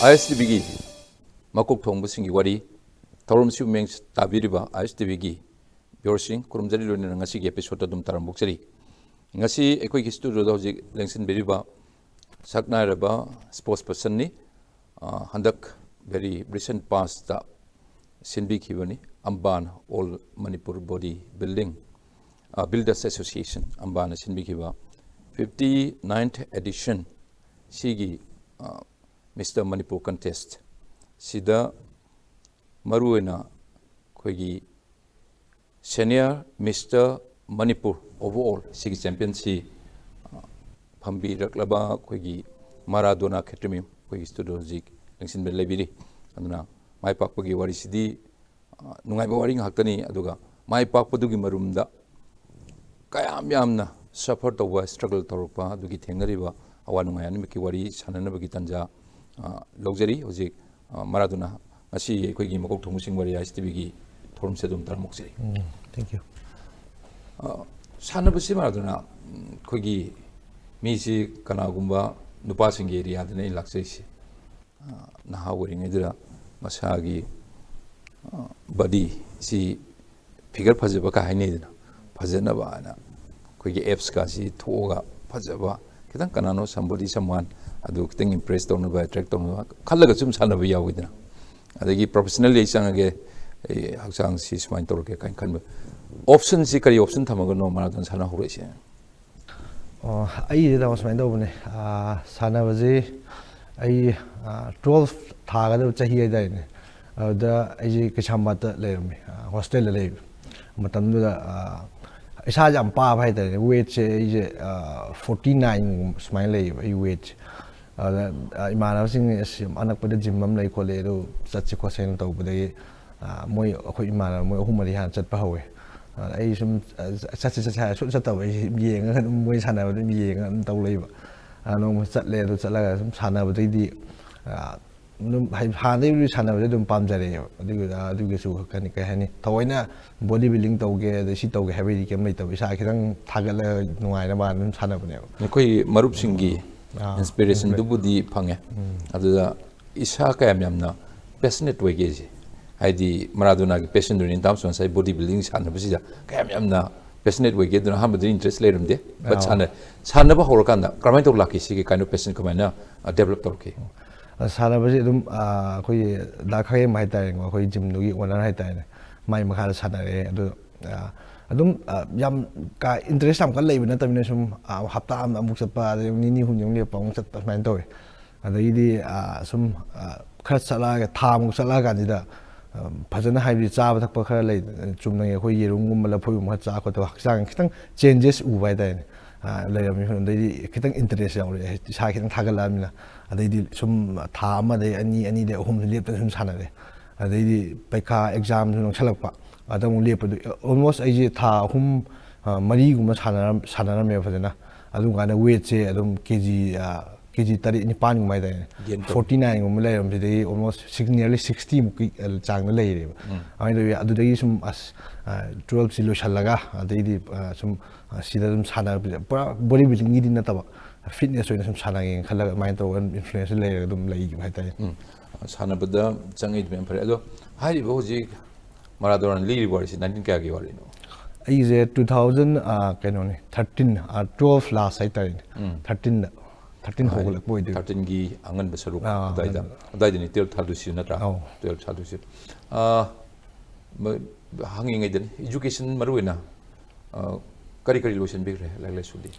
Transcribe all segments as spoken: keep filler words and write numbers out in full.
ꯑꯥꯏ ꯑꯦꯁ T ꯚꯤꯒꯤ ꯃꯀꯣꯛ ꯊꯣꯡꯕꯁꯤꯡꯒꯤ ꯋꯥꯔꯤ ꯊꯧꯔꯝꯁꯤ ꯃꯤꯡ ꯇꯥꯕꯤꯔꯤꯕ ꯑꯥꯏ ꯑꯦꯁ ꯇꯤ ꯚꯤꯒꯤ ꯚ꯭ꯌꯨꯋꯔꯁꯤꯡ ꯈꯨꯔꯨꯝꯖꯔꯤ, ꯂꯣꯏꯅꯅ ꯉꯁꯤꯒꯤ ꯑꯦꯄꯤꯁꯣꯗ ꯑꯗꯨꯝ ꯇꯥꯔꯝꯕꯣꯛꯆꯔꯤ꯫ ꯉꯁꯤ ꯑꯩꯈꯣꯏꯒꯤ ꯁ꯭ꯇꯨꯗꯤꯑꯣꯗ ꯍꯧꯖꯤꯛ ꯂꯦꯡꯁꯤꯟꯕꯤꯔꯤꯕ ꯁꯛꯅꯥꯏꯔꯕ ꯁ꯭ꯄꯣꯔꯠꯁ ꯄꯔꯁꯟꯅꯤ꯫ ꯑ, ꯍꯟꯗꯛ ꯚꯦꯔꯤ ꯔꯤꯁꯦꯟ ꯄꯥꯁꯇ ꯁꯤꯟꯕꯤꯈꯤꯕꯅꯤ ꯑꯝꯕꯥꯟ ꯑꯣꯜ ꯃꯅꯤꯄꯨꯔ ꯕꯣꯗꯤ ꯕꯤꯜꯗꯤꯡ, ꯑ, ꯕꯤꯜꯗꯔꯁ ꯑꯦꯁꯣꯁꯤꯌꯦꯁꯟ ꯑꯝꯕꯥꯟꯅ ꯁꯤꯟꯕꯤꯈꯤꯕ ꯐꯤꯐꯇꯤ ꯅꯥꯏꯟꯊ ꯑꯦꯗꯤꯁꯟ ꯁꯤꯒꯤ, ꯑ, ꯃꯤꯁꯇꯔ ꯃꯅꯤꯄꯨꯔ ꯀꯟꯇꯦꯁ ꯁꯤꯗ ꯃꯔꯨꯑꯣꯏꯅ ꯑꯩꯈꯣꯏꯒꯤ ꯁꯦꯅꯤꯌꯔ ꯃꯤꯁꯇꯔ ꯃꯅꯤꯄꯨꯔ ꯑꯣꯚꯔꯑꯣꯜ ꯁꯤꯒꯤ ꯆꯦꯝꯄꯤꯌꯟꯁꯤ, ꯑ, ꯐꯝꯕꯤꯔꯛꯂꯕ ꯑꯩꯈꯣꯏꯒꯤ ꯃꯔꯥꯗꯣꯅꯥ ꯈꯦꯇ꯭ꯔꯤꯃꯌꯨꯝ ꯑꯩꯈꯣꯏꯒꯤ ꯁ꯭ꯇꯨꯗꯤꯑꯣ ꯍꯧꯖꯤꯛ ꯂꯦꯡꯁꯤꯟꯕ ꯂꯩꯕꯤꯔꯤ꯫ ꯑꯗꯨꯅ ꯃꯥꯏ ꯄꯥꯛꯄꯒꯤ ꯋꯥꯔꯤꯁꯤꯗꯤ, ꯑ, ꯅꯨꯡꯉꯥꯏꯕ ꯋꯥꯔꯤ ꯉꯥꯛꯇꯅꯤ꯫ ꯑꯗꯨꯒ ꯃꯥꯏ ꯄꯥꯛꯄꯗꯨꯒꯤ ꯃꯔꯨꯝꯗ ꯀꯌꯥꯝ ꯌꯥꯝꯅ ꯁꯐꯔ ꯇꯧꯕ, ꯁ꯭ꯇ꯭ꯔꯒꯜ ꯇꯧꯔꯛꯄ, ꯑꯗꯨꯒꯤ ꯊꯦꯡꯅꯔꯤꯕ ꯑꯋꯥ ꯅꯨꯡꯉꯥꯏ ꯑꯅꯤꯃꯛꯀꯤ ꯋꯥꯔꯤ ꯁꯥꯟꯅꯅꯕꯒꯤ ꯇꯥꯟꯖꯥ, ꯑ, ꯂꯧꯖꯔꯤ꯫ ꯍꯧꯖꯤꯛ, ꯑ, ꯃꯔꯥꯗꯣꯅꯥ, ꯉꯁꯤ ꯑꯩꯈꯣꯏꯒꯤ ꯃꯀꯣꯛ ꯊꯣꯡꯕꯁꯤꯡ ꯋꯥꯔꯤ ꯑꯥꯏ ꯑꯦꯁ ꯇꯤ ꯚꯤꯒꯤ ꯊꯧꯔꯝꯁꯦ ꯑꯗꯨꯝ ꯇꯥꯔꯝꯃꯣꯛꯆꯔꯤ꯫ ꯎꯝ, thank you. ꯑ, ꯁꯥꯟꯅꯕꯁꯤ ꯃꯔꯥꯗꯣꯅꯥ, ꯎꯝ, ꯑꯩꯈꯣꯏꯒꯤ ꯃꯤꯁꯤ ꯀꯅꯥꯒꯨꯝꯕ ꯅꯨꯄꯥꯁꯤꯡꯒꯤ ꯑꯦꯔꯤꯌꯥꯗꯅ ꯑꯩꯅ ꯂꯥꯛꯆꯔꯤꯁꯤ꯫ ꯑ, ꯅꯍꯥ ꯑꯣꯏꯔꯤꯉꯩꯗꯨꯗ ꯃꯁꯥꯒꯤ, ꯑ, ꯕꯗꯤꯁꯤ ꯐꯤꯒꯔ ꯐꯖꯕ ꯀꯥ ꯍꯥꯏꯅꯩꯗꯅ, ꯐꯖꯅꯕ ꯍꯥꯏꯅ ꯑꯩꯈꯣꯏꯒꯤ ꯑꯦꯞꯁꯀꯥꯁꯤ ꯊꯣꯛꯑꯒ ꯐꯖꯕ, ꯈꯤꯇꯪ ꯀꯅꯥꯅꯣ somebody someone ꯑꯗꯨ ꯈꯤꯇꯪ ꯏꯝꯄ꯭ꯔꯦꯁ ꯇꯧꯅꯕ, ꯑꯦꯇ꯭ꯔꯦꯛ ꯇꯧꯅꯕ ꯈꯜꯂꯒ ꯁꯨꯝ ꯁꯥꯟꯅꯕ ꯌꯥꯎꯋꯤꯗꯅ꯫ ꯑꯗꯒꯤ ꯄ꯭ꯔꯣꯐꯦꯁꯅꯦꯜꯂꯤ ꯑꯩ ꯆꯪꯉꯒꯦ, ꯑꯩ ꯍꯛꯆꯥꯡꯁꯤ ꯁꯨꯃꯥꯏꯅ ꯇꯧꯔꯒꯦ ꯀꯥꯏꯅ ꯈꯟꯕ꯫ ꯑꯣꯞꯁꯟꯁꯤ ꯀꯔꯤ ꯑꯣꯞꯁꯟ ꯊꯝꯃꯒꯅꯣ ꯃꯔꯥꯗꯣꯅꯥ ꯁꯥꯟꯅ ꯍꯧꯔꯛꯏꯁꯦ? ꯑꯣ, ꯑꯩꯁꯦ ꯇꯥꯃꯣ ꯁꯨꯃꯥꯏꯅ ꯇꯧꯕꯅꯦ꯫ ꯑꯥ, ꯁꯥꯟꯅꯕꯁꯦ ꯑꯩ, ꯑꯥ, ꯇꯨꯋꯦꯜꯐ ꯊꯥꯒꯗꯕ ꯆꯍꯤ ꯍꯥꯏꯇꯥꯔꯦꯅꯦ, ꯑꯗꯨꯗ ꯑꯩꯁꯦ ꯀꯩꯁꯥꯝꯄꯥꯠꯇ ꯂꯩꯔꯝꯃꯦ, ꯑꯥ, ꯍꯣꯁꯇꯦꯜꯗ ꯂꯩꯕ ꯃꯇꯝꯗꯨꯗ, ꯑꯥ, ꯏꯁꯥꯁꯦ ꯌꯥꯝ ꯄꯥꯕ ꯍꯥꯏꯇꯥꯔꯦꯅꯦ꯫ ꯋꯦꯠꯁꯦ ꯑꯩꯁꯦ, ꯑꯥ, ꯐꯣꯔꯇꯤ ꯅꯥꯏꯟ ꯁꯨꯃꯥꯏꯅ ꯂꯩꯌꯦꯕ ꯑꯩ ꯋꯦꯠꯁꯦ꯫ ꯑꯗ, ꯑ, ꯏꯃꯥꯟꯅꯕꯁꯤꯡ, "ꯑꯁ, ꯑꯅꯛꯄꯗ ꯖꯤꯝ ꯑꯃ ꯂꯩ ꯈꯣꯠꯂꯦ, ꯑꯗꯨ ꯆꯠꯁꯤ ꯈꯣꯠꯁꯦꯅ" ꯇꯧꯕꯗꯒꯤ, ꯑ, ꯃꯣꯏ, ꯑꯩꯈꯣꯏ ꯏꯃꯥꯟꯅꯕ ꯃꯣꯏ ꯑꯍꯨꯝ ꯃꯔꯤ ꯍꯥꯟꯅ ꯆꯠꯄ ꯍꯧꯋꯦ꯫ ꯑ, ꯑꯩ ꯁꯨꯝ, ꯑ, ꯆꯠꯁꯤ ꯆꯠꯁꯤ ꯍꯥꯏꯔ ꯁꯨꯝ ꯆꯠꯇꯕ, ꯑꯩ ꯌꯦꯡꯉꯒ ꯑꯗꯨꯝ ꯃꯣꯏ ꯁꯥꯟꯅꯕꯗ ꯑꯗꯨꯝ ꯌꯦꯡꯉꯒ ꯑꯗꯨꯝ ꯇꯧ ꯂꯩꯕ꯫ ꯑ, ꯅꯣꯡꯃ ꯆꯠꯂꯦ, ꯑꯗꯨ ꯆꯠꯂꯒ ꯁꯨꯝ ꯁꯥꯟꯅꯕꯗꯩꯗꯤ, ꯑ, ꯑꯗꯨꯝ ꯍꯥꯏ-, ꯍꯥꯟꯅꯗꯩꯕꯨꯗꯤ ꯁꯥꯟꯅꯕꯁꯦ ꯑꯗꯨꯝ ꯄꯥꯝꯖꯔꯛꯑꯦꯕ꯫ ꯑꯗꯨꯒꯤ, ꯑꯗꯨꯒꯤꯁꯨ ꯀꯩ ꯍꯥꯏꯅꯤ, ꯊꯑꯣꯏꯅ ꯕꯣꯗꯤ ꯕꯤꯜꯗꯤꯡ ꯇꯧꯒꯦ, ꯑꯗꯩ ꯁꯤ ꯇꯧꯒꯦ ꯍꯥꯏꯕꯒꯤꯗꯤ ꯀꯩꯝ ꯂꯩꯇꯕ, ꯏꯁꯥ ꯈꯤꯇꯪ ꯊꯥꯒꯠꯂꯒ ꯅꯨꯡꯉꯥꯏꯅꯕ ꯑꯗꯨꯝ ꯁꯥꯟꯅꯕꯅꯦꯕ꯫ ꯑꯩꯈꯣꯏꯒꯤ ꯃꯔꯨꯞꯁꯤꯡꯒꯤ ꯑꯥ, ꯏꯟꯁꯄꯤꯔꯦꯁꯟꯗꯨꯕꯨꯗꯤ ꯐꯪꯉꯦ꯫ ꯎꯝ꯫ ꯑꯗꯨꯗ ꯏꯁꯥ ꯀꯌꯥꯝ ꯌꯥꯝꯅ ꯄꯦꯁꯅꯦꯠ ꯑꯣꯏꯒꯦꯁꯦ? ꯍꯥꯏꯗꯤ ꯃꯔꯥꯗꯣꯅꯥꯒꯤ ꯄꯦꯁꯟꯗꯨꯅꯤ, ꯇꯥꯝꯁꯨ ꯉꯁꯥꯏ ꯕꯣꯗꯤ ꯕꯤꯜꯗꯤꯡ ꯁꯥꯟꯅꯕꯁꯤꯗ ꯀꯌꯥꯝ ꯌꯥꯝꯅ ꯄꯦꯁꯅꯦꯠ ꯑꯣꯏꯒꯦ? ꯑꯗꯨꯅ ꯑꯍꯥꯟꯕꯗꯗꯤ ꯏꯟꯇꯔꯦꯁ ꯂꯩꯔꯝꯗꯦ, ꯕꯠ ꯑꯥ꯫ ꯁꯥꯟꯅ ꯁꯥꯟꯅꯕ ꯍꯧꯔꯀꯥꯟꯗ ꯀꯔꯝꯍꯥꯏꯅ ꯇꯧ ꯂꯥꯛꯈꯤ? ꯁꯤꯒꯤ ꯀꯥꯏꯟ ꯑꯣꯐ ꯄꯦꯁꯟ ꯀꯃꯥꯏꯅ ꯗꯦꯕꯂꯞ ꯇꯧꯔꯛꯈꯤ? ꯑ, ꯁꯥꯟꯅꯕꯁꯦ ꯑꯗꯨꯝ, ꯑ, ꯑꯩꯈꯣꯏꯒꯤ ꯗꯥ ꯈꯥꯒꯦꯝ ꯍꯥꯏꯇꯥꯔꯦꯀꯣ, ꯑꯩꯈꯣꯏ ꯖꯤꯝꯗꯨꯒꯤ ꯑꯣꯅꯔ ꯍꯥꯏꯇꯥꯔꯦꯅꯦ, ꯃꯥꯏ ꯃꯈꯥꯗ ꯁꯥꯟꯅꯔꯛꯑꯦ꯫ ꯑꯗꯨ, ꯑ, ꯑꯗꯨꯝ, ꯑ, ꯌꯥꯝ ꯀꯥ ꯏꯟꯇꯔꯦꯁ ꯌꯥꯝ ꯀꯟꯅ ꯂꯩꯕ ꯅꯠꯇꯕꯅꯤꯅ ꯁꯨꯝ, ꯑ, ꯍꯞꯇꯥ ꯑꯃꯗ ꯑꯃꯨꯛ ꯆꯠꯄ, ꯑꯗꯩ ꯅꯤꯅꯤ ꯍꯨꯝꯅꯤ ꯑꯃꯨꯛ ꯂꯦꯞꯄ ꯑꯃꯨꯛ ꯆꯠꯄ ꯁꯨꯃꯥꯏꯅ ꯇꯧꯋꯦ꯫ ꯑꯗꯒꯤꯗꯤ, ꯑ, ꯁꯨꯝ, ꯑ, ꯈꯔ ꯆꯠꯂꯛꯑꯒ, ꯊꯥ ꯑꯃꯨꯛ ꯆꯠꯂꯛꯑ ꯀꯥꯟꯁꯤꯗ, ꯑ, ꯐꯖꯅ ꯍꯥꯏꯕꯗꯤ ꯆꯥꯕ ꯊꯛꯄ ꯈꯔ ꯂꯩ, ꯆꯨꯝꯅꯒꯤ ꯑꯩꯈꯣꯏ ꯌꯦꯔꯨꯝꯒꯨꯝꯕ ꯂꯐꯣꯏꯒꯨꯝꯕ ꯈꯔ ꯆꯥ ꯈꯣꯠꯇꯕ, ꯍꯛꯆꯥꯡ ꯈꯤꯇꯪ ꯆꯦꯟꯖꯦꯁ ꯎꯕ ꯍꯥꯏꯇꯥꯔꯦꯅꯦ꯫ ꯑ, ꯂꯩꯔꯝꯃꯤ꯫ ꯑꯗꯩꯗꯤ ꯈꯤꯇꯪ ꯏꯟꯇꯔꯦꯁ ꯌꯥꯎꯔꯛꯑꯦ, ꯏꯁꯥ ꯈꯤꯇꯪ ꯊꯥꯒꯠꯂꯛꯑꯃꯤꯅ꯫ ꯑꯗꯩꯗꯤ ꯁꯨꯝ ꯊꯥ ꯑꯃꯗꯩ ꯑꯅꯤ, ꯑꯅꯤꯗꯩ ꯑꯍꯨꯝꯁꯨ ꯂꯦꯞꯇꯅ ꯁꯨꯝ ꯁꯥꯟꯅꯔꯦ꯫ ꯑꯗꯩꯗꯤ ꯄꯩꯈꯥ ꯑꯦꯛꯖꯥꯝꯁꯨ ꯅꯛꯁꯜꯂꯛꯄ, ꯑꯗ ꯑꯃꯨꯛ ꯂꯦꯞꯄꯗꯨ, ꯑꯣꯜꯃꯣꯁ ꯑꯩꯁꯦ ꯊꯥ ꯑꯍꯨꯝ, ꯑ, ꯃꯔꯤꯒꯨꯝꯕ ꯁꯥꯟꯅꯔꯝ-, ꯁꯥꯟꯅꯔꯝꯃꯦꯕ ꯐꯖꯅ꯫ ꯑꯗꯨꯝ ꯀꯥꯟꯗ ꯋꯦꯠꯁꯦ ꯑꯗꯨꯝ ꯀꯦ ꯖꯤ, ꯑ, ꯀꯦ ꯖꯤ ꯇꯔꯦꯠ ꯅꯤꯄꯥꯟꯒꯨꯝꯕ ꯍꯥꯏꯇꯥꯔꯦꯅꯦ꯫ Gain ꯇꯧ꯫ ꯐꯣꯔꯇꯤ ꯅꯥꯏꯟꯒꯨꯝꯕ ꯂꯩꯔꯝꯕꯁꯤꯗꯒꯤ ꯑꯣꯜꯃꯣꯁ ꯁꯤꯛꯁ, ꯅꯤꯌꯔꯂꯤ ꯁꯤꯛꯁꯇꯤꯃꯨꯛꯀꯤ, ꯑ, ꯆꯥꯡꯗ ꯂꯩꯔꯦꯕ꯫ ꯎꯝ꯫ ꯑꯗꯨꯃꯥꯏꯅ ꯇꯧꯋꯤ꯫ ꯑꯗꯨꯗꯒꯤ ꯁꯨꯝ ꯑꯁ, ꯑ, ꯇꯨꯋꯦꯜꯞꯁꯤ ꯂꯣꯏꯁꯤꯜꯂꯒ ꯑꯗꯩꯗꯤ, ꯑ, ꯁꯨꯝ, ꯑ, ꯁꯤꯗ ꯑꯗꯨꯝ ꯁꯥꯟꯅꯔꯛꯄꯁꯦ ꯄꯨꯔꯥ ꯕꯣꯗꯤ ꯕꯤꯜꯗꯤꯡꯒꯤꯗꯤ ꯅꯠꯇꯕ, ꯐꯤꯠꯅꯦꯁ ꯑꯣꯏꯅ ꯁꯨꯝ ꯁꯥꯟꯅꯒꯦꯅ ꯈꯜꯂꯒ ꯑꯗꯨꯃꯥꯏꯅ ꯇꯧꯔꯒ ꯏꯟꯐ꯭ꯂꯨꯌꯦꯟꯁ ꯂꯩꯔꯒ ꯑꯗꯨꯝ ꯂꯩꯈꯤꯕ ꯍꯥꯏꯇꯥꯔꯦ꯫ ꯎꯝ꯫ ꯁꯥꯟꯅꯕꯗ ꯆꯪꯉꯛꯏꯗꯨ ꯌꯥꯝ ꯐꯔꯦ꯫ ꯑꯗꯣ ꯍꯥꯏꯔꯤꯕ ꯍꯧꯖꯤꯛ ꯃꯔꯥꯗꯣꯅꯥ ꯂꯤꯔꯤꯕ ꯋꯥꯔꯤꯁꯦ ꯅꯥꯏꯟꯇꯤꯟ ꯀꯌꯥꯒꯤ ꯋꯥꯔꯤꯅꯣ? ꯑꯩꯁꯦ ꯇꯨ ꯊꯥꯎꯖꯟ, ꯑ, ꯀꯩꯅꯣꯅꯤ, ꯊꯥꯔꯇꯤꯟ, ꯑ, ꯇꯨꯋꯦꯜꯐ ꯂꯥꯁ ꯍꯥꯏꯇꯥꯔꯦꯅꯦ꯫ ꯎꯝ꯫ ꯊꯥꯔꯇꯤꯟꯗ, ꯊꯥꯔꯇꯤꯟ ꯍꯧꯒꯠꯂꯛꯄ ꯑꯣꯏꯗꯣꯏꯕ꯫ ꯊꯥꯔꯇꯤꯟꯒꯤ ꯑꯉꯟꯕ ꯁꯔꯨꯛ ꯑꯥ, ꯑꯗꯨꯋꯥꯏꯗ, ꯑꯉꯟꯕ꯫ ꯑꯗꯨꯋꯥꯏꯗꯅꯤ ꯇꯨꯋꯦꯜꯐ ꯊꯥꯗꯣꯏꯁꯤ ꯅꯠꯇ꯭ꯔꯥ? ꯑꯧ꯫ ꯇꯨꯋꯦꯜꯐ ꯊꯥꯗꯣꯏꯁꯤ꯫ ꯑ, ꯃ-, ꯍꯪꯉꯤꯉꯩꯗꯅꯤ, ꯏꯖꯨꯀꯦꯁꯟ ꯃꯔꯨ ꯑꯣꯏꯅ, ꯑ, ꯀꯔꯤ ꯀꯔꯤ ꯂꯣꯏꯁꯤꯟꯕꯤꯈ꯭ꯔꯦ ꯂꯥꯏꯔꯤꯛ ꯂꯥꯏꯁꯨꯗꯤ?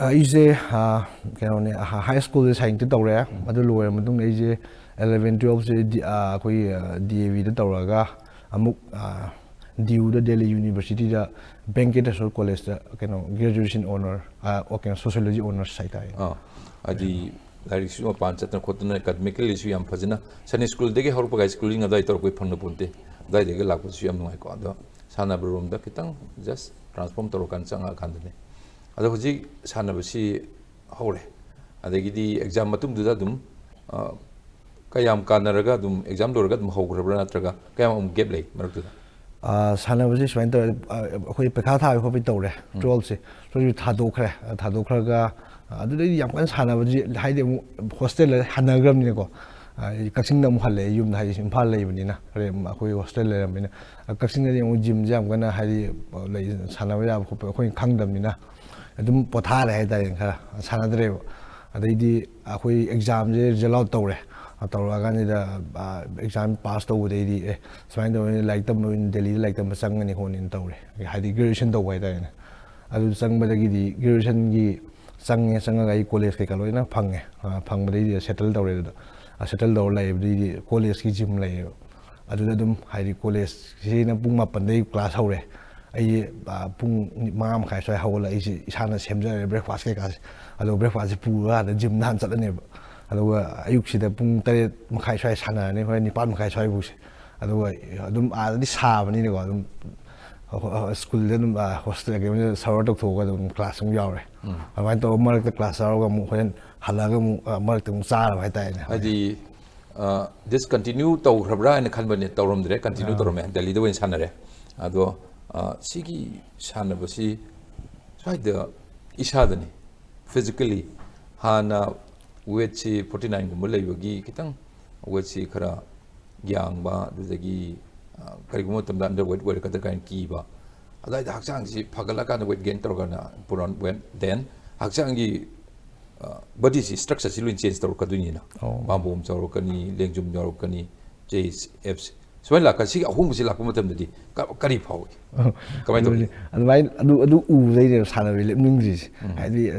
ꯑꯩꯁꯦ, ꯑ, ꯀꯩꯅꯣꯅꯦ, ꯑ, ꯍꯥꯏ ꯁ꯭ꯀꯨꯜꯁꯦ ꯁꯥꯏꯟꯁꯇ ꯇꯧꯔꯦ꯫ ꯑꯗꯨ ꯂꯣꯏꯔ ꯃꯇꯨꯡꯗ ꯑꯩꯁꯦ ꯑꯦꯂꯚꯦꯟ ꯇꯨꯋꯦꯜꯐꯁꯦ ꯗꯤ-, ꯑ, ꯑꯩꯈꯣꯏꯒꯤ, ꯑ, ꯗꯤ ꯑꯦ ꯚꯤꯗ ꯇꯧꯔꯒ ꯑꯃꯨꯛ, ꯑ, ꯗꯤ ꯌꯨꯗ, ꯗꯦꯜꯂꯤ ꯌꯨꯅꯤꯚꯔꯁꯤꯇꯤꯗ ꯚꯦꯡꯀꯇꯦꯁꯣꯔ ꯀꯣꯂꯦꯖꯇ ꯀꯩꯅꯣ ꯒ꯭ꯔꯦꯖꯨꯑꯦꯁꯟ ꯑꯣꯅꯔ, ꯑ, ꯑꯣ, ꯀꯩꯅꯣ ꯁꯣꯁꯤꯌꯣꯂꯣꯖꯤ ꯑꯣꯅꯔꯁ ꯍꯥꯏꯇꯥꯔꯦ꯫ ꯑꯥ, ꯍꯥꯏꯗꯤ ꯂꯥꯏꯔꯤꯛꯁꯨ ꯃꯄꯥꯟ ꯆꯠꯇꯅ ꯈꯣꯠꯇꯅ ꯑꯦꯀꯥꯗꯃꯤꯀꯦꯜꯂꯤꯁꯨ ꯌꯥꯝ ꯐꯖꯅ ꯁꯟꯗꯦ ꯁ꯭ꯀꯨꯜꯗꯒꯤ ꯍꯧꯔꯛꯄꯒ ꯁ꯭ꯀꯨꯂꯤꯡ ꯑꯗꯨꯋꯥꯏ ꯇꯧꯔꯛꯄꯩ ꯐꯪꯅ ꯄꯣꯟꯇꯦ꯫ ꯑꯗꯨꯋꯥꯏꯗꯒꯤ ꯂꯥꯛꯄꯁꯨ ꯌꯥꯝ ꯅꯨꯡꯉꯥꯏꯀꯣ꯫ ꯑꯗꯣ ꯁꯥꯟꯅꯕꯔꯣꯝꯗ ꯈꯤꯇꯪ ꯖꯁ ꯇ꯭ꯔꯥꯟꯁꯐꯣꯔꯝ ꯇꯧꯔꯀꯥꯟꯗ ꯆꯪꯉꯛꯑꯀꯥꯟꯗꯅꯦ꯫ ꯑꯗꯣ ꯍꯧꯖꯤꯛ ꯁꯥꯟꯅꯕꯁꯤ ꯍꯧꯔꯦ꯫ ꯑꯗꯒꯤꯗꯤ ꯑꯦꯛꯖꯥꯝ ꯃꯇꯨꯡꯗꯨꯗ ꯑꯗꯨꯝ, ꯑ, ꯀꯌꯥꯝ ꯀꯥꯟꯅꯔꯒ ꯑꯗꯨꯝ ꯑꯦꯛꯖꯥꯝ ꯂꯣꯏꯔꯒ ꯑꯗꯨꯝ ꯍꯧꯈ꯭ꯔꯕ꯭ꯔꯥ, ꯅꯠꯇ꯭ꯔꯒ ꯀꯌꯥꯝ ꯑꯃꯨꯛ ꯒꯦꯞ ꯂꯩ ꯃꯔꯛꯇꯨꯗ? ꯑ, ꯁꯥꯟꯅꯕꯁꯦ ꯁꯨꯃꯥꯏꯅ ꯇꯧꯔꯦ꯫ ꯑ, ꯑꯩꯈꯣꯏ ꯄꯩꯈꯥ ꯊꯥꯕ ꯈꯣꯠꯄ ꯇꯧꯔꯦ꯫ ꯎꯝ꯫ ꯇꯨꯋꯦꯜꯐꯁꯦ꯫ ꯇꯨꯋꯦꯜꯐꯁꯦ ꯊꯥꯗꯣꯛꯈ꯭ꯔꯦ꯫ ꯑ, ꯊꯥꯗꯣꯛꯈ꯭ꯔꯒ, ꯑ, ꯑꯗꯨꯗꯩꯗꯤ ꯌꯥꯝ ꯀꯟꯅ ꯁꯥꯟꯅꯕꯁꯤ, ꯍꯥꯏꯗꯤ ꯑꯃꯨꯛ ꯍꯣꯁꯇꯦꯜꯗ ꯍꯟꯅꯈ꯭ꯔꯕꯅꯤꯅꯀꯣ꯫ ꯑꯩ ꯀꯛꯆꯤꯡꯗ ꯑꯃꯨꯛ ꯍꯜꯂꯛꯑꯦ, ꯌꯨꯝꯗ ꯍꯥꯏꯗꯤ ꯏꯝꯐꯥꯜ ꯂꯩꯕꯅꯤꯅ, ꯔꯦꯟ, ꯑꯩꯈꯣꯏ ꯍꯣꯁꯇꯦꯜ ꯂꯩꯔꯝꯕꯅꯤꯅ꯫ ꯑ, ꯀꯛꯆꯤꯡꯗꯗꯤ ꯑꯃꯨꯛ ꯖꯤꯝꯁꯦ ꯌꯥꯝ ꯀꯟꯅ ꯍꯥꯏꯗꯤ ꯂꯩ, ꯁꯥꯟꯅꯕ ꯌꯥꯕ ꯈꯣꯠꯄ ꯑꯩꯈꯣꯏꯅ ꯈꯪꯗꯕꯅꯤꯅ ꯑꯗꯨꯝ ꯄꯣꯊꯥꯔꯦ ꯍꯥꯏꯇꯥꯔꯦꯅꯦ, ꯈꯔ ꯁꯥꯟꯅꯗ꯭ꯔꯦꯕ꯫ ꯑꯗꯩꯗꯤ ꯑꯩꯈꯣꯏ ꯑꯦꯛꯖꯥꯝꯁꯦ ꯔꯤꯖꯜ ꯑꯥꯎꯠ ꯇꯧꯔꯦ꯫ ꯑ, ꯇꯧꯔꯛꯑꯀꯥꯟꯁꯤꯗ, ꯑ, ꯑꯦꯛꯖꯥꯝ ꯄꯥꯁ ꯇꯧꯕꯗꯩꯗꯤ ꯑꯦ ꯁꯨꯃꯥꯏꯅ ꯇꯧꯕꯅꯤꯅ ꯂꯥꯏꯔꯤꯛ ꯇꯝꯕ ꯑꯣꯏꯅ ꯗꯦꯜꯂꯤꯗ ꯂꯥꯏꯔꯤꯛ ꯇꯝꯕ ꯆꯪꯒꯅꯤ ꯈꯣꯠꯅꯤꯅ ꯇꯧꯔꯦ, ꯍꯥꯏꯗꯤ ꯒ꯭ꯔꯦꯖꯨꯑꯦꯁꯟ ꯇꯧꯕ ꯍꯥꯏꯇꯥꯔꯦꯅꯦ꯫ ꯑꯗꯨ ꯆꯪꯕꯗꯒꯤꯗꯤ ꯒ꯭ꯔꯦꯖꯨꯑꯦꯁꯟꯒꯤ ꯆꯪꯉꯦ, ꯆꯪꯉꯒ ꯑꯩ ꯀꯣꯂꯦꯖ ꯀꯩꯀꯥ ꯂꯣꯏꯅ ꯐꯪꯉꯦ꯫ ꯑ, ꯐꯪꯕꯗꯩꯗꯤ ꯁꯦꯇꯜ ꯇꯧꯔꯦ꯫ ꯑꯗꯨꯗ ꯁꯦꯇꯜ ꯇꯧꯔ ꯂꯩꯕꯗꯩꯗꯤ ꯀꯣꯂꯦꯖꯀꯤ ꯖꯤꯝ ꯂꯩꯌꯦꯕ꯫ ꯑꯗꯨꯗ ꯑꯗꯨꯝ ꯍꯥꯏꯗꯤ ꯀꯣꯂꯦꯖꯁꯤꯅ ꯄꯨꯡ ꯃꯥꯄꯟꯗꯩ ꯀ꯭ꯂꯥꯁ ꯍꯧꯔꯦ꯫ ꯑꯩꯁꯦ, ꯑ, ꯄꯨꯡ ꯃꯉꯥ ꯃꯈꯥꯏ ꯁ꯭ꯋꯥꯏ ꯍꯧꯒꯠꯂ ꯑꯩꯁꯦ ꯏꯁꯥꯅ ꯁꯦꯝꯖꯔꯦ ꯕ꯭ꯔꯦꯛꯐꯥꯁ ꯀꯩꯀꯥꯁꯦ꯫ ꯑꯗꯣ ꯕ꯭ꯔꯦꯛꯐꯥꯁꯁꯦ ꯄꯨꯔꯒ ꯑꯗ ꯖꯤꯝꯗ ꯍꯥꯟꯅ ꯆꯠꯂꯅꯦꯕ꯫ ꯑꯗꯨꯒ ꯑꯌꯨꯛꯁꯤꯗ ꯄꯨꯡ ꯇꯔꯦꯠ ꯃꯈꯥꯏ ꯁ꯭ꯋꯥꯏ ꯁꯥꯟꯅꯔꯅꯤ, ꯍꯣꯔꯦꯟ ꯅꯤꯄꯥꯟ ꯃꯈꯥꯏ ꯁ꯭ꯋꯥꯏꯐꯧꯁꯦ꯫ ꯑꯗꯨꯒ ꯑꯗꯨꯝ ꯑꯥꯗꯗꯤ ꯁꯥꯕꯅꯤꯅꯀꯣ, ꯑꯗꯨꯝ ꯁ꯭ꯀꯨꯜꯗ ꯑꯗꯨꯝ, ꯑ, ꯍꯣꯁꯇꯦꯜ ꯀꯩꯅꯣꯗ ꯁꯥꯋꯔ ꯇꯧꯊꯣꯛꯑꯒ ꯑꯗꯨꯝ ꯀ꯭ꯂꯥꯁ ꯑꯃꯨꯛ ꯌꯥꯎꯔꯦ꯫ ꯑꯗꯨꯃꯥꯏꯅ ꯇꯧꯔꯒ ꯃꯔꯛꯇ ꯀ꯭ꯂꯥꯁ ꯌꯥꯎꯔꯒ ꯑꯃꯨꯛ ꯍꯣꯔꯦꯟ ꯍꯜꯂꯛꯑꯒ ꯑꯃꯨꯛ, ꯑ, ꯃꯔꯛꯇ ꯑꯃꯨꯛ ꯆꯥꯔꯕ ꯍꯥꯏꯇꯥꯔꯦꯅꯦ꯫ ꯍꯥꯏꯗꯤ ꯗꯤꯁꯀꯟꯇꯤꯅ꯭ꯌꯨ ꯇꯧꯈ꯭ꯔꯕ꯭ꯔꯥ ꯍꯥꯏꯅ ꯈꯟꯕꯅꯦ, ꯇꯧꯔꯝꯗ꯭ꯔꯦ, ꯀꯟꯇꯤꯅ꯭ꯌꯨ ꯇꯧꯔꯝꯃꯦ, ꯗꯦꯜꯂꯤꯗ ꯑꯣꯏꯅ ꯁꯥꯟꯅꯔꯦ꯫ ꯑꯗꯣ, ꯑ, ꯁꯤꯒꯤ ꯁꯥꯟꯅꯕꯁꯤ ꯁ꯭ꯋꯥꯏꯗ ꯏꯁꯥꯗꯅꯤ, ꯐꯤꯖꯤꯀꯦꯜꯂꯤ꯫ ꯍꯥꯟꯅ ꯋꯦꯠꯁꯤ ꯐꯣꯔꯇꯤ ꯅꯥꯏꯟꯒꯨꯝꯕ ꯂꯩꯕꯒꯤ ꯈꯤꯇꯪ ꯋꯦꯠꯁꯤ ꯈꯔ ꯌꯥꯡꯕ, ꯑꯗꯨꯗꯒꯤ, ꯑ, ꯀꯔꯤꯒꯨꯝꯕ ꯃꯇꯝꯗ ꯑꯟꯗꯔ ꯋꯦꯠ ꯑꯣꯏꯔꯛꯀꯗ꯭ꯔꯥ ꯀꯥꯏꯅ ꯀꯤꯕ꯫ ꯑꯗꯨꯋꯥꯏꯗ ꯍꯛꯆꯥꯡꯁꯤ ꯐꯒꯠꯂꯀꯥꯟꯗ ꯋꯦꯠ ꯒꯦꯟ ꯇꯧꯔꯀꯥꯟꯗ ꯄꯨꯔꯥ ꯋꯦꯠ, ꯗꯦꯟ ꯍꯛꯆꯥꯡꯒꯤ, ꯑ, ꯕꯣꯗꯤꯁꯤ ꯁ꯭ꯇ꯭ꯔꯛꯆꯔꯁꯤ ꯂꯣꯏ ꯆꯦꯟꯖ ꯇꯧꯔꯛꯀꯗꯣꯏꯅꯤꯅ꯫ ꯑꯣ꯫ ꯄꯥꯝꯕꯣꯝ ꯆꯥꯎꯔꯛꯀꯅꯤ, ꯂꯦꯡꯖꯨꯝ ꯌꯥꯎꯔꯛꯀꯅꯤ, ꯆꯦꯁ, ꯑꯦꯞꯁ, ꯁꯨꯃꯥꯏꯅ ꯂꯥꯛꯀꯅꯤ꯫ ꯁꯤꯒꯤ ꯑꯍꯣꯡꯕꯁꯤ ꯂꯥꯛꯄ ꯃꯇꯝꯗꯗꯤ ꯀ-, ꯀꯔꯤ ꯐꯥꯎꯏ? ꯀꯃꯥꯏꯅ ꯇꯧꯏ? ꯑꯗꯨꯅꯤ꯫ ꯑꯗꯨꯃꯥꯏꯅ ꯑꯗꯨ, ꯑꯗꯨ ꯎꯕꯗꯩꯅꯦꯕ ꯁꯥꯟꯅꯕ ꯂꯦꯞꯅꯤꯡꯗ꯭ꯔꯤꯁꯦ꯫ ꯍꯥꯏꯗꯤ,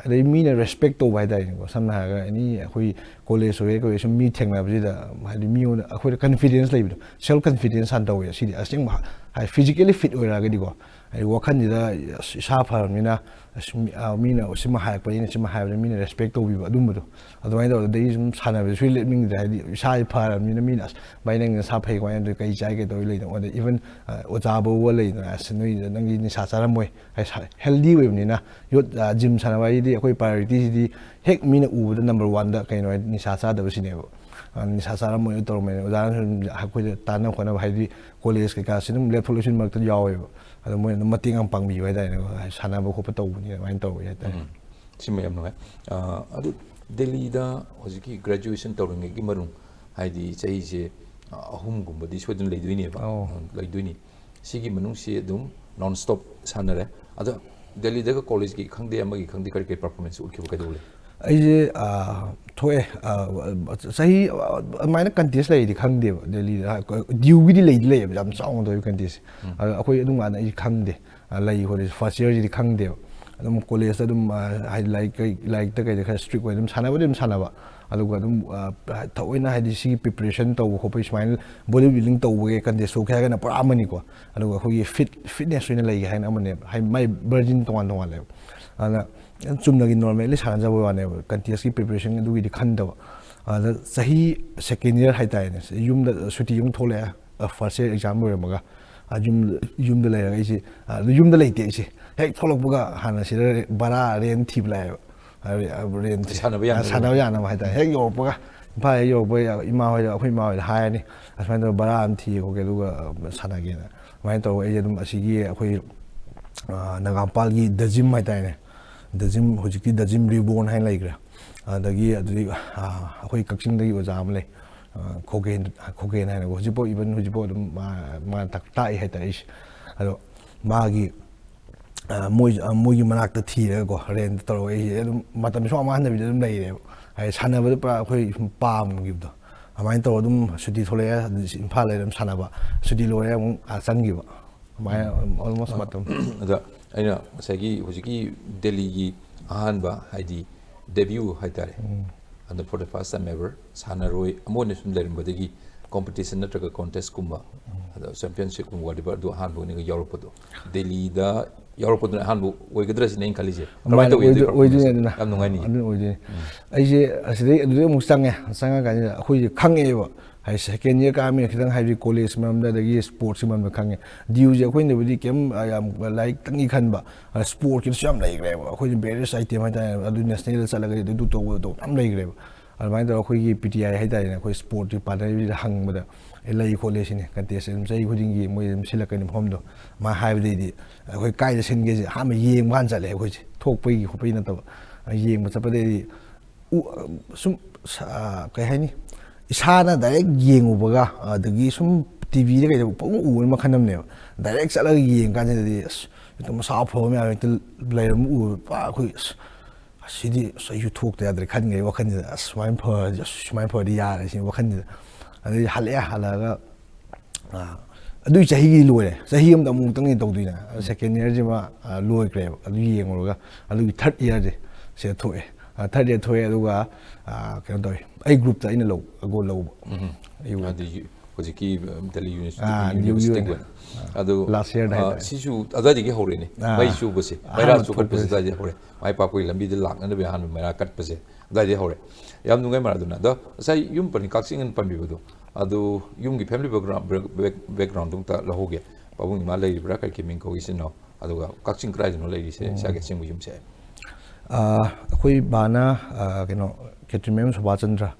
ꯑꯗꯩ ꯃꯤꯅ ꯔꯦꯁꯄꯦꯛ ꯇꯧꯕ ꯍꯥꯏꯇꯥꯔꯦꯅꯦꯀꯣ꯫ ꯁꯝꯅ ꯍꯥꯏꯔꯒ ꯑꯦꯅꯤ ꯑꯩꯈꯣꯏ ꯀꯣꯂꯦꯖ ꯑꯣꯏꯒꯦꯔꯥ ꯀꯩ ꯑꯣꯏꯒꯦꯔꯥ ꯁꯨꯝ ꯃꯤ ꯊꯦꯡꯅꯕꯁꯤꯗ ꯍꯥꯏꯗꯤ ꯃꯤꯉꯣꯟꯗ ꯑꯩꯈꯣꯏꯗ ꯀꯟꯐꯤꯗꯦꯟꯁ ꯂꯩꯕꯗꯣ, ꯁꯦꯜꯐ ꯀꯟꯐꯤꯗꯦꯟꯁ ꯍꯥꯟꯅ ꯇꯧꯋꯦ꯫ ꯁꯤꯗꯤ ꯑꯁꯦꯡꯕ ꯍꯥꯏ, ꯐꯤꯖꯤꯀꯦꯜꯂꯤ ꯐꯤꯠ ꯑꯣꯏꯔꯛꯑꯒꯗꯤꯀꯣ, ꯍꯥꯏꯗꯤ ꯋꯥꯈꯜꯁꯤꯗ ꯑꯁ, ꯏꯁꯥ ꯐꯔꯕꯅꯤꯅ ꯑꯁ, ꯃꯤ-, ꯑ, ꯃꯤꯅ ꯁꯤꯃ ꯍꯥꯏꯔꯛꯄꯅꯤꯅ ꯁꯤꯃ ꯍꯥꯏꯕꯗ ꯃꯤꯅ ꯔꯦꯁꯄꯦꯛ ꯇꯧꯕꯤꯕ ꯑꯗꯨꯝꯕꯗꯣ꯫ ꯑꯗꯨꯃꯥꯏꯅ ꯇꯧꯔꯒ ꯑꯗꯩ ꯁꯨꯝ ꯁꯥꯟꯅꯕꯗ ꯁꯨꯡꯂꯦꯞ ꯂꯦꯞꯅꯤꯡꯗ꯭ꯔꯦ꯫ ꯍꯥꯏꯗꯤ ꯏꯁꯥꯁꯤ ꯐꯔꯕꯅꯤꯅ ꯃꯤꯅ "ꯑꯁ ꯚꯥꯏ, ꯅꯪ ꯅꯁꯥ ꯐꯩ, ꯀꯃꯥꯏꯅ ꯇꯧꯔꯤ, ꯀꯩ ꯆꯥꯏ, ꯀꯩ ꯇꯧꯔꯤ ꯂꯩꯗꯅ?" ꯑꯗꯩ ꯏꯚꯟ, ꯑ, ꯑꯣꯖꯥ ꯐꯥꯎꯕ ꯂꯩꯗꯅ, "ꯑꯁ ꯅꯣꯏ, ꯅꯪꯒꯤ ꯅꯤꯁꯥ ꯆꯥꯔꯝꯃꯣꯏ, ꯍꯦꯜꯗꯤ ꯑꯣꯏꯕꯅꯤꯅ, ꯌꯣꯠ, ꯑ, ꯖꯤꯝ ꯁꯥꯟꯅꯕ ꯍꯥꯏꯗꯤ ꯑꯩꯈꯣꯏ ꯄ꯭ꯔꯥꯏꯌꯣꯔꯤꯇꯤꯁꯤꯗꯤ ꯍꯦꯛ ꯃꯤꯅ ꯎꯕꯗ ꯅꯝꯕꯔ ꯋꯥꯟꯗ ꯀꯩꯅꯣ ꯍꯥꯏꯗꯤ ꯅꯤꯁꯥ ꯆꯥꯗꯕꯁꯤꯅꯦꯕ꯫ ꯑ, ꯅꯤꯁꯥ ꯆꯥꯔꯝꯃꯣꯏꯅ ꯇꯧꯔꯝꯃꯦꯅ ꯑꯣꯖꯥꯅ ꯁꯨꯝ ꯑꯩꯈꯣꯏꯗ ꯇꯥꯟꯅ ꯈꯣꯠꯅꯕ ꯍꯥꯏꯗꯤ ꯀꯣꯂꯦꯖ ꯀꯩꯀꯥꯁꯤ ꯑꯗꯨꯝ ꯂꯦꯞꯊꯣꯛ ꯂꯦꯞꯁꯤꯟ ꯃꯔꯛꯇ ꯌꯥꯎꯋꯦꯕ꯫ ꯑꯗꯣ ꯃꯣꯏꯅ ꯑꯗꯨꯝ ꯃꯇꯦꯡ ꯌꯥꯝ ꯄꯥꯡꯕꯤꯕ ꯍꯥꯏꯇꯥꯔꯦꯅꯦ, ꯁꯥꯟꯅꯕ ꯈꯣꯠꯄ ꯇꯧꯕꯅꯤ ꯑꯗꯨꯃꯥꯏꯅ ꯇꯧꯋꯤ ꯍꯥꯏꯇꯥꯔꯦ꯫ ꯁꯤꯃ ꯌꯥꯝ ꯅꯨꯡꯉꯥꯏ꯫ ꯑ, ꯑꯗꯨ ꯗꯦꯜꯂꯤꯗ ꯍꯧꯖꯤꯛꯀꯤ graduation ꯇꯧꯔꯤꯉꯩꯒꯤ ꯃꯅꯨꯡ, ꯍꯥꯏꯗꯤ ꯆꯍꯤꯁꯦ ꯑ, ꯑꯍꯨꯝꯒꯨꯝꯕꯗꯤ ꯁꯣꯏꯗꯅ ꯂꯩꯗꯣꯏꯅꯦꯕ꯫ ꯑꯧ꯫ ꯂꯩꯗꯣꯏꯅꯤ꯫ ꯁꯤꯒꯤ ꯃꯅꯨꯡꯁꯤ ꯑꯗꯨꯝ non stop ꯁꯥꯟꯅꯔꯦ꯫ ꯑꯗꯣ ꯗꯦꯜꯂꯤꯗꯒ ꯀꯣꯂꯦꯖꯀꯤ ꯈꯪꯗꯦ, ꯑꯃꯒꯤ ꯈꯪꯗꯦ, ꯀꯔꯤ ꯀꯔꯤ performance ꯎꯠꯈꯤꯕ ꯀꯩꯗꯧꯕ ꯂꯩ? ꯑꯩꯁꯦ ꯑꯥ, ꯊꯣꯛꯑꯦ꯫ ꯑꯥ, ꯆꯍꯤ ꯑꯗꯨꯃꯥꯏꯅ contest ꯂꯩꯗꯤ ꯈꯪꯗꯦꯕ ꯗꯦꯜꯂꯤꯗ꯫ ꯗ꯭ꯌꯨꯒꯤꯗꯤ ꯂꯩꯗꯤ ꯂꯩꯌꯦꯕ, ꯌꯥꯝ ꯆꯥꯎꯅ ꯇꯧꯋꯦ contest꯫ ꯑꯗꯣ ꯑꯩꯈꯣꯏ ꯑꯗꯨꯝ ꯀꯥꯟꯗ ꯑꯩ ꯈꯪꯗꯦ꯫ ꯑꯥ, ꯂꯩ ꯈꯣꯠꯂꯦ first yearꯁꯤꯗꯤ ꯈꯪꯗꯦꯕ꯫ ꯑꯗꯨꯝ ꯀꯣꯂꯦꯖꯇ ꯑꯗꯨꯝ, ꯑꯥ, ꯍꯥꯏꯗꯤ ꯂꯥꯏꯔꯤꯛ ꯀꯩ-, ꯂꯥꯏꯔꯤꯛꯇ ꯀꯩꯗ ꯈꯔ strict ꯑꯣꯏ꯫ ꯑꯗꯨꯝ ꯁꯥꯟꯅꯕꯗꯤ ꯑꯗꯨꯝ ꯁꯥꯟꯅꯕ꯫ ꯑꯗꯨꯒ ꯑꯗꯨꯝ, ꯑꯥ, ꯊꯑꯣꯏꯅ ꯍꯥꯏꯗꯤ ꯁꯤꯒꯤ preparation ꯇꯧꯕ ꯈꯣꯠꯄ, ꯁꯨꯃꯥꯏꯅ body building ꯇꯧꯕꯒꯤ contest ꯊꯣꯛꯀꯦ ꯍꯥꯏꯔꯒꯅ ꯄꯨꯔꯥ ꯑꯃꯅꯤꯀꯣ꯫ ꯑꯗꯨꯒ ꯑꯩꯈꯣꯏꯒꯤ fit, fitness ꯑꯣꯏꯅ ꯂꯩꯒꯦ ꯍꯥꯏꯅ ꯑꯃꯅꯦꯕ꯫ ꯍꯥꯏꯗꯤ ꯃꯥꯏ version ꯇꯣꯉꯥꯟ ꯇꯣꯉꯥꯟꯂꯦꯕ꯫ ꯑꯗꯨꯅ ꯆꯨꯝꯅꯒꯤ normally ꯁꯥꯟꯅꯖꯕ ꯋꯥꯅꯦꯕ, contestꯀꯤ preparation ꯑꯗꯨꯒꯤꯗꯤ ꯈꯟꯗꯕ꯫ ꯑꯗ ꯆꯍꯤ second year ꯍꯥꯏꯇꯥꯔꯦꯅꯦ, ꯌꯨꯝꯗ ꯁꯨꯇꯤ ꯑꯃꯨꯛ ꯊꯣꯛꯂꯛꯑꯦ, first year exam ꯂꯣꯏꯔꯝꯃꯒ꯫ ꯑ, ꯌꯨꯝ, ꯌꯨꯝꯗ ꯂꯩꯔꯒ ꯑꯩꯁꯦ, ꯑ, ꯑꯗꯨ ꯌꯨꯝꯗ ꯂꯩꯇꯦ ꯑꯩꯁꯦ꯫ ꯍꯦꯛ ꯊꯣꯛꯂꯛꯄꯒ ꯍꯥꯟꯅ ꯁꯤꯗ ꯚꯔꯥ rent ꯊꯤꯕ ꯂꯥꯛꯑꯦꯕ꯫ ꯑ, rentꯁꯦ꯫ ꯁꯥꯟꯅꯕ ꯌꯥꯅꯕ꯫ ꯁꯥꯟꯅꯕ ꯌꯥꯅꯕ ꯍꯥꯏꯇꯥꯔꯦ꯫ ꯍꯦꯛ ꯌꯧꯔꯛꯄꯒ, ꯏꯝꯐꯥꯜ ꯍꯦꯛ ꯌꯧꯔꯛꯄꯒ ꯏꯃꯥ ꯍꯣꯏꯗ, ꯑꯩꯈꯣꯏ ꯏꯃꯥ ꯍꯣꯏꯗ ꯍꯥꯏꯔꯅꯤ, "ꯑꯁꯨꯃꯥꯏꯅ ꯇꯧꯔꯒ ꯚꯔꯥ ꯑꯃ ꯊꯤꯒꯦ ꯈꯣꯠꯀꯦ, ꯑꯗꯨꯒ, ꯑ, ꯁꯥꯟꯅꯒꯦꯅ"꯫ ꯑꯗꯨꯃꯥꯏꯅ ꯇꯧꯔꯒ ꯑꯩꯁꯦ ꯑꯗꯨꯝ ꯑꯁꯤꯒꯤ ꯑꯩꯈꯣꯏ, ꯑ, ꯅꯒꯥꯝꯄꯥꯜꯒꯤ The Gym ꯍꯥꯏꯇꯥꯔꯦꯅꯦ꯫ The Gym, ꯍꯧꯖꯤꯛꯇꯤ The Gym Reborn ꯍꯥꯏꯅ ꯂꯩꯈ꯭ꯔꯦ꯫ ꯑꯗꯒꯤ ꯑꯗꯨꯗꯤ, ꯑ, ꯑꯩꯈꯣꯏ ꯀꯛꯆꯤꯡꯗꯒꯤ ꯑꯣꯖꯥ ꯑꯃ ꯂꯩ꯫ ꯑ, ꯈꯣꯒꯦꯟ, ꯈꯣꯒꯦꯟ ꯍꯥꯏꯅꯀꯣ꯫ ꯍꯧꯖꯤꯛꯐꯥꯎ, even ꯍꯧꯖꯤꯛꯐꯥꯎ ꯑꯗꯨꯝ ꯃꯥ, ꯃꯥ ꯇꯥꯛ-, ꯇꯥꯛꯏ ꯍꯥꯏꯇꯥꯔꯦ ꯑꯩꯁꯦ꯫ ꯑꯗꯣ ꯃꯥꯒꯤ, ꯑ, ꯃꯣꯏ, ꯑ, ꯃꯣꯏꯒꯤ ꯃꯅꯥꯛꯇ ꯊꯤꯔꯒꯀꯣ, rent ꯇꯧꯔꯒ ꯑꯩꯁꯦ ꯑꯗꯨꯝ ꯃꯇꯝ ꯁꯨꯃꯥꯡ ꯃꯥꯡꯍꯟꯗꯕꯤꯗ ꯑꯗꯨꯝ ꯂꯩꯔꯦꯕ꯫ ꯍꯥꯏꯗꯤ ꯁꯥꯟꯅꯕꯗ ꯄꯨꯔꯥ ꯑꯩꯈꯣꯏ ꯁꯨꯝ ꯄꯥꯝꯈꯤꯕꯗꯣ꯫ ꯑꯗꯨꯃꯥꯏꯅ ꯇꯧꯔꯒ ꯑꯗꯨꯝ ꯁꯨꯇꯤ ꯊꯣꯛꯂꯛꯑꯦ, ꯑꯗꯨ ꯏꯝꯐꯥꯜ ꯂꯩꯔ ꯑꯗꯨꯝ ꯁꯥꯟꯅꯕ꯫ ꯁꯨꯇꯤ ꯂꯣꯏꯔꯦ ꯑꯃꯨꯛ ꯑꯥ ꯆꯪꯈꯤꯕ꯫ ꯑꯗꯨꯃꯥꯏꯅ almost ꯃꯇꯝ꯫ ꯑꯗ ꯑꯩꯅ ꯉꯁꯥꯏꯒꯤ ꯍꯧꯖꯤꯛꯀꯤ ꯗꯦꯜꯂꯤꯒꯤ ꯑꯍꯥꯟꯕ, ꯍꯥꯏꯗꯤ debut ꯍꯥꯏꯇꯥꯔꯦ, ꯑꯗ for the first time ever ꯁꯥꯟꯅꯔꯣꯏ ꯑꯃ ꯑꯣꯏꯅ ꯁꯨꯝ ꯂꯩꯔꯝꯕꯗꯒꯤ competition ꯅꯠꯇ꯭ꯔꯒ contestꯀꯨꯝꯕ, ꯑꯗ championshipꯀꯨꯝꯕ, whatever, ꯑꯗꯨ ꯑꯍꯥꯟꯕ ꯑꯣꯏꯅꯒ ꯌꯥꯎꯔꯛꯄꯗꯣ, ꯗꯦꯜꯂꯤꯗ ꯌꯥꯎꯔꯛꯄꯗꯨꯅ ꯑꯍꯥꯟꯕ ꯑꯣꯏꯒꯗ꯭ꯔꯥ ꯁꯤꯅꯦ ꯑꯩꯅ ꯈꯜꯂꯤꯁꯦ꯫ ꯀꯃꯥꯏꯅ ꯑꯗꯨꯃꯥꯏꯅ ꯇꯧꯒꯦ ꯑꯗꯨꯒꯤ ꯑꯣꯏꯗꯣꯏ-, ꯑꯣꯏꯗꯣꯏꯅꯦ performance? ꯑꯗꯨꯅ꯫ ꯌꯥꯝ ꯅꯨꯡꯉꯥꯏꯅꯤꯌꯦ꯫ ꯑꯗꯨꯅ ꯑꯣꯏꯗꯣꯏꯅꯦ꯫ ꯑꯩꯁꯦ ꯑꯁꯤꯗꯩ, ꯑꯗꯨꯗꯩ ꯑꯃꯨꯛ ꯆꯪꯉꯦ꯫ ꯆꯪꯉꯀꯥꯟꯁꯤꯗ ꯑꯩꯈꯣꯏꯁꯦ ꯈꯪꯉꯛꯑꯦꯕ, ꯍꯥꯏꯗꯤ second year ꯀꯥꯔꯃꯤꯅ ꯈꯤꯇꯪ, ꯍꯥꯏꯗꯤ ꯀꯣꯂꯦꯖ ꯃꯔꯝꯗ ꯑꯗꯒꯤ sportsꯀꯤ ꯃꯔꯝꯗ ꯈꯪꯉꯦ꯫ ꯗ꯭ꯌꯨꯁꯦ ꯑꯩꯈꯣꯏꯅꯕꯨꯗꯤ ꯀꯩꯝ, ꯑ, ꯌꯥꯝ ꯂꯥꯏꯔꯤꯛꯇꯪꯒꯤ ꯈꯟꯕ, ꯑ, sportsꯀꯤꯗꯁꯨ ꯌꯥꯝ ꯂꯩꯈ꯭ꯔꯦꯕ꯫ ꯑꯩꯈꯣꯏꯗꯤ various item ꯍꯥꯏꯇꯥꯔꯦ, ꯑꯗꯨ nationalꯗ ꯆꯠꯂꯒꯗꯤ ꯑꯗꯨ ꯇꯧꯕ ꯇꯧꯕ ꯌꯥꯝ ꯂꯩꯈ꯭ꯔꯦꯕ꯫ ꯑꯗꯨꯃꯥꯏꯅ ꯇꯧꯔꯒ ꯑꯩꯈꯣꯏꯒꯤ P T I ꯍꯥꯏꯇꯥꯔꯦꯅꯦ, ꯑꯩꯈꯣꯏ sportsꯀꯤ departmentꯗ ꯍꯪꯕꯗ, "ꯑꯦ, ꯂꯩ ꯈꯣꯠꯂꯦ ꯁꯤꯅꯤ, contest ꯑꯗꯨꯝ ꯆꯍꯤ ꯈꯨꯗꯤꯡꯒꯤ ꯃꯣꯏ ꯑꯗꯨꯝ ꯁꯤꯜꯂꯛꯀꯅꯤ ꯃꯐꯝꯗꯣ", ꯃꯥ ꯍꯥꯏꯕꯗꯩꯗꯤ ꯑꯩꯈꯣꯏ ꯀꯥꯏꯗ ꯁꯤꯟꯒꯦꯁꯦ ꯑꯍꯥꯟꯕ ꯌꯦꯡꯕ ꯍꯥꯟꯅ ꯆꯠꯂꯦ ꯑꯩꯈꯣꯏꯁꯦ, ꯊꯣꯛꯄꯒꯤ ꯈꯣꯠꯄꯒꯤ ꯅꯠꯇꯕ꯫ ꯌꯦꯡꯕ ꯆꯠꯄꯗꯩꯗꯤ ꯎ- ꯁꯨꯝ ꯁ- ꯀꯩ ꯍꯥꯏꯅꯤ, ꯏꯁꯥꯅ ꯗꯥꯏꯔꯦꯛ ꯌꯦꯡꯉꯨꯕꯒ ꯑꯗꯒꯤ ꯁꯨꯝ ꯇꯤ ꯚꯤꯗ ꯀꯩꯗ ꯄꯪꯎ ꯎꯕ ꯃꯈꯜ ꯑꯃꯅꯦꯕ꯫ ꯗꯥꯏꯔꯦꯛ ꯆꯠꯂꯒ ꯌꯦꯡ ꯀꯥꯟꯁꯤꯗꯗꯤ ꯑꯁ, ꯍꯦꯛꯇ ꯃꯁꯥ ꯐꯕ ꯃꯌꯥꯝ ꯍꯦꯛꯇ ꯂꯩꯔꯝꯕ ꯎꯕ꯫ ꯄꯨꯔꯥ ꯑꯩꯈꯣꯏ ꯑꯁ, ꯑꯁꯤꯗꯤ ꯑꯁ ꯑꯩꯁꯨ ꯊꯣꯛꯇ ꯌꯥꯗ꯭ꯔꯦ ꯈꯟꯈ꯭ꯔꯦ ꯋꯥꯈꯜꯁꯤꯗ꯫ ꯑꯁ ꯁꯨꯃꯥꯏꯅ ꯐꯔꯗꯤ, ꯑꯁ ꯁꯨꯃꯥꯏꯅ ꯐꯔꯗꯤ ꯌꯥꯔꯦ ꯁꯤꯅꯤ ꯋꯥꯈꯜꯁꯤꯗ꯫ ꯑꯗꯩ ꯍꯜꯂꯛꯑꯦ, ꯍꯜꯂꯛꯑꯒ ꯑꯥ, ꯑꯗꯨꯒꯤ ꯆꯍꯤꯒꯤ ꯂꯣꯏꯔꯦ꯫ ꯆꯍꯤ ꯑꯃꯗ ꯑꯃꯨꯛꯇꯪꯅꯤ ꯇꯧꯗꯣꯏꯅꯦ꯫ ꯁꯦꯀꯦꯟ ꯏꯌꯔꯁꯤꯃ ꯑꯥ, ꯂꯣꯏꯈ꯭ꯔꯦꯕ꯫ ꯑꯗꯨ ꯌꯦꯡꯉꯨꯔꯒ ꯑꯗꯨꯒꯤ ꯊꯥꯔꯠ ꯏꯌꯔꯁꯦ ꯁꯤꯗ ꯊꯣꯛꯑꯦ꯫ ꯊꯥꯔꯠ ꯏꯌꯔ ꯊꯣꯛꯑꯦ, ꯑꯗꯨꯒ ꯑꯥ, ꯀꯩꯅꯣ ꯇꯧꯋꯦ, ꯑꯩ ꯒ꯭ꯔꯨꯞꯇ ꯑꯩꯅ ꯂꯧ ꯑꯒꯣ ꯂꯧꯕ꯫ ꯎꯝ꯫ ꯑꯩ ꯑꯣꯏꯅ꯫ ꯑꯗꯨ ꯌꯨ- ꯍꯧꯖꯤꯛꯀꯤ ꯗꯦꯜꯂꯤ ꯑꯥ, ꯌꯨꯅꯤꯚꯔꯁꯤꯇꯤꯒꯤ ꯗꯤ ꯌꯨ ꯑꯣꯏꯅ꯫ ꯑꯣꯏꯅ꯫ ꯑꯗꯨ ꯂꯥꯁ ꯏꯌꯔꯗ ꯑꯥ, ꯍꯥꯏꯇꯥꯔꯦ꯫ ꯁꯤꯁꯨ ꯑꯗꯨꯋꯥꯏꯗꯒꯤ ꯍꯧꯔꯦꯅꯦ꯫ ꯑꯥ, ꯃꯩ ꯆꯨꯕꯁꯦ, ꯑꯍꯥꯟꯕ ꯃꯩꯔꯥ ꯆꯨꯈꯠꯄꯁꯦ ꯊꯣꯛꯄꯁꯦ꯫ ꯑꯗꯨꯋꯥꯏꯗꯒꯤ ꯍꯧꯔꯦ꯫ ꯃꯥꯏ ꯄꯥꯛꯄꯒꯤ ꯂꯝꯕꯤꯗ ꯂꯥꯛꯅꯅꯕ ꯑꯍꯥꯟꯕ ꯃꯩꯔꯥ ꯀꯠꯄꯁꯦ ꯑꯗꯨꯋꯥꯏꯗꯒꯤ ꯍꯧꯔꯦ꯫ ꯌꯥꯝ ꯅꯨꯡꯉꯥꯏ ꯃꯥꯔꯥꯗꯣꯅꯥ꯫ ꯑꯗꯣ ꯉꯁꯥꯏ ꯌꯨꯝ ꯄꯟ, ꯀꯛꯆꯤꯡ ꯑꯅ ꯄꯟꯕꯤꯕꯗꯣ, ꯑꯗꯨ ꯌꯨꯝꯒꯤ ꯐꯦꯃꯤꯂꯤ ꯕꯦꯛꯒ꯭ꯔꯥꯎꯟ, ꯕꯦꯛ- ꯕꯦꯛꯒ꯭ꯔꯥꯎꯟꯗꯨ ꯑꯝꯇ ꯂꯧꯍꯧꯒꯦ꯫ ꯄꯥꯕꯨꯡ ꯏꯃꯥ ꯂꯩꯔꯤꯕ꯭ꯔꯥ, ꯀꯔꯤ ꯀꯔꯤ ꯃꯤꯡ ꯀꯧꯏ, ꯏꯆꯤꯟ ꯏꯅꯥꯎ? ꯑꯗꯨꯒ ꯀꯛꯆꯤꯡ ꯀꯗꯥꯏꯗꯅꯣ ꯂꯩꯔꯤꯁꯦ, ꯎꯝ꯫ ꯏꯁꯥꯒꯤ ꯑꯁꯦꯡꯕ ꯌꯨꯝꯁꯦ? ꯑꯥ, ꯑꯩꯈꯣꯏ ꯕꯥꯅ, ꯑꯥ, ꯀꯩꯅꯣ, ꯈꯦꯇ꯭ꯔꯤꯃꯌꯨꯝ ꯁꯣꯚꯥꯆꯟꯗ꯭ꯔ,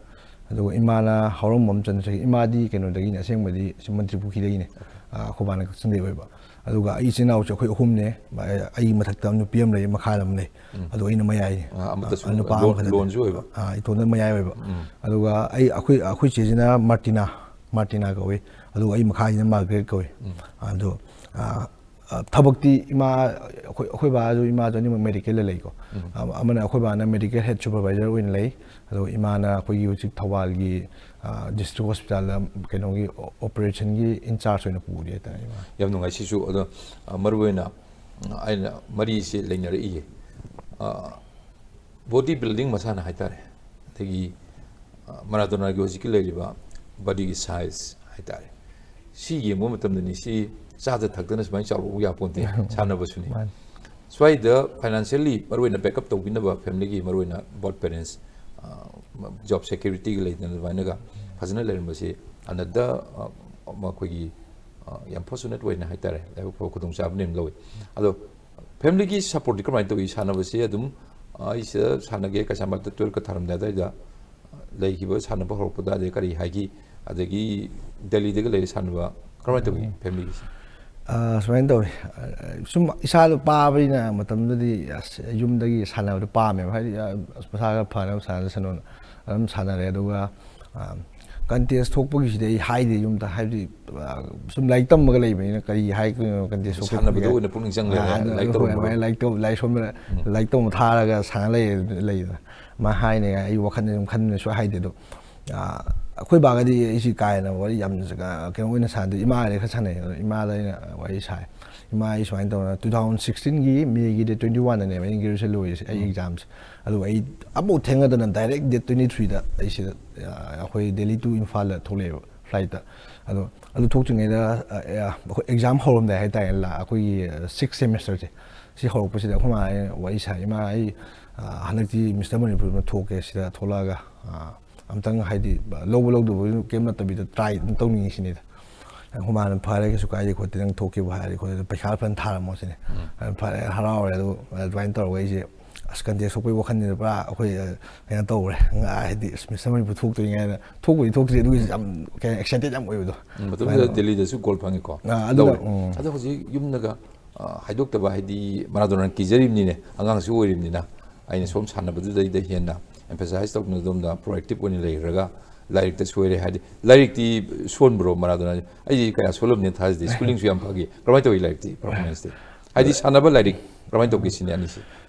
ꯑꯗꯨꯒ ꯏꯃꯥꯅ ꯍꯥꯎꯔꯝꯕꯝ ꯆꯟꯗ꯭ꯔꯁꯦꯈꯔ꯫ ꯏꯃꯥꯗꯤ ꯀꯩꯅꯣꯗꯒꯤꯅꯦ, ꯑꯁꯦꯡꯕꯗꯤ ꯁꯤ ꯃꯟꯇ꯭ꯔꯤꯄꯨꯈ꯭ꯔꯤꯗꯒꯤꯅꯦ꯫ ꯑꯥ, ꯑꯩꯈꯣꯏ ꯕꯥꯅ ꯀꯛꯆꯤꯡꯗꯒꯤ ꯑꯣꯏꯕ꯫ ꯑꯗꯨꯒ ꯑꯩ ꯏꯆꯤꯟ ꯏꯅꯥꯎꯁꯦ ꯑꯩꯈꯣꯏ ꯑꯍꯨꯝꯅꯦ꯫ ꯑꯩ ꯃꯊꯛꯇ ꯅꯨꯄꯤ ꯑꯃ ꯂꯩ, ꯃꯈꯥꯗ ꯑꯃ ꯂꯩ꯫ ꯎꯝ꯫ ꯑꯗꯣ ꯑꯩꯅ ꯃꯌꯥꯏꯅꯦ꯫ ꯑꯥ, ꯑꯃꯠꯇꯁꯨ ꯑꯥ, ꯅꯨꯄꯥ ꯂꯣꯟ-, ꯑꯃꯈꯛꯇꯅꯦ꯫ ꯂꯣꯟꯁꯨ ꯑꯣꯏꯕ? ꯑꯥ, ꯏꯇꯣꯝꯗ ꯃꯌꯥꯏ ꯑꯣꯏꯕ꯫ ꯎꯝ꯫ ꯑꯗꯨꯒ ꯑꯩ, ꯑꯩꯈꯣꯏ, ꯑꯩꯈꯣꯏ ꯆꯦꯁꯤꯅ ꯃꯥꯔꯇꯤꯅꯥ, ꯃꯥꯔꯇꯤꯅꯥ ꯀꯧꯏ꯫ ꯑꯗꯨꯒ ꯑꯩ ꯃꯈꯥꯁꯤꯅ ꯃꯥꯔꯒꯔꯦꯠ ꯀꯧꯏ꯫ ꯎꯝ꯫ ꯑꯗꯣ, ꯑꯥ, ꯑꯥ, ꯊꯕꯛꯇꯤ ꯏꯃꯥ, ꯑꯩꯈꯣꯏ, ꯑꯩꯈꯣꯏ ꯕꯥꯁꯨ ꯏꯃꯥꯁꯨ ꯑꯅꯤꯃꯛ ꯃꯦꯗꯤꯀꯦꯜꯗ ꯂꯩꯀꯣ꯫ ꯎꯝ꯫ ꯑꯃ-, ꯑꯃꯅ, ꯑꯩꯈꯣꯏ ꯕꯥꯅ ꯃꯦꯗꯤꯀꯦꯜ ꯍꯦꯗ ꯁꯨꯄꯔꯚꯥꯏꯖꯔ ꯑꯣꯏꯅ ꯂꯩ꯫ ꯑꯗꯨꯒ ꯏꯃꯥꯅ ꯑꯩꯈꯣꯏꯒꯤ ꯍꯧꯖꯤꯛ ꯊꯧꯕꯥꯜꯒꯤ, ꯑꯥ, ꯗꯤꯁꯇ꯭ꯔꯤꯛ ꯍꯣꯁꯄꯤꯇꯥꯜꯗ ꯀꯩꯅꯣꯒꯤ ꯑꯣ-, ꯑꯣꯄꯔꯦꯁꯟꯒꯤ ꯏꯟꯆꯥꯔꯖ ꯑꯣꯏꯅ ꯄꯨꯔꯤ ꯍꯥꯏꯇꯥꯔꯦ ꯏꯃꯥ꯫ ꯌꯥꯝ ꯅꯨꯡꯉꯥꯏ꯫ ꯁꯤꯁꯨ ꯑꯗꯣ, ꯑ, ꯃꯔꯨꯑꯣꯏꯅ, ꯎꯝ, ꯑꯩꯅ ꯃꯔꯤꯁꯦ ꯂꯩꯅꯔꯛꯏꯌꯦ꯫ ꯑ, ꯕꯣꯗꯤ ꯕꯤꯜꯗꯤꯡ ꯃꯁꯥꯟꯅ ꯍꯥꯏꯇꯥꯔꯦ, ꯑꯗꯒꯤ, ꯑ, ꯃꯔꯥꯗꯣꯅꯥꯒꯤ ꯍꯧꯖꯤꯛꯀꯤ ꯂꯩꯔꯤꯕ ꯕꯣꯗꯤꯒꯤ ꯁꯥꯏꯖ ꯍꯥꯏꯇꯥꯔꯦ, ꯁꯤ ꯌꯦꯡꯕ ꯃꯇꯝꯗꯅꯤ ꯁꯤ ꯆꯥꯗ ꯊꯛꯇꯅ ꯁꯨꯃꯥꯏꯅ ꯆꯥꯎꯔꯛꯎ ꯌꯥꯄꯣꯟꯇꯦ, ꯁꯥꯟꯅꯕꯁꯨꯅꯤ꯫ ꯃꯥꯅꯤ꯫ ꯁ꯭ꯋꯥꯏꯗ ꯐꯥꯏꯅꯥꯟꯁꯤꯌꯦꯜꯂꯤ ꯃꯔꯨꯑꯣꯏꯅ ꯕꯦꯛꯑꯞ ꯇꯧꯕꯤꯅꯕ ꯐꯦꯃꯤꯂꯤꯒꯤ, ꯃꯔꯨꯑꯣꯏꯅ ꯕꯣꯠ ꯄꯦꯔꯦꯟꯁ, ꯑ, ꯖꯣꯕ ꯁꯦꯀ꯭ꯌꯨꯔꯤꯇꯤꯒ ꯂꯩꯗꯅ ꯑꯗꯨꯃꯥꯏꯅꯒ ꯐꯖꯅ ꯂꯩꯔꯝꯕꯁꯤ ꯑꯅꯗ, ꯑ, ꯃꯈꯣꯏꯒꯤ, ꯑ, ꯌꯥꯝ ꯐꯣꯔꯆꯨꯅꯦꯠ ꯑꯣꯏꯅ ꯍꯥꯏꯇꯥꯔꯦ, ꯂꯥꯏꯕꯛ ꯐꯕ ꯈꯨꯗꯣꯡꯆꯥꯕꯅꯦꯅ ꯂꯧꯏ꯫ ꯑꯗꯣ ꯐꯦꯃꯤꯂꯤꯒꯤ ꯁꯞꯄꯣꯔꯠꯇꯤ ꯀꯃꯥꯏꯅ ꯇꯧꯏ? ꯁꯥꯟꯅꯕꯁꯤ ꯑꯗꯨꯝ, ꯑ, ꯑꯩ ꯁꯤꯗ ꯁꯥꯟꯅꯒꯦ, ꯀꯩꯁꯥꯝꯄꯥꯠꯇ ꯇꯨꯌꯦꯜꯞꯀ ꯊꯥꯔꯝꯗꯥꯏ ꯑꯗꯨꯋꯥꯏꯗ ꯂꯩꯈꯤꯕ ꯁꯥꯟꯅꯕ ꯍꯧꯔꯛꯄꯗ ꯑꯗꯩ ꯀꯔꯤ ꯍꯥꯏꯈꯤ? ꯑꯗꯒꯤ ꯗꯦꯜꯂꯤꯗꯒ ꯂꯩꯔ ꯁꯥꯟꯅꯕ ꯀꯔꯝꯍꯥꯏꯅ ꯇꯧꯏ ꯎꯝ꯫ ꯐꯦꯃꯤꯂꯤꯒꯤꯁꯦ? ꯑꯥ, ꯁꯨꯃꯥꯏꯅ ꯇꯧꯋꯤ꯫ ꯑꯥ, ꯁꯨꯝ ꯏꯁꯥꯗꯣ ꯄꯥꯕꯅꯤꯅ ꯃꯇꯝꯗꯨꯗꯤ ꯑꯁ, ꯌꯨꯝꯗꯒꯤ ꯁꯥꯟꯅꯕꯗꯣ ꯄꯥꯝꯃꯦꯕ꯫ ꯍꯥꯏꯗꯤ, ꯑꯥ, ꯃꯁꯥ ꯈꯔ ꯐꯅꯕ ꯁꯥꯟꯅꯁꯅꯨꯅ ꯑꯗꯨꯝ ꯁꯥꯟꯅꯔꯦ꯫ ꯑꯗꯨꯒ, ꯑꯥ, ꯀꯟꯇꯦꯁ ꯊꯣꯛꯄꯒꯤꯁꯤꯗꯤ ꯑꯩ ꯍꯥꯏꯗꯦ ꯌꯨꯝꯗ꯫ ꯍꯥꯏꯕꯗꯤ, ꯑꯥ, ꯁꯨꯝ ꯂꯥꯏꯔꯤꯛ ꯇꯝꯕꯒ ꯂꯩꯕꯅꯤꯅ ꯀꯔꯤ ꯍꯥꯏꯗꯣꯏꯅꯣ ꯀꯟꯇꯦꯁ ꯊꯣꯛꯄꯒꯤ? ꯁꯥꯟꯅꯕꯗ ꯑꯣꯏꯅ ꯄꯨꯛꯅꯤꯡ ꯆꯪ ꯂꯩꯔꯦ, ꯑꯥ, ꯑꯗꯨ ꯂꯥꯏꯔꯤꯛ ꯍꯣꯏ, ꯇꯧꯔꯝꯃꯔꯣꯏ꯫ ꯍꯣꯏ, ꯂꯥꯏꯔꯤꯛ ꯇꯧ-, ꯂꯥꯏꯔꯤꯛ ꯁꯣꯝꯗ ꯎꯝ꯫ ꯂꯥꯏꯔꯤꯛ ꯇꯧꯕ ꯊꯥꯔꯒ ꯁꯥꯟꯅ ꯂꯩ-, ꯂꯩꯗꯅ꯫ ꯃꯥ ꯍꯥꯏꯅꯦ, ꯑꯩ ꯋꯥꯈꯜꯗ ꯁꯨꯝ ꯈꯟꯕꯅ ꯁꯨꯡꯍꯥꯏ ꯍꯥꯏꯗꯦ꯫ ꯑꯗꯣ, ꯑꯥ, ꯑꯩꯈꯣꯏ ꯕꯥꯒꯗꯤ ꯑꯩꯁꯤ ꯀꯥ ꯍꯦꯟꯅ ꯋꯥꯔꯤ ꯌꯥꯝ, ꯑꯥ, ꯀꯩꯅꯣ ꯑꯣꯏꯅ ꯁꯥꯟꯅꯗꯦ꯫ ꯏꯃꯥꯒꯗꯤ ꯈꯔ ꯁꯥꯟꯅꯩ꯫ ꯑꯗꯣ ꯏꯃꯥꯗ ꯑꯩꯅ ꯋꯥꯔꯤ ꯁꯥꯏ꯫ "ꯏꯃꯥ, ꯑꯩ ꯁꯨꯃꯥꯏꯅ ꯇꯧꯗꯅ two thousand sixteen ꯒꯤ May ꯒꯤ date twenty one ꯗꯅꯦꯕ ꯑꯩꯅ graduation ꯂꯣꯏꯔꯤꯁꯦ, ꯑꯩ ꯎꯝ꯫ Exams꯫ ꯑꯗꯨꯒ ꯑꯩ ꯑꯃꯐꯥꯎ ꯊꯦꯡꯅꯗꯅ direct date twenty three ꯗ ꯑꯩ ꯁꯤꯗ, ꯑꯥ, ꯑꯩꯈꯣꯏ ꯗꯦꯜꯂꯤ to ꯏꯝꯐꯥꯜꯗ ꯊꯣꯛꯂꯛꯑꯦꯕ flight ꯇ꯫ ꯑꯗꯣ ꯑꯗꯨ ꯊꯣꯛꯇ꯭ꯔꯤꯉꯩꯗ, ꯑꯥ, ꯑꯩꯈꯣꯏ exam ꯍꯧꯔꯝꯗꯥꯏ ꯍꯥꯏꯇꯥꯔꯦ, ꯂꯥ-, ꯑꯩꯈꯣꯏꯒꯤ, ꯑꯥ, sixth semester ꯁꯦ꯫ ꯁꯤ ꯍꯧꯔꯛꯄꯁꯤꯗ ꯑꯩꯈꯣꯏ ꯃꯥ ꯋꯥꯔꯤ ꯁꯥꯏ, "ꯏꯃꯥ, ꯑꯩ, ꯑꯥ, ꯍꯟꯗꯛꯇꯤ Mister ꯃꯅꯤꯄꯨꯔ ꯑꯃ ꯊꯣꯛꯀꯦ, ꯁꯤꯗ ꯊꯣꯛꯂꯛꯑꯒ, ꯑꯥ, ꯑꯝꯇꯪ ꯍꯥꯏꯗꯤ ꯂꯧꯕ ꯂꯧꯗꯕ ꯀꯩꯝ ꯅꯠꯇꯕꯤꯗ try ꯑꯗꯨꯝ ꯇꯧꯅꯤꯡꯉꯤ" ꯁꯤꯅꯤꯗ꯫ ꯑꯩꯈꯣꯏ ꯃꯥꯅ "ꯐꯔꯦ, ꯀꯩꯁꯨ ꯀꯥꯏꯗꯦ ꯈꯣꯠꯇꯦ, ꯅꯪ ꯊꯣꯛꯀꯦꯕꯨ ꯍꯥꯏꯔꯗꯤ ꯈꯣꯠꯂꯗꯤ ꯄꯩꯁꯥ ꯐꯖꯅ ꯊꯥꯔꯝꯃꯣ" ꯁꯤꯅꯤ꯫ ꯎꯝ꯫ ꯑꯗꯨ ꯐꯔꯦ, ꯍꯔꯥꯎꯔꯦ꯫ ꯑꯗꯨ ꯑꯗꯨꯃꯥꯏꯅ ꯇꯧꯔꯒ ꯑꯩꯁꯦ ꯑꯁ, contest ꯊꯣꯛꯄꯒꯤ ꯋꯥꯈꯜꯁꯤꯗ ꯄꯨꯔꯥ ꯑꯩꯈꯣꯏ, ꯑ, ꯀꯩꯅꯣ ꯇꯧꯈ꯭ꯔꯦ꯫ ꯉꯥ-, ꯍꯥꯏꯗꯤ ꯑꯁ, Mister ꯃꯅꯤꯄꯨꯔ ꯊꯣꯛꯇꯣꯏꯅꯤ ꯍꯥꯏꯅ, ꯊꯣꯛꯄꯨꯗꯤ ꯊꯣꯛꯇ꯭ꯔꯤ, ꯑꯗꯨꯒꯤꯁꯨ ꯌꯥꯝ ꯀꯩ ꯍꯥꯏ, excited ꯌꯥꯝ ꯑꯣꯏꯕꯗꯣ꯫ ꯎꯝ, ꯃꯇꯝꯗꯨꯗ ꯑꯗꯨꯃꯥꯏꯅ ꯗꯦꯜꯂꯤꯗꯁꯨ gold ꯐꯪꯉꯤꯀꯣ꯫ ꯑꯥ, ꯑꯗꯨꯗ, ꯂꯧꯔꯦ꯫ ꯎꯝ꯫ ꯑꯗꯣ ꯍꯧꯖꯤꯛ ꯌꯨꯝꯗꯒ, ꯑ, ꯍꯥꯏꯗꯣꯛꯇꯕ, ꯍꯥꯏꯗꯤ ꯃꯔꯥꯗꯣꯅꯥ ꯀꯤꯖꯔꯤꯕꯅꯤꯅꯦ, ꯑꯉꯥꯡꯁꯨ ꯑꯣꯏꯔꯤꯕꯅꯤꯅ꯫ ꯑꯩꯅ ꯁꯣꯝ ꯁꯥꯟꯅꯕꯗꯨꯗꯩꯗ ꯍꯦꯟꯅ emphasize ꯇꯧꯗꯅ ꯑꯗꯣꯝꯗ proactive ꯑꯣꯏꯅ ꯂꯩꯈ꯭ꯔꯒ ꯂꯥꯏꯔꯤꯛꯇ ꯁꯣꯏꯔꯦ ꯍꯥꯏꯗꯤ, ꯂꯥꯏꯔꯤꯛꯇꯤ ꯁꯣꯟꯕ꯭ꯔꯣ ꯃꯔꯥꯗꯣꯅꯥ? ꯑꯩꯗꯤ ꯀꯌꯥ ꯁꯣꯜꯂꯝꯅꯦ ꯊꯥꯖꯗꯦ, schooling ꯁꯨ ꯌꯥꯝ ꯐꯈꯤ꯫ ꯀꯃꯥꯏꯅ ꯇꯧꯏ ꯂꯥꯏꯔꯤꯛꯇꯤ, performance ꯇꯤ? ꯍꯥꯏꯗꯤ ꯁꯥꯟꯅꯕ, ꯂꯥꯏꯔꯤꯛ ꯀꯃꯥꯏꯅ ꯇꯧꯒꯦ ꯁꯤꯅꯦ ꯑꯅꯤꯁꯤ꯫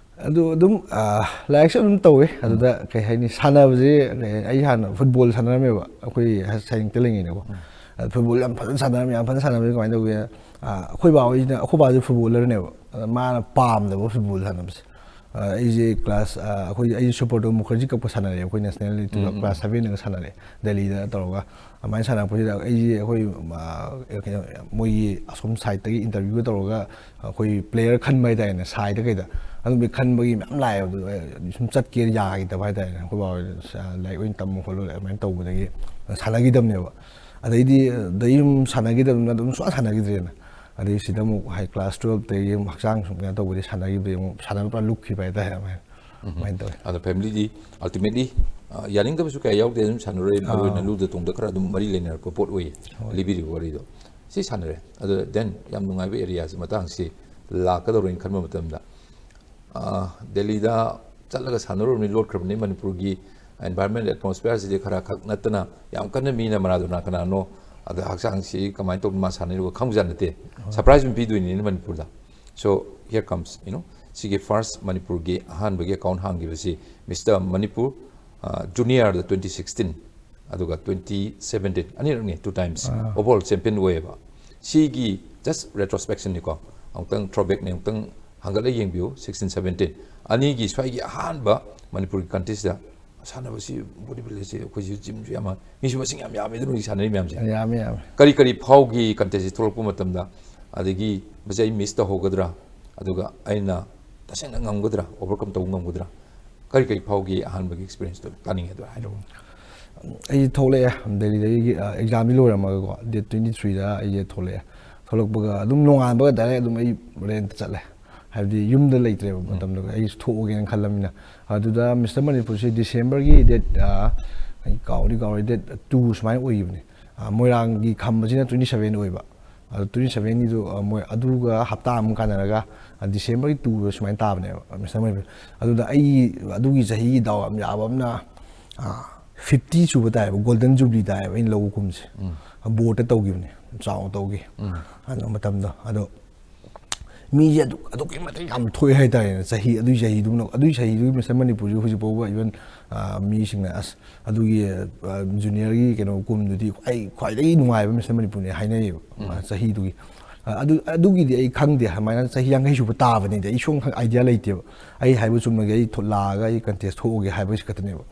ꯑꯗꯨ ꯑꯗꯨꯝ, ꯑ, ꯂꯥꯏꯔꯤꯛꯁꯨ ꯑꯗꯨꯝ ꯇꯧꯋꯦ꯫ ꯑꯗꯨꯗ ꯀꯩ ꯍꯥꯏꯅꯤ, ꯁꯥꯟꯅꯕꯁꯦ, ꯑꯩ ꯍꯥꯟꯅ football ꯁꯥꯟꯅꯔꯝꯃꯦꯕ, ꯑꯩꯈꯣꯏ ꯁꯥꯏꯅꯤꯛꯇ ꯂꯩꯉꯩꯗꯀꯣ꯫ ꯎꯝ꯫ ꯑꯗ football ꯌꯥꯝ ꯐꯖꯅ ꯁꯥꯟꯅꯔꯝꯃꯦ, ꯌꯥꯝ ꯐꯖꯅ ꯁꯥꯟꯅꯕꯁꯦ ꯀꯃꯥꯏꯅ ꯇꯧꯒꯦ? ꯑ, ꯑꯩꯈꯣꯏ ꯕꯥ ꯍꯣꯏꯁꯤꯅ, ꯑꯩꯈꯣꯏ ꯕꯥꯁꯦ footballer ꯅꯦꯕ, ꯑꯗ ꯃꯥꯅ ꯄꯥꯝꯗꯕ football ꯁꯥꯟꯅꯕꯁꯦ꯫ ꯑ, ꯑꯩꯁꯦ class, ꯑ, ꯑꯩꯈꯣꯏ, ꯑꯩꯁꯦ ꯁꯨꯕ꯭ꯔꯇꯣ ꯃꯨꯈꯔꯖꯤ ꯀꯞꯀ ꯁꯥꯟꯅꯔꯛꯑꯦ ꯑꯩꯈꯣꯏ national ꯗ, ꯎꯝ, ꯎꯝ, class ꯎꯝ꯫ Seven ꯗꯒ ꯁꯥꯟꯅꯔꯛꯑꯦ, ꯗꯦꯜꯂꯤꯗ ꯇꯧꯔꯒ꯫ ꯑꯗꯨꯃꯥꯏꯅ ꯁꯥꯟꯅꯔꯛꯄꯁꯤꯗ ꯑꯩꯁꯦ ꯑꯩꯈꯣꯏ, ꯑ, ꯀꯩꯅꯣ, ꯃꯣꯏꯒꯤ ꯑꯁꯣꯝ side ꯇꯒꯤ interview ꯒ ꯇꯧꯔꯒ ꯑꯩꯈꯣꯏ player ꯈꯟꯕ ꯍꯥꯏꯇꯥꯔꯦꯅꯦ, ꯁꯥꯏꯗ ꯀꯩꯗ꯫ ꯑꯗꯨꯝꯕꯒꯤ ꯈꯟꯕꯒꯤ ꯃꯌꯥꯝ ꯂꯥꯛꯑꯦꯕ꯫ ꯑꯗꯨ ꯑꯩ ꯁꯨꯝ ꯆꯠꯀꯦ ꯌꯥꯈꯤꯗꯕ ꯍꯥꯏꯇꯥꯔꯦꯅꯦ꯫ ꯑꯩꯈꯣꯏ ꯕꯥ ꯍꯣꯏ, ꯑ, ꯂꯥꯏꯔꯤꯛ ꯑꯣꯏꯅ ꯇꯝꯃꯨ ꯈꯣꯠꯂꯨ ꯑꯗꯨꯃꯥꯏꯅ ꯇꯧꯕꯗꯒꯤ ꯁꯥꯟꯅꯈꯤꯗꯕꯅꯦꯕ꯫ ꯑꯗꯩꯗꯤ, ꯑꯗꯩ ꯁꯨꯝ ꯁꯥꯟꯅꯈꯤꯗꯕꯅꯤꯅ ꯑꯗꯨꯝ ꯁꯨꯡꯁꯥꯟ ꯁꯥꯟꯅꯈꯤꯗ꯭ꯔꯦꯅ꯫ ꯑꯗꯩ ꯁꯤꯗ ꯑꯃꯨꯛ ꯍꯥꯏ class twelve ꯇꯒꯤ ꯑꯃꯨꯛ ꯍꯛꯆꯥꯡ ꯁꯨꯝ ꯀꯩꯅꯣ ꯇꯧꯕꯗꯒꯤ ꯁꯥꯟꯅꯈꯤꯕꯗꯒꯤ ꯑꯃꯨꯛ ꯁꯥꯟꯅꯕ ꯄꯨꯔꯥ ꯂꯨꯞꯈꯤꯕ ꯍꯥꯏꯇꯥꯔꯦ ꯑꯗꯨꯃꯥꯏꯅ꯫ ꯎꯝ꯫ ꯑꯗꯨꯃꯥꯏꯅ ꯇꯧꯋꯦ꯫ ꯑꯗꯣ family ꯗꯤ ultimately, ꯑ, ꯌꯥꯅꯤꯡꯗꯕꯁꯨ ꯀꯌꯥ ꯌꯥꯎꯗꯦ, ꯑꯗꯨꯝ ꯁꯥꯟꯅꯔꯣꯏ, ꯃꯔꯨ ꯑꯣꯏꯅ ꯑꯥ꯫ ꯂꯨꯗ ꯇꯣꯡꯗ ꯈꯔ ꯑꯗꯨꯝ ꯃꯔꯤ ꯂꯩꯅꯔꯛꯄ ꯄꯣꯠ ꯑꯣꯏꯌꯦ꯫ ꯍꯣꯏ꯫ ꯂꯤꯕꯤꯔꯤꯕ ꯋꯥꯔꯤꯗꯣ꯫ ꯁꯤ ꯁꯥꯟꯅꯔꯦ꯫ ꯑꯗꯨ then ꯌꯥꯝ ꯅꯨꯡꯉꯥꯏꯕ areaꯁꯤ ꯃꯇꯥꯡꯁꯤ ꯂꯥꯛꯀꯗꯧꯔꯦꯅ ꯈꯟꯕ ꯃꯇꯝꯗ, ꯑ, ꯗꯦꯜꯂꯤꯗ ꯆꯠꯂꯒ ꯁꯥꯟꯅꯔꯨꯔꯕꯅꯤ, ꯂꯣꯠꯈ꯭ꯔꯕꯅꯤ, ꯃꯅꯤꯄꯨꯔꯒꯤ environment, atmosphereꯁꯤꯗꯤ ꯈꯔ ꯈꯛ ꯅꯠꯇꯅ ꯌꯥꯝ ꯀꯟꯅ ꯃꯤꯅ ꯃꯔꯥꯗꯣꯅꯥ ꯀꯅꯥꯅꯣ, ꯑꯗ ꯍꯛꯆꯥꯡꯁꯤ ꯀꯃꯥꯏꯅ ꯇꯧꯗꯅ ꯃꯥ ꯁꯥꯟꯅꯔꯤꯕ ꯈꯪꯕꯖꯥꯠ ꯅꯠꯇꯦ꯫ Surprise ꯑꯃ ꯄꯤꯗꯣꯏꯅꯤꯅ ꯃꯅꯤꯄꯨꯔꯗ꯫ So here comes, you know, ꯁꯤꯒꯤ first ꯃꯅꯤꯄꯨꯔꯒꯤ ꯑꯍꯥꯟꯕꯒꯤ account ꯍꯥꯡꯈꯤꯕꯁꯤ Mister Manipur, ꯑ, Juniorꯗ twenty sixteen, ꯑꯗꯨꯒ twenty seventeen, ꯑꯅꯤꯔꯛꯅꯤ, two times ꯑꯥ. Overall champion ꯑꯣꯏꯌꯦꯕ꯫ ꯁꯤꯒꯤ just retrospectionꯅꯤꯀꯣ, ꯑꯃꯨꯛꯇꯪ throwbackꯅꯤ, ꯑꯃꯨꯛꯇꯪ ꯍꯪꯒꯠꯂ ꯌꯦꯡꯕꯤꯌꯨ꯫ Sixteen seventeen ꯑꯅꯤꯒꯤ ꯁ꯭ꯋꯥꯏꯒꯤ ꯑꯍꯥꯟꯕ ꯃꯅꯤꯄꯨꯔꯒꯤ contestꯇ ꯁꯥꯟꯅꯕꯁꯤ, bodybuildingꯁꯤ ꯑꯩꯈꯣꯏꯁꯨ gymꯁꯨ ꯌꯥꯝ, ꯃꯤꯁꯨ ꯃꯁꯤꯡ ꯌꯥꯝ ꯌꯥꯝꯃꯦ ꯑꯗꯨꯅ ꯍꯧꯖꯤꯛ ꯁꯥꯟꯅꯔꯤ ꯃꯌꯥꯝꯁꯦ꯫ ꯌꯥꯝꯃꯦ, ꯌꯥꯝꯃꯦ꯫ ꯀꯔꯤ ꯀꯔꯤ ꯐꯥꯎꯈꯤ contestꯁꯤ ꯊꯣꯛꯂꯛꯄ ꯃꯇꯝꯗ? ꯑꯗꯒꯤ ꯃꯁꯤ ꯑꯩ miss ꯇꯧꯍꯧꯒꯗ꯭ꯔꯥ? ꯑꯗꯨꯒ ꯑꯩꯅ ꯇꯁꯦꯡꯅ ꯉꯝꯒꯗ꯭ꯔꯥ? Overcome ꯇꯧꯕ ꯉꯝꯒꯗ꯭ꯔꯥ? ꯀꯔꯤ ꯀꯔꯤ ꯐꯥꯎꯈꯤ ꯑꯍꯥꯟꯕꯒꯤ experienceꯇꯣ? ꯇꯥꯅꯤꯡꯉꯦ, ꯑꯗꯨ ꯍꯥꯏꯔꯛꯑꯣ꯫ ꯑꯩ ꯊꯣꯛꯂꯛꯑꯦ ꯗꯦꯜꯂꯤꯗꯒꯤ, ꯑ, examꯗꯤ ꯂꯣꯏꯔꯝꯃꯒꯀꯣ, date twenty threeꯗ ꯑꯩꯁꯦ ꯊꯣꯛꯂꯛꯑꯦ꯫ ꯊꯣꯛꯂꯛꯄꯒ ꯑꯗꯨꯝ ꯅꯣꯡꯉꯥꯟꯕꯒ direct ꯑꯗꯨꯝ ꯑꯩ rentꯇ ꯆꯠꯂꯦ꯫ ꯍꯥꯏꯕꯗꯤ ꯌꯨꯝꯗ ꯂꯩꯇ꯭ꯔꯦꯕ ꯎꯝ꯫ ꯃꯇꯝꯗꯨꯒ ꯑꯩꯁꯨ ꯊꯣꯛꯑꯒꯦꯅ ꯈꯜꯂꯝꯅꯤꯅ꯫ ꯑꯗꯨꯗ Mister Manipurꯁꯤ Decemberꯒꯤ date, ꯑ, ꯑꯩ ꯀꯥꯎꯗꯤ ꯀꯥꯎꯔꯦ, date two ꯁꯨꯃꯥꯏꯅ ꯑꯣꯏꯈꯤꯕꯅꯦ꯫ ꯑ, ꯃꯣꯏꯔꯥꯡꯒꯤ ꯈꯝꯕꯁꯤꯅ twenty seven ꯑꯣꯏꯕ꯫ ꯑꯗꯨ twenty sevenꯒꯤꯗꯨ, ꯑ, ꯃꯣꯏ ꯑꯗꯨꯒ ꯍꯞꯇꯥ ꯑꯃ ꯀꯥꯟꯅꯔꯒ, ꯑ, Decemberꯒꯤ twoꯗ ꯁꯨꯃꯥꯏꯅ ꯇꯥꯕꯅꯦꯕ, Mister Manipur꯫ ꯑꯗꯨꯗ ꯑꯩ ꯑꯗꯨꯒꯤ ꯆꯍꯤꯒꯤ ꯗꯥꯎ ꯌꯥꯝ ꯌꯥꯕ ꯑꯃꯅ, ꯑ, fifty ꯁꯨꯕ ꯇꯥꯏꯌꯦꯕ, Golden Jubilee ꯇꯥꯏꯌꯦꯕ ꯑꯩꯅ ꯂꯧꯕ ꯀꯨꯝꯁꯦ꯫ ꯎꯝ꯫ Boardꯇ ꯇꯧꯈꯤꯕꯅꯦ, ꯆꯥꯎꯅ ꯇꯧꯈꯤ꯫ ꯎꯝ꯫ ꯑꯗꯨ ꯃꯇꯝꯗꯣ꯫ ꯑꯗꯣ ꯃꯤꯁꯦ ꯑꯗꯨꯛ-, ꯑꯗꯨꯛꯀꯤ ꯃꯇꯤꯛ ꯌꯥꯝ ꯊꯣꯛꯑꯦ ꯍꯥꯏꯇꯥꯔꯦꯅꯦ꯫ ꯆꯍꯤ, ꯑꯗꯨꯒꯤ ꯆꯍꯤꯗꯨꯃꯅ, ꯑꯗꯨꯒꯤ ꯆꯍꯤꯗꯨꯒꯤ Mister Manipurꯁꯤ ꯍꯧꯖꯤꯛ ꯐꯥꯎꯕ even, ꯑ, ꯃꯤꯁꯤꯡꯅ, "ꯑꯁ, ꯑꯗꯨꯒꯤ, ꯑ, Juniorꯒꯤ ꯀꯩꯅꯣ ꯀꯨꯝꯗꯨꯗꯤ ꯈ꯭ꯋꯥꯏ-, ꯈ꯭ꯋꯥꯏꯗꯒꯤ ꯅꯨꯡꯉꯥꯏꯕ Mister Manipurꯅꯦ" ꯍꯥꯏꯅꯩꯌꯦꯕ, ꯎꯝ꯫ ꯑ, ꯆꯍꯤꯗꯨꯒꯤ꯫ ꯑ, ꯑꯗꯨ, ꯑꯗꯨꯒꯤꯗꯤ ꯑꯩ ꯈꯪꯗꯦ, ꯑꯗꯨꯃꯥꯏꯅ ꯆꯍꯤ ꯌꯥꯡꯈꯩ ꯁꯨꯕ ꯇꯥꯕꯅꯤꯗꯤ ꯑꯩ ꯁꯨꯝ idea ꯂꯩꯇꯦꯕ꯫ ꯑꯩ ꯍꯥꯏꯕ ꯆꯨꯝꯅꯒꯤ ꯑꯩ ꯊꯣ-, ꯂꯥꯛꯑꯒ ꯑꯩ contest ꯊꯣꯛꯑꯒꯦ ꯍꯥꯏꯕꯁꯤ ꯈꯛꯇꯅꯦꯕ꯫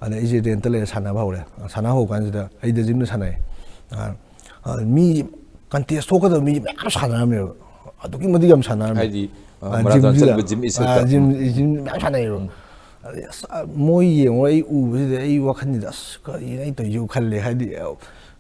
ꯑꯗ ꯑꯩꯁꯦ rentꯇ ꯂꯩꯔ ꯁꯥꯟꯅꯕ ꯍꯧꯔꯦ꯫ ꯁꯥꯟꯅ ꯍꯧꯕ ꯀꯥꯟꯁꯤꯗ ꯑꯩꯗ gymꯗ ꯁꯥꯟꯅꯩ꯫ ꯑ, ꯑ, ꯃꯤ contest ꯊꯣꯛꯀꯗꯕ ꯃꯤ ꯃꯌꯥꯝ ꯁꯥꯟꯅꯔꯝꯃꯦꯕ꯫ ꯑꯗꯨꯛꯀꯤ ꯃꯇꯤꯛ ꯌꯥꯝ ꯁꯥꯟꯅꯔꯝꯃꯦ꯫ ꯍꯥꯏꯗꯤ, ꯑ, ꯑ, marathon gymꯁꯤꯗ꯫ ꯆꯪꯕ gym ꯏꯁꯠꯇ꯫ ꯑ, gym, ꯎꯝ꯫ Gym ꯃꯌꯥꯝ ꯁꯥꯟꯅꯩꯌꯦꯕ꯫ ꯎꯝ꯫ ꯑꯗꯩ ꯑꯁ, ꯑ, ꯃꯣꯏ ꯌꯦꯡꯉꯨꯔ ꯑꯩ ꯎꯕꯁꯤꯗ ꯑꯩ ꯋꯥꯈꯜꯁꯤꯗ, "ꯑꯁ, ꯀꯔꯤꯅꯣ ꯑꯩ ꯇꯧꯔꯤꯁꯤꯕꯨ?" ꯈꯜꯂꯦ꯫ ꯍꯥꯏꯗꯤ, ꯑ,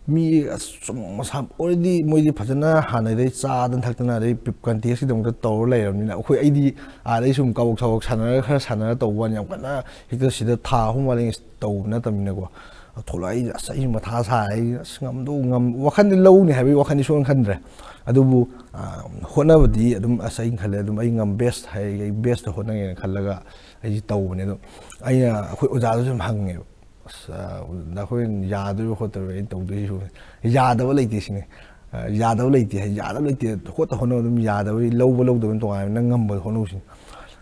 ꯃꯤ ꯑꯁ, ꯁꯨꯝ ꯃꯁꯥ already ꯃꯣꯏꯗꯤ ꯐꯖꯅ ꯍꯥꯟꯅꯗꯩ ꯆꯥꯗꯅ ꯊꯛꯇꯅ ꯑꯗꯩ contestꯀꯤꯗꯃꯛꯇ ꯇꯧꯔ ꯂꯩꯔꯕꯅꯤꯅ ꯑꯩꯈꯣꯏ, ꯑꯩꯗꯤ ꯑꯥꯗꯩ ꯁꯨꯝ ꯀꯥꯕꯣꯛ ꯁꯥꯕꯣꯛ ꯁꯥꯟꯅꯔꯒ ꯈꯔ ꯁꯥꯟꯅꯔ ꯇꯧꯕ ꯋꯥꯅꯤ, ꯌꯥꯝ ꯀꯟꯅ ꯍꯦꯛꯇ ꯁꯤꯗ ꯊꯥ ꯑꯍꯨꯝ ꯋꯥꯠꯂꯤꯉꯩ ꯇꯧꯕ ꯅꯠꯇꯕꯅꯤꯅꯀꯣ꯫ ꯊꯣꯛꯂꯛꯑꯦ꯫ ꯑꯩ, ꯑꯁ, ꯑꯩ ꯃꯊꯥ ꯁꯥꯏ꯫ ꯑꯩ, ꯑꯁ, ꯉꯝꯗꯧ ꯉꯝ-, ꯋꯥꯈꯜꯗꯤ ꯂꯧꯅꯤ ꯍꯥꯏꯕꯒꯤ ꯋꯥꯈꯜꯗꯤ ꯁꯨꯡꯈꯟ ꯈꯟꯗ꯭ꯔꯦ꯫ ꯑꯗꯨꯕꯨ, ꯑ, ꯍꯣꯠꯅꯕꯗꯤ ꯑꯗꯨꯝ, ꯑꯁ, ꯑꯩꯅ ꯈꯜꯂꯦ, ꯑꯗꯨꯝ ꯑꯩ ꯉꯝ-, best ꯍꯥꯏ-, ꯑꯩ bestꯇ ꯍꯣꯠꯅꯒꯦꯅ ꯈꯜꯂꯒ ꯑꯩꯁꯦ ꯇꯧꯕꯅꯦ꯫ ꯑꯗꯣ ꯑꯩꯅ, ꯑꯩꯈꯣꯏ ꯑꯣꯖꯥꯗꯁꯨ ꯑꯗꯨꯝ ꯍꯪꯉꯦꯕ, "ꯑꯁ, ꯑ, ꯅꯈꯣꯏꯅ ꯌꯥꯗꯣꯏꯕ ꯈꯣꯠꯇꯣꯏꯕ ꯑꯩꯅ ꯇꯧꯗꯣꯏꯁꯤꯕꯨ?" ꯌꯥꯗꯕ ꯂꯩꯇꯦ ꯁꯤꯅꯤ꯫ ꯑ, ꯌꯥꯗꯕ ꯂꯩꯇꯦ ꯍꯥꯏ, ꯌꯥꯗꯕ ꯂꯩꯇꯦ, ꯍꯣꯠꯇ ꯍꯣꯠꯅꯕ ꯑꯗꯨꯝ ꯌꯥꯗꯕ, ꯂꯧꯕ ꯂꯧꯗꯕ ꯇꯣꯉꯥꯟꯅ, ꯅꯪ ꯉꯝꯕ ꯍꯣꯠꯅꯧ ꯁꯤꯅꯤ꯫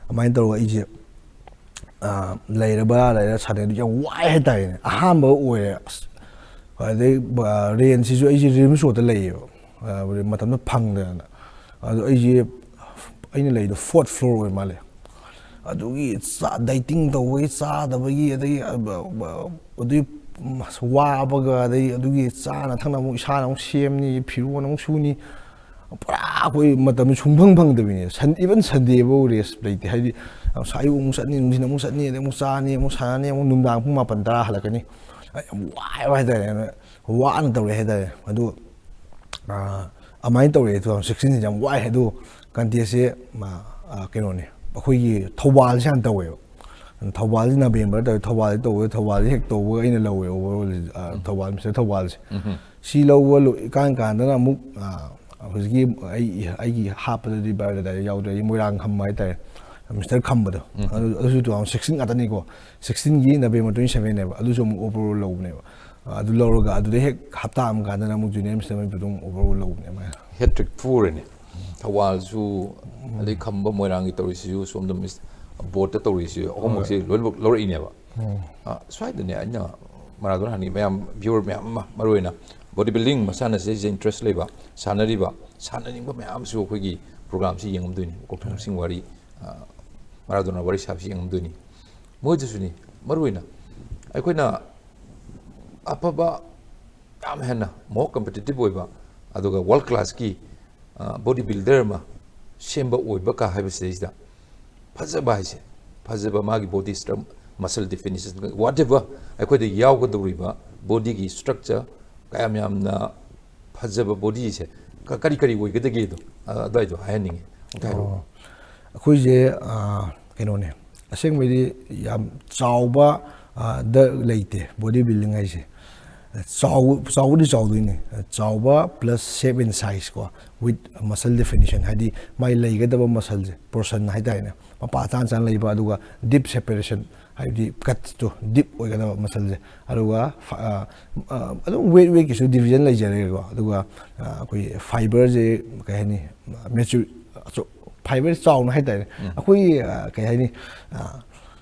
ꯑꯗꯨꯃꯥꯏꯅ ꯇꯧꯔꯒ ꯑꯩꯁꯦ, ꯑ, ꯂꯩꯔ, ꯕꯔꯥ ꯂꯩꯔ ꯁꯥꯟꯅꯩ꯫ ꯑꯗꯨ ꯌꯥꯝ ꯋꯥꯏ ꯍꯥꯏꯇꯥꯔꯦꯅꯦ꯫ ꯑꯍꯥꯟꯕ ꯑꯣꯏꯔꯦ꯫ ꯑꯁ, ꯑꯗꯩ, ꯑ, rangeꯁꯤꯁꯨ ꯑꯩꯁꯦ RIMS Roadꯇ ꯂꯩꯌꯦꯕ꯫ ꯑ, ꯃꯇꯝꯗꯣ ꯐꯪꯗꯗꯅ꯫ ꯑꯗꯣ ꯑꯩꯁꯦ, ꯑꯩꯅ ꯂꯩꯗꯣ fourth floor ꯑꯣꯏ ꯃꯥꯜꯂꯦ꯫ ꯑꯗꯨꯒꯤ ꯆꯥ-, dieting ꯇꯧꯕꯒꯤ, ꯆꯥꯗꯕꯒꯤ, ꯑꯗꯒꯤ, ꯑ, ꯕ-, ꯕ-, ꯑꯗꯨꯒꯤ, ꯎꯝ, ꯑꯁ, ꯋꯥꯕꯒ, ꯑꯗꯩ ꯑꯗꯨꯒꯤ ꯆꯥꯅ ꯊꯛꯅꯕ ꯑꯃꯨꯛ ꯏꯁꯥꯅ ꯑꯃꯨꯛ ꯁꯦꯝꯅꯤ, ꯐꯤꯔꯣꯟ ꯑꯃꯨꯛ ꯁꯨꯅꯤ, ꯄꯨꯔꯥ ꯑꯩꯈꯣꯏ ꯃꯇꯝ ꯁꯨꯡꯐꯪ ꯐꯪꯗꯕꯤꯅꯦ꯫ Sun-, even Sundayꯐꯧ rest ꯂꯩꯇꯦ꯫ ꯍꯥꯏꯗꯤ, ꯑꯁ, ꯑꯌꯨꯛ ꯑꯃꯨꯛ ꯆꯠꯅꯤ, ꯅꯨꯡꯊꯤꯟ ꯑꯃꯨꯛ ꯆꯠꯅꯤ, ꯑꯗꯩ ꯑꯃꯨꯛ ꯆꯥꯅꯤ, ꯑꯃꯨꯛ ꯁꯥꯟꯅꯅꯤ, ꯑꯃꯨꯛ ꯅꯨꯡꯗꯥꯡ ꯄꯨꯡ ꯃꯥꯄꯟ ꯇꯔꯥ ꯍꯜꯂꯛꯀꯅꯤ꯫ ꯑꯩ ꯌꯥꯝ ꯋꯥꯏꯕ ꯍꯥꯏꯇꯥꯔꯦ꯫ ꯑꯗꯨꯅ ꯋꯥꯅ ꯇꯧꯔꯛꯑꯦ ꯍꯥꯏꯇꯥꯔꯦ꯫ ꯑꯗꯨ, ꯑꯥ, ꯑꯗꯨꯃꯥꯏꯅ ꯇꯧꯔꯛꯑꯦ꯫ Two thousand sixteenꯁꯦ ꯌꯥꯝ ꯋꯥꯏ꯫ ꯑꯗꯨ contests ꯁꯦ, ꯃꯥ, ꯑꯥ, ꯀꯩꯅꯣꯅꯦ, ꯑꯩꯈꯣꯏꯒꯤ ꯊꯧꯕꯥꯜꯁꯦ ꯍꯥꯟꯅ ꯇꯧꯋꯦꯕ꯫ ꯊꯧꯕꯥꯜꯁꯤ November ꯇꯧꯋꯦ, ꯊꯧꯕꯥꯜꯁꯤ ꯇꯧꯕ, ꯊꯧꯕꯥꯜꯁꯤ ꯍꯦꯛ ꯇꯧꯕꯒ ꯑꯩꯅ ꯂꯧꯋꯦ overall, ꯑꯥ, ꯎꯝ꯫ ꯊꯧꯕꯥꯜ, Mister ꯊꯧꯕꯥꯜꯁꯦ꯫ ꯎꯝ꯫ ꯁꯤ ꯂꯧꯕ ꯂꯣꯏ-, ꯀꯥꯟ ꯀꯥꯟꯗꯅ ꯑꯃꯨꯛ, ꯑꯥ, ꯍꯧꯖꯤꯛꯀꯤ ꯑꯩ, ꯑꯩꯒꯤ ꯍꯥꯞꯄꯗꯗꯤ biodata ꯌꯥꯎꯗ꯭ꯔꯦ, ꯑꯩ ꯃꯣꯏꯔꯥꯡ ꯈꯝꯕ ꯍꯥꯏꯇꯥꯔꯦ, Mister ꯈꯝꯕꯗꯣ꯫ ꯎꯝ꯫ ꯑꯗꯨ, ꯑꯗꯨꯁꯨ two thousand sixteen ꯉꯥꯛꯇꯅꯤꯀꯣ꯫ Sixteenꯒꯤ November twenty sevenꯅꯦꯕ, ꯑꯗꯨꯁꯨ ꯑꯃꯨꯛ overall ꯂꯧꯕꯅꯦꯕ꯫ ꯑꯗꯨ ꯂꯧꯔꯒ ꯑꯗꯨꯗ ꯍꯦꯛ ꯍꯞꯇꯥ ꯑꯃ ꯀꯥꯟꯗꯅ ꯑꯃꯨꯛ Junior Mister ꯃꯅꯤꯄꯨꯔꯗ ꯑꯃꯨꯛ overall ꯂꯧꯕꯅꯦ ꯃꯥꯅ꯫ Hat trick ꯐꯨꯔꯦꯅꯦ꯫ ꯊꯧꯕꯥꯜꯁꯨ, ꯑꯗꯩ ꯈꯝꯕ ꯃꯣꯏꯔꯥꯡꯒꯤ ꯇꯧꯔꯤꯁꯤꯁꯨ ꯁꯣꯝꯗ Miss boardꯇ ꯇꯧꯔꯤꯁꯤ ꯑꯍꯨꯝꯃꯛꯁꯤ ꯍꯣꯏ꯫ ꯂꯣꯏꯅꯃꯛ ꯂꯧꯔꯛꯏꯅꯦꯕ꯫ ꯎꯝ꯫ ꯑ, ꯁ꯭ꯋꯥꯏꯗꯅꯦ ꯑꯩꯅ ꯃꯔꯥꯗꯣꯟ ꯍꯥꯏꯅꯤ ꯃꯌꯥꯝ, viewer ꯃꯌꯥꯝ ꯑꯃ, ꯃꯔꯨ ꯑꯣꯏꯅ body building ꯃꯁꯥꯟꯅꯁꯤꯗ interest ꯂꯩꯕ, ꯁꯥꯟꯅꯔꯤꯕ, ꯁꯥꯟꯅꯅꯤꯡꯕ ꯃꯌꯥꯝꯁꯨ ꯑꯩꯈꯣꯏꯒꯤ programꯁꯤ ꯌꯦꯡꯉꯝꯗꯣꯏꯅꯤ꯫ ꯀꯣꯛꯊꯣꯡꯁꯤꯡ ꯋꯥꯔꯤ, ꯑ, ꯃꯔꯥꯗꯣꯟꯅ ꯋꯥꯔꯤ ꯁꯥꯕꯁꯤ ꯌꯦꯡꯉꯝꯗꯣꯏꯅꯤ꯫ ꯃꯣꯏꯗꯁꯨꯅꯤ, ꯃꯔꯨ ꯑꯣꯏꯅ ꯑꯩꯈꯣꯏꯅ ꯑꯐꯕ, ꯌꯥꯝ ꯍꯦꯟꯅ more competitive ꯑꯣꯏꯕ, ꯑꯗꯨꯒ world classꯀꯤ, ꯑ, body builder ꯑꯃ ꯁꯦꯝꯕ ꯑꯣꯏꯕ ꯀꯥ ꯍꯥꯏꯕꯁꯤꯗꯩꯁꯤꯗ ꯐꯖꯕ ꯍꯥꯏꯁꯦ, ꯐꯖꯕ ꯃꯥꯒꯤ body stru-, muscle definition, whatever ꯑꯩꯈꯣꯏꯗ ꯌꯥꯎꯒꯗꯧꯔꯤꯕ bodyꯒꯤ structure ꯀꯌꯥꯝ ꯌꯥꯝꯅ ꯐꯖꯕ bodyꯁꯦ ꯀ-, ꯀꯔꯤ ꯀꯔꯤ ꯑꯣꯏꯒꯗꯒꯦꯗꯣ, ꯑ, ꯑꯗꯨꯋꯥꯏꯗꯣ ꯍꯥꯏꯍꯟꯅꯤꯡꯉꯤ꯫ ꯑꯝꯇ ꯍꯥꯏꯔꯛꯑꯣ꯫ ꯑꯣ꯫ ꯑꯩꯈꯣꯏꯁꯦ, ꯑ, ꯀꯩꯅꯣꯅꯦ, ꯑꯁꯦꯡꯕꯩꯗꯤ ꯌꯥꯝ ꯆꯥꯎꯕ ꯗ ꯂꯩꯇꯦ ꯕꯣꯗꯤ ꯕꯤꯜꯗꯤꯡ ꯍꯥꯏꯁꯦ꯫ ꯆꯥꯎꯕꯗꯤ ꯆꯥꯎꯗꯣꯏꯅꯤ, ꯆꯥꯎꯕ plus shape and size ꯀꯣ, with muscle definition, ꯍꯥꯏꯗꯤ ꯃꯥꯏ ꯂꯩꯒꯗꯕ ꯃꯁꯜꯁꯦ, ꯄꯣꯔꯁꯟ ꯍꯥꯏꯇꯥꯔꯦꯅꯦ, ꯃꯄꯥ ꯆꯥꯅ ꯆꯥꯅ ꯂꯩꯕ, ꯑꯗꯨꯒ ꯗꯤꯞ ꯁꯦꯄꯔꯦꯁꯟ, ꯍꯥꯏꯕꯗꯤ ꯀꯠꯇꯣ ꯗꯤꯞ ꯑꯣꯏꯒꯗꯕ ꯃꯁꯜꯁꯦ꯫ ꯑꯗꯨꯒ ꯑꯗꯨꯝ ꯋꯦꯠ ꯋꯦꯠꯀꯤꯁꯨ ꯗꯤꯕꯤꯖꯟ ꯂꯩꯖꯔꯦꯀꯣ꯫ ꯑꯗꯨꯒ ꯑꯩꯈꯣꯏ ꯐꯥꯏꯕꯔꯁꯦ ꯀꯩ ꯍꯥꯏꯅꯤ, ꯃꯦꯆꯨ ꯐꯥꯏꯕꯔ ꯆꯥꯎꯅ ꯍꯥꯏꯇꯥꯔꯦ꯫ ꯑꯩꯈꯣꯏꯒꯤ ꯀꯩ ꯍꯥꯏꯅꯤ,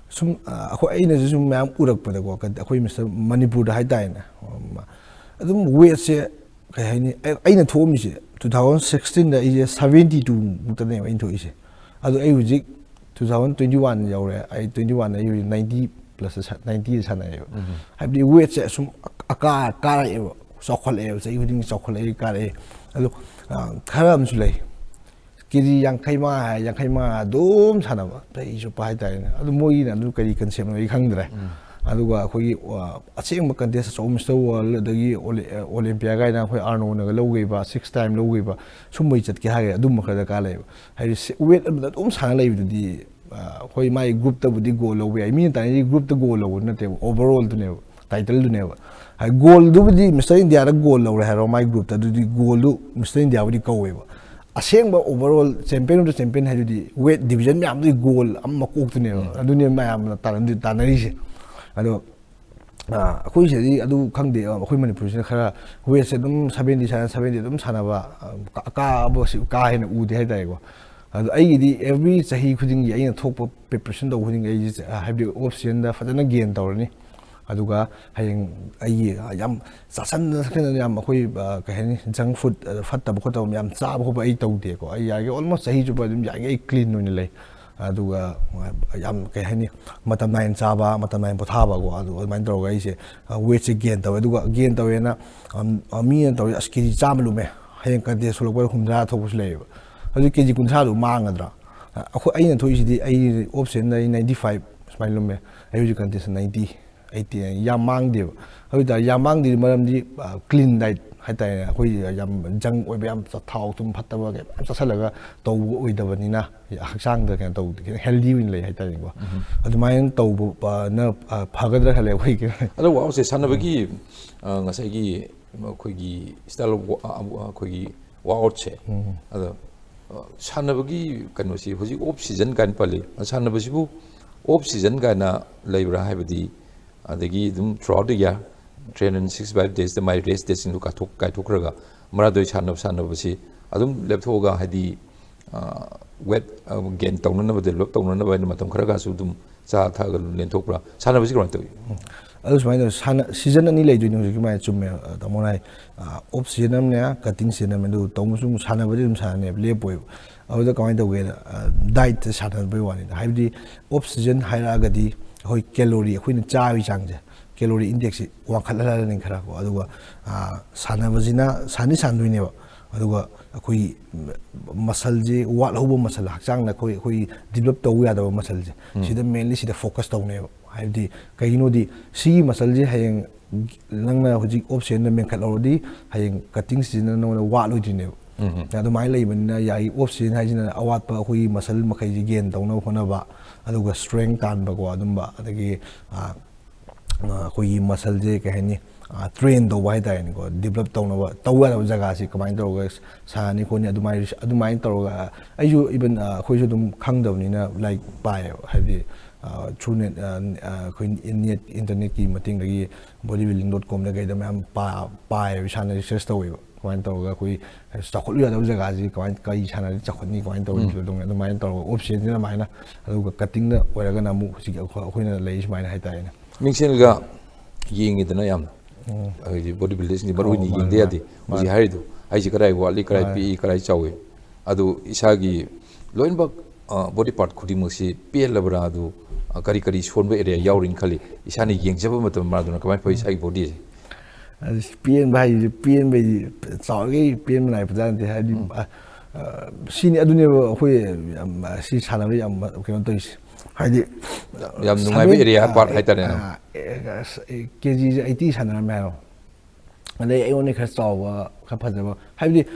ꯁꯨꯝ ꯑꯩꯈꯣꯏ, ꯑꯩꯅꯁꯨ ꯁꯨꯝ ꯃꯌꯥꯝ ꯎꯔꯛꯄꯗꯀꯣ, ꯑꯩꯈꯣꯏ ꯃꯤꯁꯇꯔ ꯃꯅꯤꯄꯨꯔꯗ ꯍꯥꯏꯇꯥꯔꯦꯅꯦ, ꯑꯗꯨꯝ ꯋꯦꯠꯁꯦ ꯀꯩ ꯍꯥꯏꯅꯤ, ꯑꯩꯅ ꯊꯣꯛꯑꯝꯃꯤꯁꯦ two thousand sixteen ꯑꯩꯁꯦ seventy two ꯃꯨꯛꯇꯅꯦꯕ ꯑꯩꯅ ꯊꯣꯛꯏꯁꯦ꯫ ꯑꯗꯣ ꯑꯩ ꯍꯧꯖꯤꯛ two thousand twenty one ꯌꯧꯔꯦ꯫ ꯑꯩ twenty one ꯑꯩ ꯍꯧꯖꯤꯛ ninety plus ninety ꯁꯥꯟꯅꯩꯌꯦꯕ꯫ ꯍꯥꯏꯕꯗꯤ ꯋꯦꯠꯁꯦ ꯑꯁꯨꯝ ꯑꯀꯥ ꯀꯥꯔꯛꯑꯦꯕ, ꯆꯥꯎꯈꯠꯂꯛꯑꯦꯕ, ꯆꯍꯤ ꯈꯨꯗꯤꯡꯒꯤ ꯆꯥꯎꯈꯠꯂꯛꯑꯦ, ꯀꯥꯔꯛꯑꯦ꯫ ꯑꯗꯣ ꯈꯔ ꯑꯃꯁꯨ ꯂꯩ, ꯀꯦ ꯖꯤ ꯌꯥꯡꯈꯩ ꯃꯉꯥ ꯍꯥꯏ, ꯌꯥꯡꯈꯩ ꯃꯉꯥ ꯑꯗꯨꯝ ꯁꯥꯟꯅꯕ ꯆꯍꯤ ꯆꯨꯞꯄ ꯍꯥꯏꯇꯥꯔꯦꯅꯦ꯫ ꯑꯗꯨ ꯃꯣꯏꯒꯤꯅ ꯑꯗꯨ ꯀꯔꯤ ꯀꯟꯁꯦꯞꯅꯣ ꯑꯩ ꯈꯪꯗ꯭ꯔꯦ꯫ ꯑꯗꯨꯒ ꯑꯩꯈꯣꯏꯒꯤ ꯑꯁꯦꯡꯕ ꯀꯟꯇꯦꯁ ꯑꯆꯧꯕ, ꯃꯤꯁꯇꯔ ꯋꯥꯔꯜ ꯑꯗꯒꯤ ꯑꯣꯂꯦꯝꯄꯤꯌꯥ ꯀꯥꯏꯅ ꯑꯩꯈꯣꯏ ꯑꯥꯔꯅꯣꯅꯒ ꯂꯧꯈꯤꯕ, six time ꯂꯧꯈꯤꯕ, ꯁꯨꯝꯕꯩ ꯆꯠꯀꯦ ꯍꯥꯏꯔꯒꯗꯤ ꯑꯗꯨꯝꯕ ꯈꯔ ꯗꯔꯀꯥꯔ ꯂꯩꯌꯦꯕ꯫ ꯍꯥꯏꯗꯤ ꯋꯦꯠ ꯑꯃꯗ ꯑꯗꯨꯝ ꯁꯥꯟꯅ ꯂꯩꯕꯗꯨꯗꯤ ꯑꯩꯈꯣꯏ ꯃꯥꯏ ꯒ꯭ꯔꯨꯞꯇꯕꯨꯗꯤ ꯒꯣꯜ ꯂꯧꯕ ꯌꯥꯏ, ꯃꯤꯅ ꯇꯥꯟꯅꯔꯤꯁꯦ ꯒ꯭ꯔꯨꯞꯇ ꯒꯣꯜ ꯂꯧꯕ ꯅꯠꯇꯦꯕ, ꯑꯣꯚꯔꯑꯣꯜꯗꯨꯅꯦꯕ, ꯇꯥꯏꯇꯜꯗꯨꯅꯦꯕ꯫ ꯍꯥꯏꯗꯤ ꯒꯣꯜꯗꯨꯕꯨꯗꯤ ꯃꯤꯁꯇꯔ ꯏꯟꯗꯤꯌꯥꯗ ꯒꯣꯜ ꯂꯧꯔꯦ ꯍꯥꯏꯔꯣ, ꯃꯥꯏ ꯒ꯭ꯔꯨꯞꯇ, ꯑꯗꯨꯗꯤ ꯒꯣꯜꯗꯨ ꯃꯤꯁꯇꯔ ꯏꯟꯗꯤꯌꯥꯕꯨꯗꯤ ꯀꯧꯋꯦꯕ꯫ ꯑꯁꯦꯡꯕ overall champion of the champion ꯍꯥꯏꯗꯨꯗꯤ ꯋꯦꯠ ꯗꯤꯕꯤꯖꯟ ꯃꯌꯥꯝꯗꯨꯒꯤ ꯒꯣꯜ ꯑꯃ ꯃꯀꯣꯛꯇꯨꯅꯦꯕ꯫ ꯑꯗꯨꯅꯦ ꯃꯌꯥꯝꯅ ꯇꯥꯟꯅꯗꯤ-, ꯇꯥꯟꯅꯔꯤꯁꯦ꯫ ꯑꯗꯣ ꯑꯩꯈꯣꯏ ꯁꯤꯗꯗꯤ ꯑꯗꯨ ꯈꯪꯗꯦ꯫ ꯑꯩꯈꯣꯏ ꯃꯅꯤꯄꯨꯔꯁꯤꯅ ꯈꯔ ꯋꯦꯠꯁꯦ ꯑꯗꯨꯝ seventy ꯁꯥꯟꯅ, seventy ꯑꯗꯨꯝ ꯁꯥꯟꯅꯕ, ꯑꯀꯥꯕꯁꯤ ꯀꯥ ꯍꯦꯟꯅ ꯎꯗꯦ ꯍꯥꯏꯇꯥꯔꯦꯀꯣ꯫ ꯑꯗꯣ ꯑꯩꯒꯤꯗꯤ every ꯆꯍꯤ ꯈꯨꯗꯤꯡꯒꯤ ꯑꯩꯅ ꯊꯣꯛꯄ preparation ꯇꯧꯕ ꯈꯨꯗꯤꯡꯒꯤ ꯑꯩꯁꯦ, ꯍꯥꯏꯕꯗꯤ off seasonꯗ ꯐꯖꯅ gain ꯇꯧꯔꯅꯤ꯫ ꯑꯗꯨꯒ ꯍꯌꯦꯡ ꯑꯩꯒꯤ ꯌꯥꯝ ꯆꯥꯁꯟꯗꯅ ꯊꯛꯆꯟꯗꯅ ꯌꯥꯝ ꯑꯩꯈꯣꯏ, ꯀꯩ ꯍꯥꯏꯅꯤ, junk food, ꯐꯠꯇꯕ ꯈꯣꯠꯇꯕ ꯌꯥꯝ ꯆꯥꯕ ꯈꯣꯠꯄ ꯑꯩ ꯇꯧꯗꯦꯀꯣ꯫ ꯑꯩ ꯌꯥꯔꯤꯒꯩ almost ꯆꯍꯤ ꯆꯨꯞꯄ ꯑꯗꯨꯝ ꯌꯥꯔꯤꯒꯩ ꯑꯩ clean ꯑꯣꯏꯅ ꯂꯩ꯫ ꯑꯗꯨꯒ ꯌꯥꯝ, ꯀꯩ ꯍꯥꯏꯅꯤ, ꯃꯇꯝ ꯅꯥꯏꯅ ꯆꯥꯕ, ꯃꯇꯝ ꯅꯥꯏꯅ ꯄꯣꯊꯥꯕꯀꯣ꯫ ꯑꯗꯨ ꯑꯗꯨꯃꯥꯏꯅ ꯇꯧꯔꯒ ꯑꯩꯁꯦ weightꯁꯦ gain ꯇꯧꯋꯦ꯫ ꯑꯗꯨꯒ gain ꯇꯧꯋꯦꯅ ꯃꯤꯅ ꯇꯧꯔꯤ, "ꯑꯁ, ꯀꯦ ꯖꯤ ꯆꯥꯝꯃ ꯂꯨꯝꯃꯦ, ꯍꯌꯦꯡ contest ꯊꯣꯛꯂꯛꯄꯗ ꯍꯨꯝꯗ꯭ꯔꯥ ꯊꯣꯛꯄꯁꯨ ꯂꯩꯌꯦꯕ꯫ ꯑꯗꯨ ꯀꯦ ꯖꯤ ꯀꯨꯟꯊ꯭ꯔꯥꯗꯨ ꯃꯥꯡꯒꯗ꯭ꯔꯥ?" ꯑꯩꯈꯣꯏ, ꯑꯩꯅ ꯊꯣꯛꯏꯁꯤꯗꯤ, ꯑꯩ off seasonꯗ ꯑꯩ ninety five ꯁꯨꯃꯥꯏꯅ ꯂꯨꯝꯃꯦ, ꯑꯩ ꯍꯧꯖꯤꯛ contest ninety, eighty, ꯌꯥꯝ ꯃꯥꯡꯗꯦꯕ꯫ ꯑꯗꯨ ꯑꯣꯏꯇꯥꯔꯗꯤ ꯌꯥꯝ ꯃꯥꯡꯗ꯭ꯔꯤꯗꯤ ꯃꯔꯝꯗꯤ clean diet, ꯍꯥꯏꯇꯥꯔꯦꯅꯦ, ꯑꯩꯈꯣꯏ ꯌꯥꯝ ꯖꯪ ꯑꯣꯏꯕ, ꯌꯥꯝ ꯆ- ꯊꯥꯎ ꯊꯨꯝ ꯐꯠꯇꯕ ꯀꯩ ꯃꯌꯥꯝ ꯆꯥꯁꯤꯜꯂꯒ ꯇꯧꯕ ꯑꯣꯏꯗꯕꯅꯤꯅ, ꯍꯛꯆꯥꯡꯗ ꯀꯩꯅꯣ ꯇꯧꯕꯗꯤ ꯈꯤꯇꯪ ꯍꯦꯜꯗꯤ ꯑꯣꯏꯅ ꯂꯩ ꯍꯥꯏꯇꯥꯔꯦꯀꯣ꯫ ꯑꯗꯨꯃꯥꯏꯅ ꯇꯧꯕꯅ ꯐꯒꯗ꯭ꯔꯥ ꯈꯜꯂꯦ ꯑꯩꯈꯣꯏꯒꯤ꯫ ꯑꯗꯣ ꯋꯥꯛ ꯑꯥꯎꯠꯁꯦ ꯁꯥꯟꯅꯕꯒꯤ, ꯑ, ꯉꯁꯥꯏꯒꯤ ꯑꯩꯈꯣꯏꯒꯤ style of wa- ꯑ, ꯑꯩꯈꯣꯏꯒꯤ ꯋꯥꯛ ꯑꯥꯎꯠꯁꯦ, ꯑꯗꯣ, ꯑ, ꯁꯥꯟꯅꯕꯒꯤ ꯀꯩꯅꯣꯁꯤ ꯍꯧꯖꯤꯛ ꯑꯣꯐ ꯁꯤꯖꯟ ꯀꯥꯏꯅ ꯄꯜꯂꯤ꯫ ꯁꯥꯟꯅꯕꯁꯤꯕꯨ ꯑꯣꯐ ꯁꯤꯖꯟ ꯀꯥꯏꯅ ꯂꯩꯕ꯭ꯔꯥ? ꯍꯥꯏꯕꯗꯤ ꯑꯗꯒꯤ ꯑꯗꯨꯝ throughout the year, three hundred sixty five days my rest daysꯁꯤꯡꯗꯨ ꯀꯥꯏꯊꯣꯛ ꯀꯥꯏꯊꯣꯛꯈ꯭ꯔꯒ ꯃꯔꯥꯗꯣꯏ ꯁꯥꯟꯅꯕ ꯁꯥꯟꯅꯕꯁꯤ ꯑꯗꯨꯝ ꯂꯦꯞꯊꯣꯛꯑꯒ, ꯍꯥꯏꯗꯤ, ꯋꯦꯠ ꯒꯦꯟ ꯇꯧꯅꯅꯕ, ꯗꯦꯕꯂꯞ ꯇꯧꯅꯅꯕ ꯍꯥꯏꯅ ꯃꯇꯝ ꯈꯔ ꯈꯔꯁꯨ ꯑꯗꯨꯝ ꯆꯥ ꯊꯛꯑꯒ ꯑꯗꯨꯝ ꯂꯦꯟꯊꯣꯛꯄ꯭ꯔꯥ? ꯁꯥꯟꯅꯕꯁꯤ ꯀꯃꯥꯏꯅ ꯇꯧꯏ? ꯑꯗꯨ ꯁꯨꯃꯥꯏꯅ ꯇꯧꯋꯤ꯫ ꯁꯥꯟꯅ ꯁꯤꯖꯟ ꯑꯅꯤ ꯂꯩꯗꯣꯏꯅꯤ ꯍꯧꯖꯤꯛꯀꯤ ꯁꯨꯃꯥꯏꯅ, ꯆꯨꯝꯃꯦ, ꯑ, ꯇꯥꯃꯣꯅ ꯍꯥꯏ꯫ ꯑꯣꯐ ꯁꯤꯖꯟ ꯑꯃꯅꯦ, ꯀꯇꯤꯡ ꯁꯤꯖꯟ ꯑꯃꯅꯦ꯫ ꯑꯗꯨ ꯇꯧꯕꯁꯨ ꯑꯗꯨꯝ ꯁꯥꯟꯅꯕꯗꯤ ꯑꯗꯨꯝ ꯁꯥꯟꯅꯅꯦꯕ, ꯂꯦꯞꯄꯣꯏꯕ꯫ ꯑꯗꯨꯗ ꯀꯃꯥꯏꯅ ꯇꯧꯒꯦꯗ, ꯗꯥꯏꯠꯇ ꯁꯥꯟꯅꯕꯩ ꯋꯥꯅꯤꯗ꯫ ꯍꯥꯏꯕꯗꯤ ꯑꯣꯐ ꯁꯤꯖꯟ ꯍꯥꯏꯔꯛꯑꯒꯗꯤ ꯑꯩꯈꯣꯏ ꯀꯦꯂꯣꯔꯤ, ꯑꯩꯈꯣꯏꯅ ꯆꯥꯕꯒꯤ ꯆꯥꯡꯁꯦ, ꯀꯦꯂꯣꯔꯤ ꯏꯟꯇꯦꯛꯁꯤ ꯋꯥꯡꯈꯠꯍꯜꯂꯅꯤ ꯈꯔꯀꯣ꯫ ꯑꯗꯨꯒ, ꯑ, ꯁꯥꯟꯅꯕꯁꯤꯅ ꯁꯥꯟꯗꯤ ꯁꯥꯟꯗꯣꯏꯅꯦꯕ, ꯑꯗꯨꯒ ꯑꯩꯈꯣꯏꯒꯤ ꯃꯁꯜꯁꯦ ꯋꯥꯠꯍꯧꯕ ꯃꯁꯜ, ꯍꯛꯆꯥꯡꯗ ꯑꯩꯈꯣꯏ, ꯑꯩꯈꯣꯏ ꯗꯤꯕꯂꯞ ꯇꯧꯕ ꯌꯥꯗꯕ ꯃꯁꯜꯁꯦ, ꯁꯤꯗ ꯃꯦꯟꯂꯤ ꯁꯤꯗ ꯐꯣꯀꯁ ꯇꯧꯅꯦꯕ꯫ ꯍꯥꯏꯕꯗꯤ ꯀꯩꯒꯤꯅꯣꯗꯤ ꯁꯤꯒꯤ ꯃꯁꯜꯁꯦ ꯍꯌꯦꯡ ꯅꯪꯅ ꯍꯧꯖꯤꯛ ꯑꯣꯐ ꯁꯤꯖꯟꯗ ꯃꯦꯟꯈꯠꯍꯧꯔꯗꯤ ꯍꯌꯦꯡ ꯀꯇꯤꯡ ꯁꯤꯖꯟꯗ ꯅꯉꯣꯟꯗ ꯋꯥꯠꯂꯣꯏꯗꯣꯏꯅꯦꯕ꯫ ꯑꯗꯨꯃꯥꯏꯅ ꯂꯩꯕꯅꯤꯅ ꯌꯥꯏ, ꯑꯣꯐ ꯁꯤꯖꯟ ꯍꯥꯏꯁꯤꯅ ꯑꯋꯥꯠꯄ ꯑꯩꯈꯣꯏꯒꯤ ꯃꯁꯜ ꯃꯈꯩꯁꯦ ꯒꯦꯟ ꯇꯧꯅꯕ ꯍꯣꯠꯅꯕ, ꯑꯗꯨꯒ ꯁ꯭ꯇꯔꯦꯡ ꯇꯥꯟꯕꯀꯣ, ꯑꯗꯨꯝꯕ, ꯑꯗꯒꯤ, ꯑ, ꯑ, ꯑꯩꯈꯣꯏꯒꯤ ꯃꯁꯜꯁꯦ ꯀꯩ ꯍꯥꯏꯅꯤ, ꯇ꯭ꯔꯦꯟ ꯇꯧꯕ ꯍꯥꯏꯇꯥꯔꯦꯅꯦꯀꯣ, ꯗꯤꯕꯂꯞ ꯇꯧꯅꯕ ꯇꯧ ꯌꯥꯗꯕ ꯖꯒꯥꯁꯤ ꯀꯃꯥꯏꯅ ꯇꯧꯔꯒ ꯁꯥꯟꯅꯅꯤ ꯈꯣꯠꯅꯤ, ꯑꯗꯨꯃꯥꯏꯅ, ꯑꯗꯨꯃꯥꯏꯅ ꯇꯧꯔꯒ ꯑꯩꯁꯨ ꯏꯚꯟ, ꯑ, ꯑꯩꯈꯣꯏꯁꯨ ꯑꯗꯨꯝ ꯈꯪꯗꯕꯅꯤꯅ ꯂꯥꯏꯔꯤꯛ ꯄꯥꯏꯌꯦꯕ꯫ ꯍꯥꯏꯕꯗꯤ, ꯑ, ꯊ꯭ꯔꯨ ꯅꯦꯠ, ꯑ, ꯑ, ꯑꯩꯈꯣꯏ ꯅꯦꯠ, ꯏꯟꯇꯔꯅꯦꯠꯀꯤ ꯃꯇꯦꯡꯗꯒꯤ ꯕꯣꯗꯤ ꯕꯤꯜꯗꯤꯡ ꯗꯣꯠ ꯀꯣꯝꯗ ꯀꯩꯗ ꯃꯌꯥꯝ ꯄꯥ-, ꯄꯥꯏꯌꯦꯕ, ꯏꯁꯥꯅ ꯔꯤꯁꯔꯁ ꯇꯧꯋꯦꯕ꯫ ꯀꯃꯥꯏꯅ ꯇꯧꯔꯒ ꯑꯩꯈꯣꯏ ꯆꯥꯎꯈꯠꯂꯨ ꯌꯥꯗꯕ ꯖꯒꯥꯁꯤ ꯀꯃꯥꯏꯅ, ꯀꯔꯤ ꯁꯥꯟꯅꯔꯗꯤ ꯆꯥꯎꯈꯠꯅꯤ, ꯀꯃꯥꯏꯅ ꯇꯧꯔꯗꯤ ꯗꯤꯕꯂꯞ ꯇꯧꯅꯤ, ꯑꯗꯨꯃꯥꯏꯅ ꯇꯧꯔꯒ ꯑꯣꯐ ꯁꯤꯖꯟꯁꯤꯅ ꯑꯗꯨꯃꯥꯏꯅ, ꯑꯗꯨꯒ ꯀꯇꯤꯡꯗ ꯑꯣꯏꯔꯒꯅ ꯑꯃꯨꯛ ꯍꯧꯖꯤꯛ ꯑꯩꯈꯣꯏ-, ꯑꯩꯈꯣꯏꯅ ꯂꯩꯔꯤ ꯁꯨꯃꯥꯏꯅ ꯍꯥꯏꯇꯥꯔꯦꯅꯦ꯫ ꯃꯤꯡꯁꯦꯜꯒ ꯌꯦꯡꯉꯤꯗꯅ ꯌꯥꯝꯅ, ꯍꯥꯏꯗꯤ ꯕꯣꯗꯤ ꯕꯤꯜꯗꯔꯁꯤꯡꯗꯤ ꯃꯔꯨ ꯑꯣꯏꯅ ꯌꯦꯡꯗ ꯌꯥꯗꯦ꯫ ꯍꯧꯖꯤꯛ ꯍꯥꯏꯔꯤꯗꯣ, ꯑꯩꯁꯦ ꯀꯗꯥꯏ ꯋꯥꯠꯂꯤ, ꯀꯗꯥꯏ ꯄꯤꯛꯏ, ꯀꯗꯥꯏ ꯆꯥꯎꯏ, ꯑꯗꯨ ꯏꯁꯥꯒꯤ ꯂꯣꯏꯅꯃꯛ ꯕꯣꯗꯤ ꯄꯥꯔꯠ ꯈꯨꯗꯤꯡꯃꯛꯁꯤ ꯄꯦꯜꯂꯕ꯭ꯔꯥ, ꯑꯗꯨ, ꯑ, ꯀꯔꯤ ꯀꯔꯤ ꯁꯣꯟꯕ ꯑꯦꯔꯤꯌꯥ ꯌꯥꯎꯔꯤꯅ ꯈꯜꯂꯤ, ꯏꯁꯥꯅ ꯌꯦꯡꯖꯕ ꯃꯇꯝꯗ ꯃꯥꯗꯨꯅ ꯀꯃꯥꯏꯅ ꯐꯩ ꯏꯁꯥꯒꯤ ꯕꯣꯗꯤꯁꯦ? ꯑꯁ, ꯄꯦꯟꯕ ꯍꯥꯏꯁꯦ, ꯄꯦꯟꯕꯩꯗꯤ ꯆꯥꯎꯔꯤꯈꯩ ꯄꯦꯟꯕ ꯅꯥꯏꯕꯖꯥꯠ ꯅꯠꯇꯦ꯫ ꯍꯥꯏꯗꯤ, ꯑ, ꯑ, ꯁꯤꯅꯤ, ꯑꯗꯨꯅꯦꯕ ꯑꯩꯈꯣꯏ ꯌꯥꯝ, ꯑ, ꯁꯤ ꯁꯥꯟꯅꯕ ꯌꯥꯝ, ꯑ, ꯀꯩꯅꯣ ꯇꯧꯔꯤꯁꯦ꯫ ꯍꯥꯏꯗꯤ, ꯌꯥꯝ ꯅꯨꯡꯉꯥꯏꯕ ꯑꯦꯔꯤꯌꯥ ꯄꯥꯔꯠ ꯍꯥꯏꯇꯥꯔꯦꯅꯦ꯫ ꯀꯦ ꯖꯤꯁꯦ ꯑꯩꯠꯇꯤ ꯁꯥꯟꯅꯔꯝꯃꯦ ꯍꯥꯏꯔꯣ, ꯑꯗꯩ ꯑꯩꯉꯣꯟꯗ ꯈꯔ ꯆꯥꯎꯕ, ꯈꯔ ꯐꯖꯕ, ꯍꯥꯏꯕꯗꯤ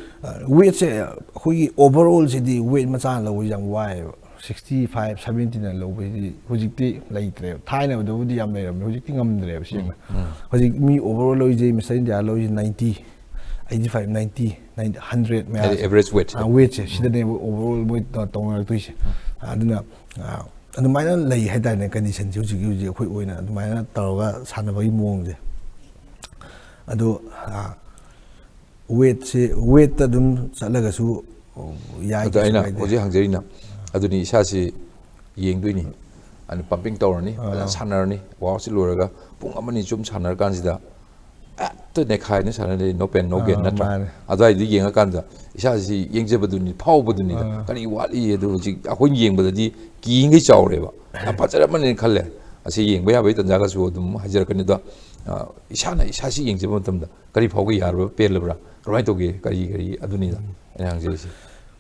ꯋꯦꯠꯁꯦ ꯑꯩꯈꯣꯏꯒꯤ overallꯁꯤꯗꯤ weight ꯃꯆꯥꯅ ꯂꯧꯕꯁꯤ ꯌꯥꯝ ꯋꯥꯏꯑꯦꯕ꯫ Sixty five seventyꯅ ꯂꯧꯕꯁꯤꯗꯤ ꯍꯧꯖꯤꯛꯇꯤ ꯂꯩꯇ꯭ꯔꯦꯕ꯫ ꯊꯥꯏꯅꯗꯕꯨꯗꯤ ꯌꯥꯝ ꯂꯩꯔꯝꯃꯦ, ꯍꯧꯖꯤꯛꯇꯤ ꯉꯝꯗ꯭ꯔꯦꯕ ꯁꯦꯡꯅ꯫ ꯍꯧꯖꯤꯛ ꯃꯤ overall ꯂꯧꯔꯤꯁꯦ, Mister India ꯂꯧꯔꯤꯁꯦ ninety, eighty five, ninety, ninety, hundred ꯃꯌꯥ꯫ ꯍꯥꯏꯗꯤ average weight ꯁꯦ꯫ ꯑꯥ, weight ꯁꯦ ꯁꯤꯗꯅꯦꯕ overall ꯃꯣꯏ ꯇꯧ- ꯇꯧꯅꯔꯛꯇꯣꯏꯁꯦ꯫ ꯑꯗꯨꯅ ꯑꯥ, ꯑꯗꯨꯃꯥꯏꯅ ꯂꯩ ꯍꯥꯏꯇꯥꯔꯦꯅꯦ, condition ꯁꯦ ꯍꯧꯖꯤꯛꯀꯤ ꯍꯧꯖꯤꯛ ꯑꯩꯈꯣꯏ ꯑꯣꯏꯅ ꯑꯗꯨꯃꯥꯏꯅ ꯇꯧꯔꯒ ꯁꯥꯟꯅꯕꯒꯤ ꯃꯑꯣꯡꯁꯦ꯫ ꯑꯗꯣ ꯑꯥ, weight ꯁꯦ, weight ꯇ ꯑꯗꯨꯝ ꯆꯠꯂꯒꯁꯨ ꯌꯥꯏ, ꯑꯗ ꯀꯩꯁꯨ ꯑꯩꯅ ꯀꯥꯏꯗꯦ꯫ ꯍꯧꯖꯤꯛ ꯍꯪꯖꯔꯤꯅ ꯑꯗꯨꯅꯤ, ꯏꯁꯥꯁꯤ ꯌꯦꯡꯗꯣꯏꯅꯤ, ꯑꯗꯨ pumping ꯇꯧꯔꯅꯤ, ꯐꯖꯅ ꯁꯥꯟꯅꯔꯅꯤ, workout ꯁꯤ ꯂꯣꯏꯔꯒ ꯄꯨꯡ ꯑꯃ ꯑꯅꯤ ꯁꯨꯝ ꯁꯥꯟꯅꯔꯀꯥꯟꯁꯤꯗ ꯍꯦꯛꯇ ꯅꯦꯈꯥꯏꯅ ꯁꯥꯟꯅꯔꯦ, no pain no gain ꯑꯥ, ꯅꯠꯇ꯭ꯔꯥ? ꯃꯥꯅꯦ꯫ ꯑꯗꯨꯋꯥꯏꯗꯨ ꯌꯦꯡꯉꯀꯥꯟꯗ ꯏꯁꯥꯁꯤ ꯌꯦꯡꯖꯕꯗꯨꯅꯤ, ꯐꯥꯎꯕꯗꯨꯅꯤꯗ꯫ ꯑꯥ꯫ ꯀꯔꯤ ꯋꯥꯠꯂꯤ ꯑꯗꯨ ꯍꯧꯖꯤꯛ ꯑꯩꯈꯣꯏꯅ ꯌꯦꯡꯕꯗꯗꯤ ꯀꯤꯉꯩ ꯆꯥꯎꯔꯦꯕ꯫ ꯌꯥꯝ ꯐꯖꯔꯝꯃꯅꯤꯅ ꯈꯜꯂꯦ꯫ ꯑꯁꯤ ꯌꯦꯡꯕ ꯌꯥꯕꯒꯤ ꯇꯥꯟꯖꯥꯒꯁꯨ ꯑꯗꯨꯝ ꯍꯥꯏꯖꯔꯛꯀꯅꯤ꯫ ꯑꯗꯣ ꯑ, ꯏꯁꯥꯅ ꯏꯁꯥꯁꯤ ꯌꯦꯡꯖꯕ ꯃꯇꯝꯗ ꯀꯔꯤ ꯐꯥꯎꯒꯦ? ꯌꯥꯔꯕ꯭ꯔꯥ, ꯄꯦꯜꯂꯕ꯭ꯔꯥ, ꯀꯃꯥꯏꯅ ꯇꯧꯒꯦ, ꯀꯔꯤ ꯀꯔꯤ, ꯑꯗꯨꯅꯤꯗ ꯑꯩꯅ ꯍꯪꯖꯔꯤꯁꯦ꯫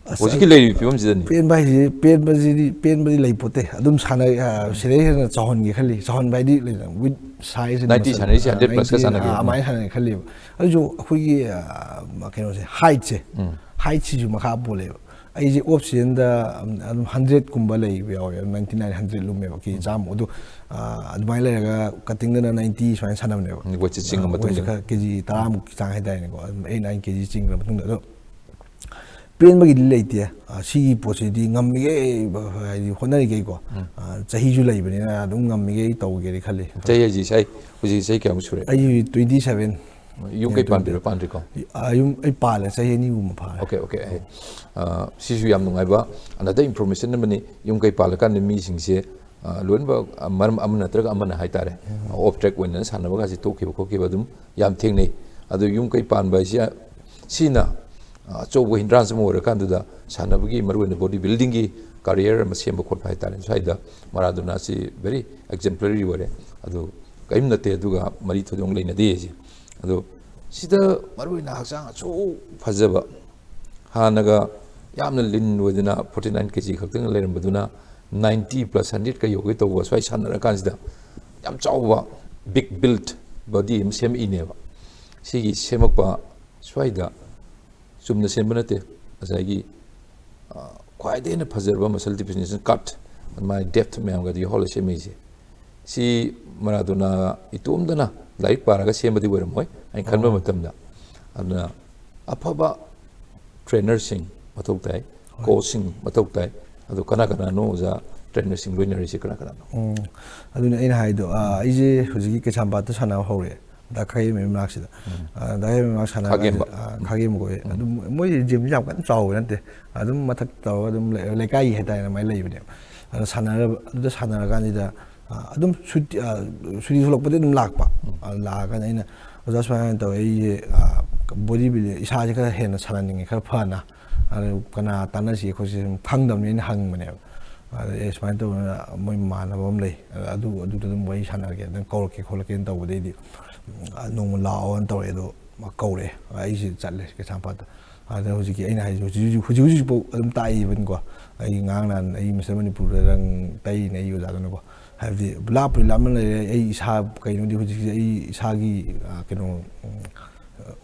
ꯑꯁ, ꯍꯧꯖꯤꯛꯀꯤ ꯂꯩꯔꯤꯕ ꯐꯤꯕꯝꯁꯤꯗꯅꯤ꯫ ꯄꯦꯟꯕ ꯍꯥꯏꯁꯤꯗꯤ, ꯄꯦꯟꯕꯁꯤꯗꯤ, ꯄꯦꯟꯕꯗꯤ ꯂꯩꯄꯣꯠꯇꯦ꯫ ꯑꯗꯨꯝ ꯁꯥꯟꯅ, ꯑ, ꯁꯤꯗꯩ ꯍꯦꯟꯅ ꯆꯥꯎꯍꯟꯒꯦ ꯈꯜꯂꯤ꯫ ꯆꯥꯎꯍꯟꯕ ꯍꯥꯏꯗꯤ ꯂꯩꯗꯅ, with size and Ninety muscle, ꯁꯥꯟꯅꯔꯤꯁꯦ ꯑ, hundred plus ꯀ ninety, ꯁꯥꯟꯅꯒꯦ꯫ ꯑ, ꯑꯗꯨꯃꯥꯏꯅ ꯁꯥꯟꯅꯒꯦ ꯈꯜꯂꯤꯕ꯫ ꯑꯗꯨꯁꯨ ꯑꯩꯈꯣꯏꯒꯤ, ꯑ, ꯀꯩꯅꯣꯁꯦ, height ꯁꯦ, ꯎꯝ꯫ Height ꯁꯤꯁꯨ ꯃꯈꯥ ꯄꯣꯜꯂꯦꯕ꯫ ꯑꯩꯁꯦ off season ꯗ ꯑꯗꯨꯝ hundred ꯀꯨꯝꯕ ꯂꯩꯕ ꯌꯥꯎꯋꯦ, ninety nine, hundred ꯂꯨꯝꯃꯦꯕ, ꯀꯦ ꯖꯤ ꯆꯥꯝꯃ꯫ ꯑꯗꯨ, ꯑ, ꯑꯗꯨꯃꯥꯏꯅ ꯂꯩꯔꯒ cutting ꯗꯅ ninety ꯁꯨꯃꯥꯏꯅ ꯁꯥꯟꯅꯕꯅꯦꯕ꯫ ꯎꯝ, weight ꯁꯦ ꯆꯤꯡꯉ ꯑ, weight ꯁꯦ ꯃꯇꯨꯡꯗ꯫ ꯈꯔ ꯀꯦ ꯖꯤ ꯇꯔꯥꯃꯨꯛꯀꯤ ꯆꯥꯡ ꯍꯥꯏꯇꯥꯔꯦꯅꯦꯀꯣ, ꯑꯗꯨꯝ eight nine kg ꯆꯤꯡꯈ꯭ꯔ ꯃꯇꯨꯡꯗ꯫ ꯑꯗꯣ ꯄꯦꯟꯕꯒꯤꯗꯤ ꯂꯩꯇꯦ꯫ ꯑ, ꯁꯤꯒꯤ ꯄꯣꯠꯁꯤꯗꯤ ꯉꯝꯃꯤꯈꯩ, ꯍꯥꯏꯗꯤ ꯍꯣꯠꯅꯔꯤꯈꯩꯀꯣ, ꯎꯝ꯫ ꯑ, ꯆꯍꯤꯁꯨ ꯂꯩꯕꯅꯤꯅ ꯑꯗꯨꯝ ꯉꯝꯃꯤꯈꯩ ꯇꯧꯒꯦꯗꯤ ꯈꯜꯂꯤ꯫ ꯆꯍꯤ ꯍꯥꯏꯁꯤ ꯏꯁꯥ ꯍꯧꯖꯤꯛ ꯆꯍꯤ ꯀꯌꯥꯃꯨꯛ ꯁꯨꯔꯦ? ꯑꯩ ꯍꯧꯖꯤꯛ twenty seven꯫ ꯌꯨꯝ ꯀꯩ ꯄꯥꯟꯗ꯭ꯔꯤꯕ, ꯄꯥꯟꯗ꯭ꯔꯤꯀꯣ? ꯑ, ꯌꯨꯝ ꯑꯩ ꯄꯥꯜꯂꯦ, ꯆꯍꯤ ꯑꯅꯤ ꯑꯍꯨꯝ ꯐꯥꯔꯦ꯫ Okay, okay, ꯑꯩ, ꯑ, ꯁꯤꯁꯨ ꯌꯥꯝ ꯅꯨꯡꯉꯥꯏꯕ another information ꯑꯃꯅꯤ꯫ ꯌꯨꯝ ꯀꯩ ꯄꯥꯜꯂꯀꯥꯟꯗ ꯃꯤꯁꯤꯡꯁꯦ, ꯑ, ꯂꯣꯏꯅꯃꯛ, ꯑ, ꯃꯔꯝ ꯑꯃ ꯅꯠꯇ꯭ꯔꯒ ꯑꯃꯅ ꯍꯥꯏꯇꯥꯔꯦ, off track ꯑꯣꯏꯅ ꯁꯥꯟꯅꯕꯒꯁꯦ ꯇꯣꯛꯈꯤꯕ ꯈꯣꯠꯈꯤꯕ ꯑꯗꯨꯝ ꯌꯥꯝ ꯊꯦꯡꯅꯩ꯫ ꯑꯗꯨ ꯌꯨꯝ ꯀꯩ ꯄꯥꯟꯕ ꯍꯥꯏꯁꯤ, ꯁꯤꯅ, ꯑ, ꯑꯆꯧꯕ hindrance ꯑꯃ ꯑꯣꯏꯔꯀꯥꯟꯗꯨꯗ ꯁꯥꯟꯅꯕꯒꯤ, ꯃꯔꯨꯑꯣꯏꯅ body building ꯒꯤ career ꯑꯃ ꯁꯦꯝꯕ ꯈꯣꯠꯄ ꯍꯥꯏꯇꯥꯔꯦ, ꯁ꯭ꯋꯥꯏꯗ ꯃꯔꯥꯗꯣꯅꯥꯁꯤ very exemplary ꯑꯣꯏꯔꯦ꯫ ꯑꯗꯨ ꯀꯔꯤꯝ ꯅꯠꯇꯦ, ꯑꯗꯨꯒ ꯃꯔꯤ ꯊꯣꯏꯗꯣꯛꯅ ꯂꯩꯅꯗꯦ ꯑꯩꯁꯦ꯫ ꯑꯗꯣ ꯁꯤꯗ ꯃꯔꯨꯑꯣꯏꯅ ꯍꯛꯆꯥꯡ ꯑꯁꯨꯛ ꯐꯖꯕ, ꯍꯥꯟꯅꯒ ꯌꯥꯝꯅ lean ꯑꯣꯏꯗꯅ forty nine kg ꯈꯛꯇꯪ ꯂꯩꯔꯝꯕꯗꯨꯅ ninety plus hundred ꯀ ꯌꯧꯒꯦ ꯇꯧꯕ, ꯁ꯭ꯋꯥꯏ ꯁꯥꯟꯅꯔꯀꯥꯟꯁꯤꯗ ꯌꯥꯝ ꯆꯥꯎꯕ big build body ꯑꯃ ꯁꯦꯝꯃꯛꯏꯅꯦꯕ꯫ ꯁꯤꯒꯤ ꯁꯦꯝꯃꯛꯄ ꯁ꯭ꯋꯥꯏꯗ ꯆꯨꯝꯅ ꯁꯦꯝꯕ ꯅꯠꯇꯦ꯫ ꯉꯁꯥꯏꯒꯤ, ꯑ, ꯈ꯭ꯋꯥꯏꯗꯒꯤ ꯍꯦꯟꯅ ꯐꯖꯔꯕ muscle definition cut, ꯃꯥꯒꯤ depth ꯃꯌꯥꯝꯒꯗꯤ ꯌꯥꯎꯍꯜꯂ ꯁꯦꯝꯃꯛꯏꯁꯦ꯫ ꯁꯤ ꯃꯔꯥꯗꯣꯅꯥ ꯏꯇꯣꯝꯗꯅ ꯂꯥꯏꯔꯤꯛ ꯄꯥꯔꯒ ꯁꯦꯝꯕꯗꯤ ꯑꯣꯏꯔꯝꯃꯣꯏ, ꯑꯩꯅ ꯈꯟꯕ ꯑꯣ꯫ ꯃꯇꯝꯗ꯫ ꯑꯗꯨꯅ ꯑꯐꯕ trainerꯁꯤꯡ ꯃꯊꯧ ꯇꯥꯏ, ꯍꯣꯏ꯫ Coachꯁꯤꯡ ꯃꯊꯧ ꯇꯥꯏ꯫ ꯑꯗꯣ ꯀꯅꯥ ꯀꯅꯥꯅꯣ ꯑꯣꯖꯥ trainerꯁꯤꯡ ꯂꯣꯏꯅꯔꯤꯁꯦ, ꯀꯅꯥ ꯀꯅꯥꯅꯣ? ꯎꯝ, ꯑꯗꯨꯅꯦ ꯑꯩꯅ ꯍꯥꯏꯗꯣ, ꯑ, ꯑꯩꯁꯦ ꯍꯧꯖꯤꯛꯀꯤ ꯀꯩꯁꯥꯝꯄꯥꯠꯇ ꯁꯥꯟꯅꯕ ꯍꯧꯔꯛꯑꯦ, ꯗꯥ ꯈꯥꯒꯦꯝꯕꯒꯤ ꯃꯅꯥꯛꯁꯤꯗ꯫ ꯎꯝ꯫ ꯑ, ꯗꯥ ꯈꯥꯒꯦꯝꯕꯒꯤ ꯃꯅꯥꯛ ꯁꯥꯟꯅꯔ ꯈꯥꯒꯦꯝꯕ꯫ ꯀꯥꯟꯁꯤꯗ, ꯑ, ꯎꯝ꯫ ꯈꯥꯒꯦꯝꯕ ꯀꯧꯋꯦ꯫ ꯎꯝ꯫ ꯑꯗꯨꯝ ꯃꯣꯏ gymꯁꯦ ꯌꯥꯝ ꯀꯟꯅ ꯆꯥꯎꯕ ꯅꯠꯇꯦ, ꯑꯗꯨꯝ ꯃꯊꯛ ꯇꯧꯔꯒ ꯑꯗꯨꯝ ꯂꯩ-, ꯂꯩꯀꯥꯏꯒꯤ ꯍꯥꯏꯇꯥꯔꯦꯅꯦ, ꯑꯗꯨꯃꯥꯏꯅ ꯂꯩꯕꯅꯦꯕ꯫ ꯑꯗꯣ ꯁꯥꯟꯅꯔ-, ꯑꯗꯨꯗ ꯁꯥꯟꯅꯔꯀꯥꯟꯁꯤꯗ, ꯑ, ꯑꯗꯨꯝ ꯁꯨꯇꯤ, ꯑ, ꯁꯨꯇꯤ ꯊꯣꯛꯂꯛꯄꯗꯤ ꯑꯗꯨꯝ ꯂꯥꯛꯄ꯫ ꯎꯝ꯫ ꯑ, ꯂꯥꯛꯑꯀꯥꯟꯗ ꯑꯩꯅ, "ꯑꯣꯖꯥ, ꯁꯨꯃꯥꯏꯅ ꯇꯧꯋꯦ, ꯑꯩꯁꯦ, ꯑ, body building, ꯏꯁꯥꯁꯦ ꯈꯔ ꯍꯦꯟꯅ ꯁꯥꯟꯅꯅꯤꯡꯉꯦ, ꯈꯔ ꯐꯅ꯫ ꯑꯗꯨ ꯀꯅꯥ ꯇꯥꯟꯅꯁꯤꯒꯦ ꯈꯣꯠꯁꯤꯒꯦ?" ꯁꯨꯝ ꯈꯪꯗꯕꯅꯤꯅ ꯑꯩꯅ ꯍꯪꯕꯅꯦꯕ꯫ ꯑꯗ, "ꯑꯦ, ꯁꯨꯃꯥꯏꯅ ꯇꯧꯗꯅ ꯃꯣꯏ ꯃꯃꯥꯟꯅꯕ ꯑꯃ ꯂꯩ, ꯑꯗꯨ, ꯑꯗꯨꯗ ꯑꯗꯨꯝ ꯋꯥꯔꯤ ꯁꯥꯟꯅꯔꯒꯦ, ꯑꯗꯨꯝ ꯀꯧꯔꯛꯀꯦ ꯈꯣꯠꯂꯛꯀꯦꯅ" ꯇꯧꯕꯗꯩꯗꯤ, ꯑ, ꯅꯣꯡꯃ ꯂꯥꯛꯑꯣꯅ ꯇꯧꯔꯛꯑꯦ꯫ ꯑꯗꯣ ꯃꯥ ꯀꯧꯔꯛꯑꯦ, ꯑꯩꯁꯦ ꯆꯠꯂꯦ ꯀꯩꯁꯥꯝꯄꯥꯠꯇ꯫ ꯑꯗ ꯍꯧꯖꯤꯛꯀꯤ ꯑꯩꯅ ꯍꯥꯏꯁꯦ, ꯍꯧꯖꯤꯛ, ꯍꯧꯖꯤꯛ, ꯍꯧꯖꯤꯛ, ꯍꯧꯖꯤꯛꯐꯥꯎ ꯑꯗꯨꯝ ꯇꯥꯛꯏꯕꯅꯤꯀꯣ꯫ ꯑꯩ ꯉꯔꯥꯡ ꯅꯍꯥꯟ ꯑꯩ Mister Manipurꯗ ꯔꯪ ꯇꯩꯔꯤꯅꯦ ꯑꯩꯒꯤ ꯑꯣꯖꯥꯗꯨꯅꯀꯣ꯫ ꯍꯥꯏꯕꯗꯤ ꯂꯥꯞꯄꯨꯗꯤ ꯂꯥꯞꯅ ꯂꯩꯔꯦ, ꯑꯩ ꯏꯁꯥ ꯀꯩꯅꯣꯗꯤ ꯍꯧꯖꯤꯛꯁꯦ ꯑꯩ ꯏꯁꯥꯒꯤ, ꯑ, ꯀꯩꯅꯣ, ꯎꯝ,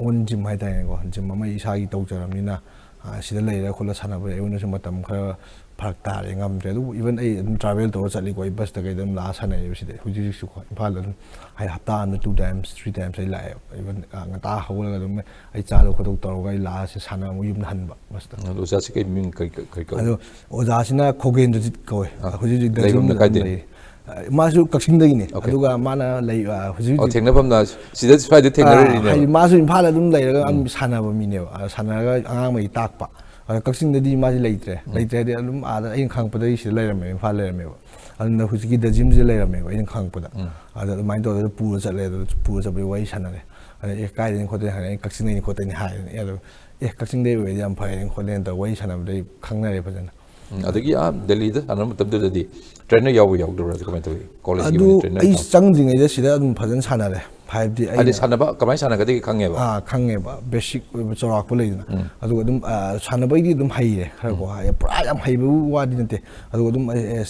own gym ꯍꯥꯏꯇꯥꯔꯦꯅꯦꯀꯣ, gym ꯑꯃ ꯑꯩ ꯏꯁꯥꯒꯤ ꯇꯧꯖꯔꯕꯅꯤꯅ, ꯑ, ꯁꯤꯗ ꯂꯩꯔ ꯈꯣꯠꯂ ꯁꯥꯟꯅꯕ ꯑꯩꯉꯣꯟꯗꯁꯨ ꯃꯇꯝ ꯈꯔ ꯐꯔꯛ ꯇꯥꯔꯦ, ꯉꯝꯗ꯭ꯔꯦ꯫ ꯑꯗꯨꯕꯨ even ꯑꯩ ꯑꯗꯨꯝ travel ꯇꯧꯔ ꯆꯠꯂꯤꯀꯣ, ꯑꯩ busꯇ ꯀꯩꯗ ꯑꯗꯨꯝ ꯂꯥꯛꯑ ꯁꯥꯟꯅꯩꯌꯦꯕ ꯁꯤꯗ ꯍꯧꯖꯤꯛ ꯍꯧꯖꯤꯛꯁꯨꯀꯣ꯫ ꯏꯝꯐꯥꯜꯗ ꯑꯗꯨꯝ ꯍꯥꯏ ꯍꯞꯇꯥ ꯑꯃꯗ two times, three times ꯑꯩ ꯂꯥꯛꯑꯦꯕ꯫ Even, ꯑ, ꯉꯟꯇꯥ ꯍꯧꯒꯠꯂꯒ ꯑꯗꯨꯝ ꯑꯩ ꯆꯥꯗꯧ ꯈꯣꯠꯇꯧ ꯇꯧꯔꯒ ꯑꯩ ꯂꯥꯛꯑ ꯁꯤ ꯁꯥꯟꯅꯔ ꯑꯃꯨꯛ ꯌꯨꯝꯗ ꯍꯟꯕ busꯇ꯫ ꯑꯗꯣ ꯑꯣꯖꯥꯁꯤ ꯀꯩ ꯃꯤꯡ, ꯀꯩ, ꯀꯩ, ꯀꯩ ꯀꯧꯏ? ꯑꯗꯣ ꯑꯣꯖꯥꯁꯤꯅ ꯈꯣꯒꯦꯟꯗ꯭ꯔꯖꯤꯠ ꯀꯧꯋꯦ꯫ ꯑꯥ, ꯍꯧꯖꯤꯛ ꯍꯧꯖꯤꯛ ꯗ ꯂꯩꯐꯝꯅ ꯖꯤꯝꯗ ꯑꯗꯨꯝ ꯀꯥꯏꯗꯩꯅꯣ? ꯂꯩ꯫ ꯑ, ꯃꯥꯁꯨ ꯀꯛꯆꯤꯡꯗꯒꯤꯅꯦ꯫ Okay. ꯑꯗꯨꯒ ꯃꯥꯅ ꯂꯩ, ꯑ, ꯍꯧꯖꯤꯛ ꯑꯣ, ꯍꯧꯖꯤꯛ ꯊꯦꯡꯅꯐꯝꯅ ꯁꯤꯗ, ꯁ꯭ꯋꯥꯏꯗ ꯑꯥ, ꯊꯦꯡꯅꯔꯤꯅꯦꯕ? ꯍꯥꯏꯗꯤ ꯃꯥꯁꯨ ꯏꯝꯐꯥꯜꯗ ꯑꯗꯨꯝ ꯂꯩꯔꯒ ꯎꯝ꯫ ꯑꯗꯨꯝ ꯁꯥꯟꯅꯕ ꯃꯤꯅꯦꯕ꯫ ꯑ, ꯁꯥꯟꯅꯔꯒ ꯑꯉꯥꯡꯉꯩ ꯇꯥꯛꯄ꯫ ꯑꯗ ꯀꯛꯆꯤꯡꯗꯗꯤ ꯃꯥꯁꯤ ꯂꯩꯇ꯭ꯔꯦ꯫ ꯎꯝ꯫ ꯂꯩꯇ꯭ꯔꯦ ꯍꯥꯏꯗꯤ ꯑꯗꯨꯝ ꯑꯥꯗ ꯑꯩꯅ ꯈꯪꯉꯛꯄꯗꯒꯤ ꯁꯤꯗ ꯂꯩꯔꯝꯃꯦꯕ, ꯏꯝꯐꯥꯜ ꯂꯩꯔꯝꯃꯦꯕ꯫ ꯑꯗꯨꯅ ꯍꯧꯖꯤꯛꯀꯤ ꯗ ꯖꯤꯝꯁꯤꯗ ꯂꯩꯔꯝꯃꯦꯕ ꯑꯩꯅ ꯈꯪꯉꯛꯄꯗ꯫ ꯎꯝ꯫ ꯑꯗ ꯑꯗꯨꯃꯥꯏꯅ ꯇꯧꯔꯒ ꯄꯨꯔ ꯆꯠꯂꯦ, ꯑꯗꯨ ꯄꯨꯔ ꯆꯠꯄꯒꯤ ꯋꯥꯔꯤ ꯁꯥꯟꯅꯔꯦ꯫ ꯑꯗ "ꯑꯦ, ꯀꯥꯏꯗꯩꯅꯣ ꯈꯣꯠꯇꯩꯅꯣ?" ꯍꯥꯏꯔꯦ꯫ "ꯑꯩ ꯀꯛꯆꯤꯡꯗꯩꯅꯤ ꯈꯣꯠꯇꯩꯅꯤ" ꯍꯥꯏꯔꯦ꯫ ꯑꯦ, ꯑꯗꯨ, "ꯑꯦ, ꯀꯛꯆꯤꯡꯗꯩ ꯑꯣꯏꯔꯗꯤ ꯌꯥꯝ ꯐꯔꯦꯅ ꯈꯣꯠꯂꯦꯅ" ꯇꯧꯔ ꯋꯥꯔꯤ ꯁꯥꯟꯅꯕꯗꯩ ꯈꯪꯅꯔꯦ ꯐꯖꯅ꯫ ꯎꯝ, ꯑꯗꯒꯤ ꯑꯥ ꯗꯦꯜꯂꯤꯗ ꯁꯥꯟꯅꯕ ꯃꯇꯝꯗꯨꯗꯗꯤ trainer ꯌꯥꯎꯕ ꯌꯥꯎꯗꯕ꯭ꯔꯥ? ꯀꯃꯥꯏꯅ ꯇꯧꯋꯤ? Collegeꯀꯤ ꯑꯗꯨ ꯑꯣꯏꯅ trainer ꯑꯩ ꯌꯥꯎ- ꯆꯪꯗ꯭ꯔꯤꯉꯩꯗ ꯁꯤꯗ ꯑꯗꯨꯝ ꯐꯖꯅ ꯁꯥꯟꯅꯔꯦ꯫ ꯍꯥꯏꯕꯗꯤ ꯍꯥꯏꯗꯤ ꯑꯩꯅ ꯁꯥꯟꯅꯕ ꯀꯃꯥꯏꯅ ꯁꯥꯟꯅꯒꯗꯒꯦ ꯈꯪꯉꯦꯕ? ꯑꯥ, ꯈꯪꯉꯦꯕ꯫ Basic ꯑꯣꯏꯕ ꯆꯥꯎꯔꯥꯛꯄ ꯂꯩꯗꯅ꯫ ꯎꯝ꯫ ꯑꯗꯨꯒ ꯑꯗꯨꯝ, ꯑꯥ, ꯁꯥꯟꯅꯕꯩꯗꯤ ꯑꯗꯨꯝ ꯍꯩꯔꯦ ꯈꯔꯀꯣ꯫ ꯎꯝ꯫ ꯍꯥꯏꯗꯤ ꯄꯨꯔꯥ ꯌꯥꯝ ꯍꯩꯕ ꯋꯥꯗꯤ ꯅꯠꯇꯦ꯫ ꯑꯗꯨꯒ ꯑꯗꯨꯝ ꯑꯩ, ꯑꯦ,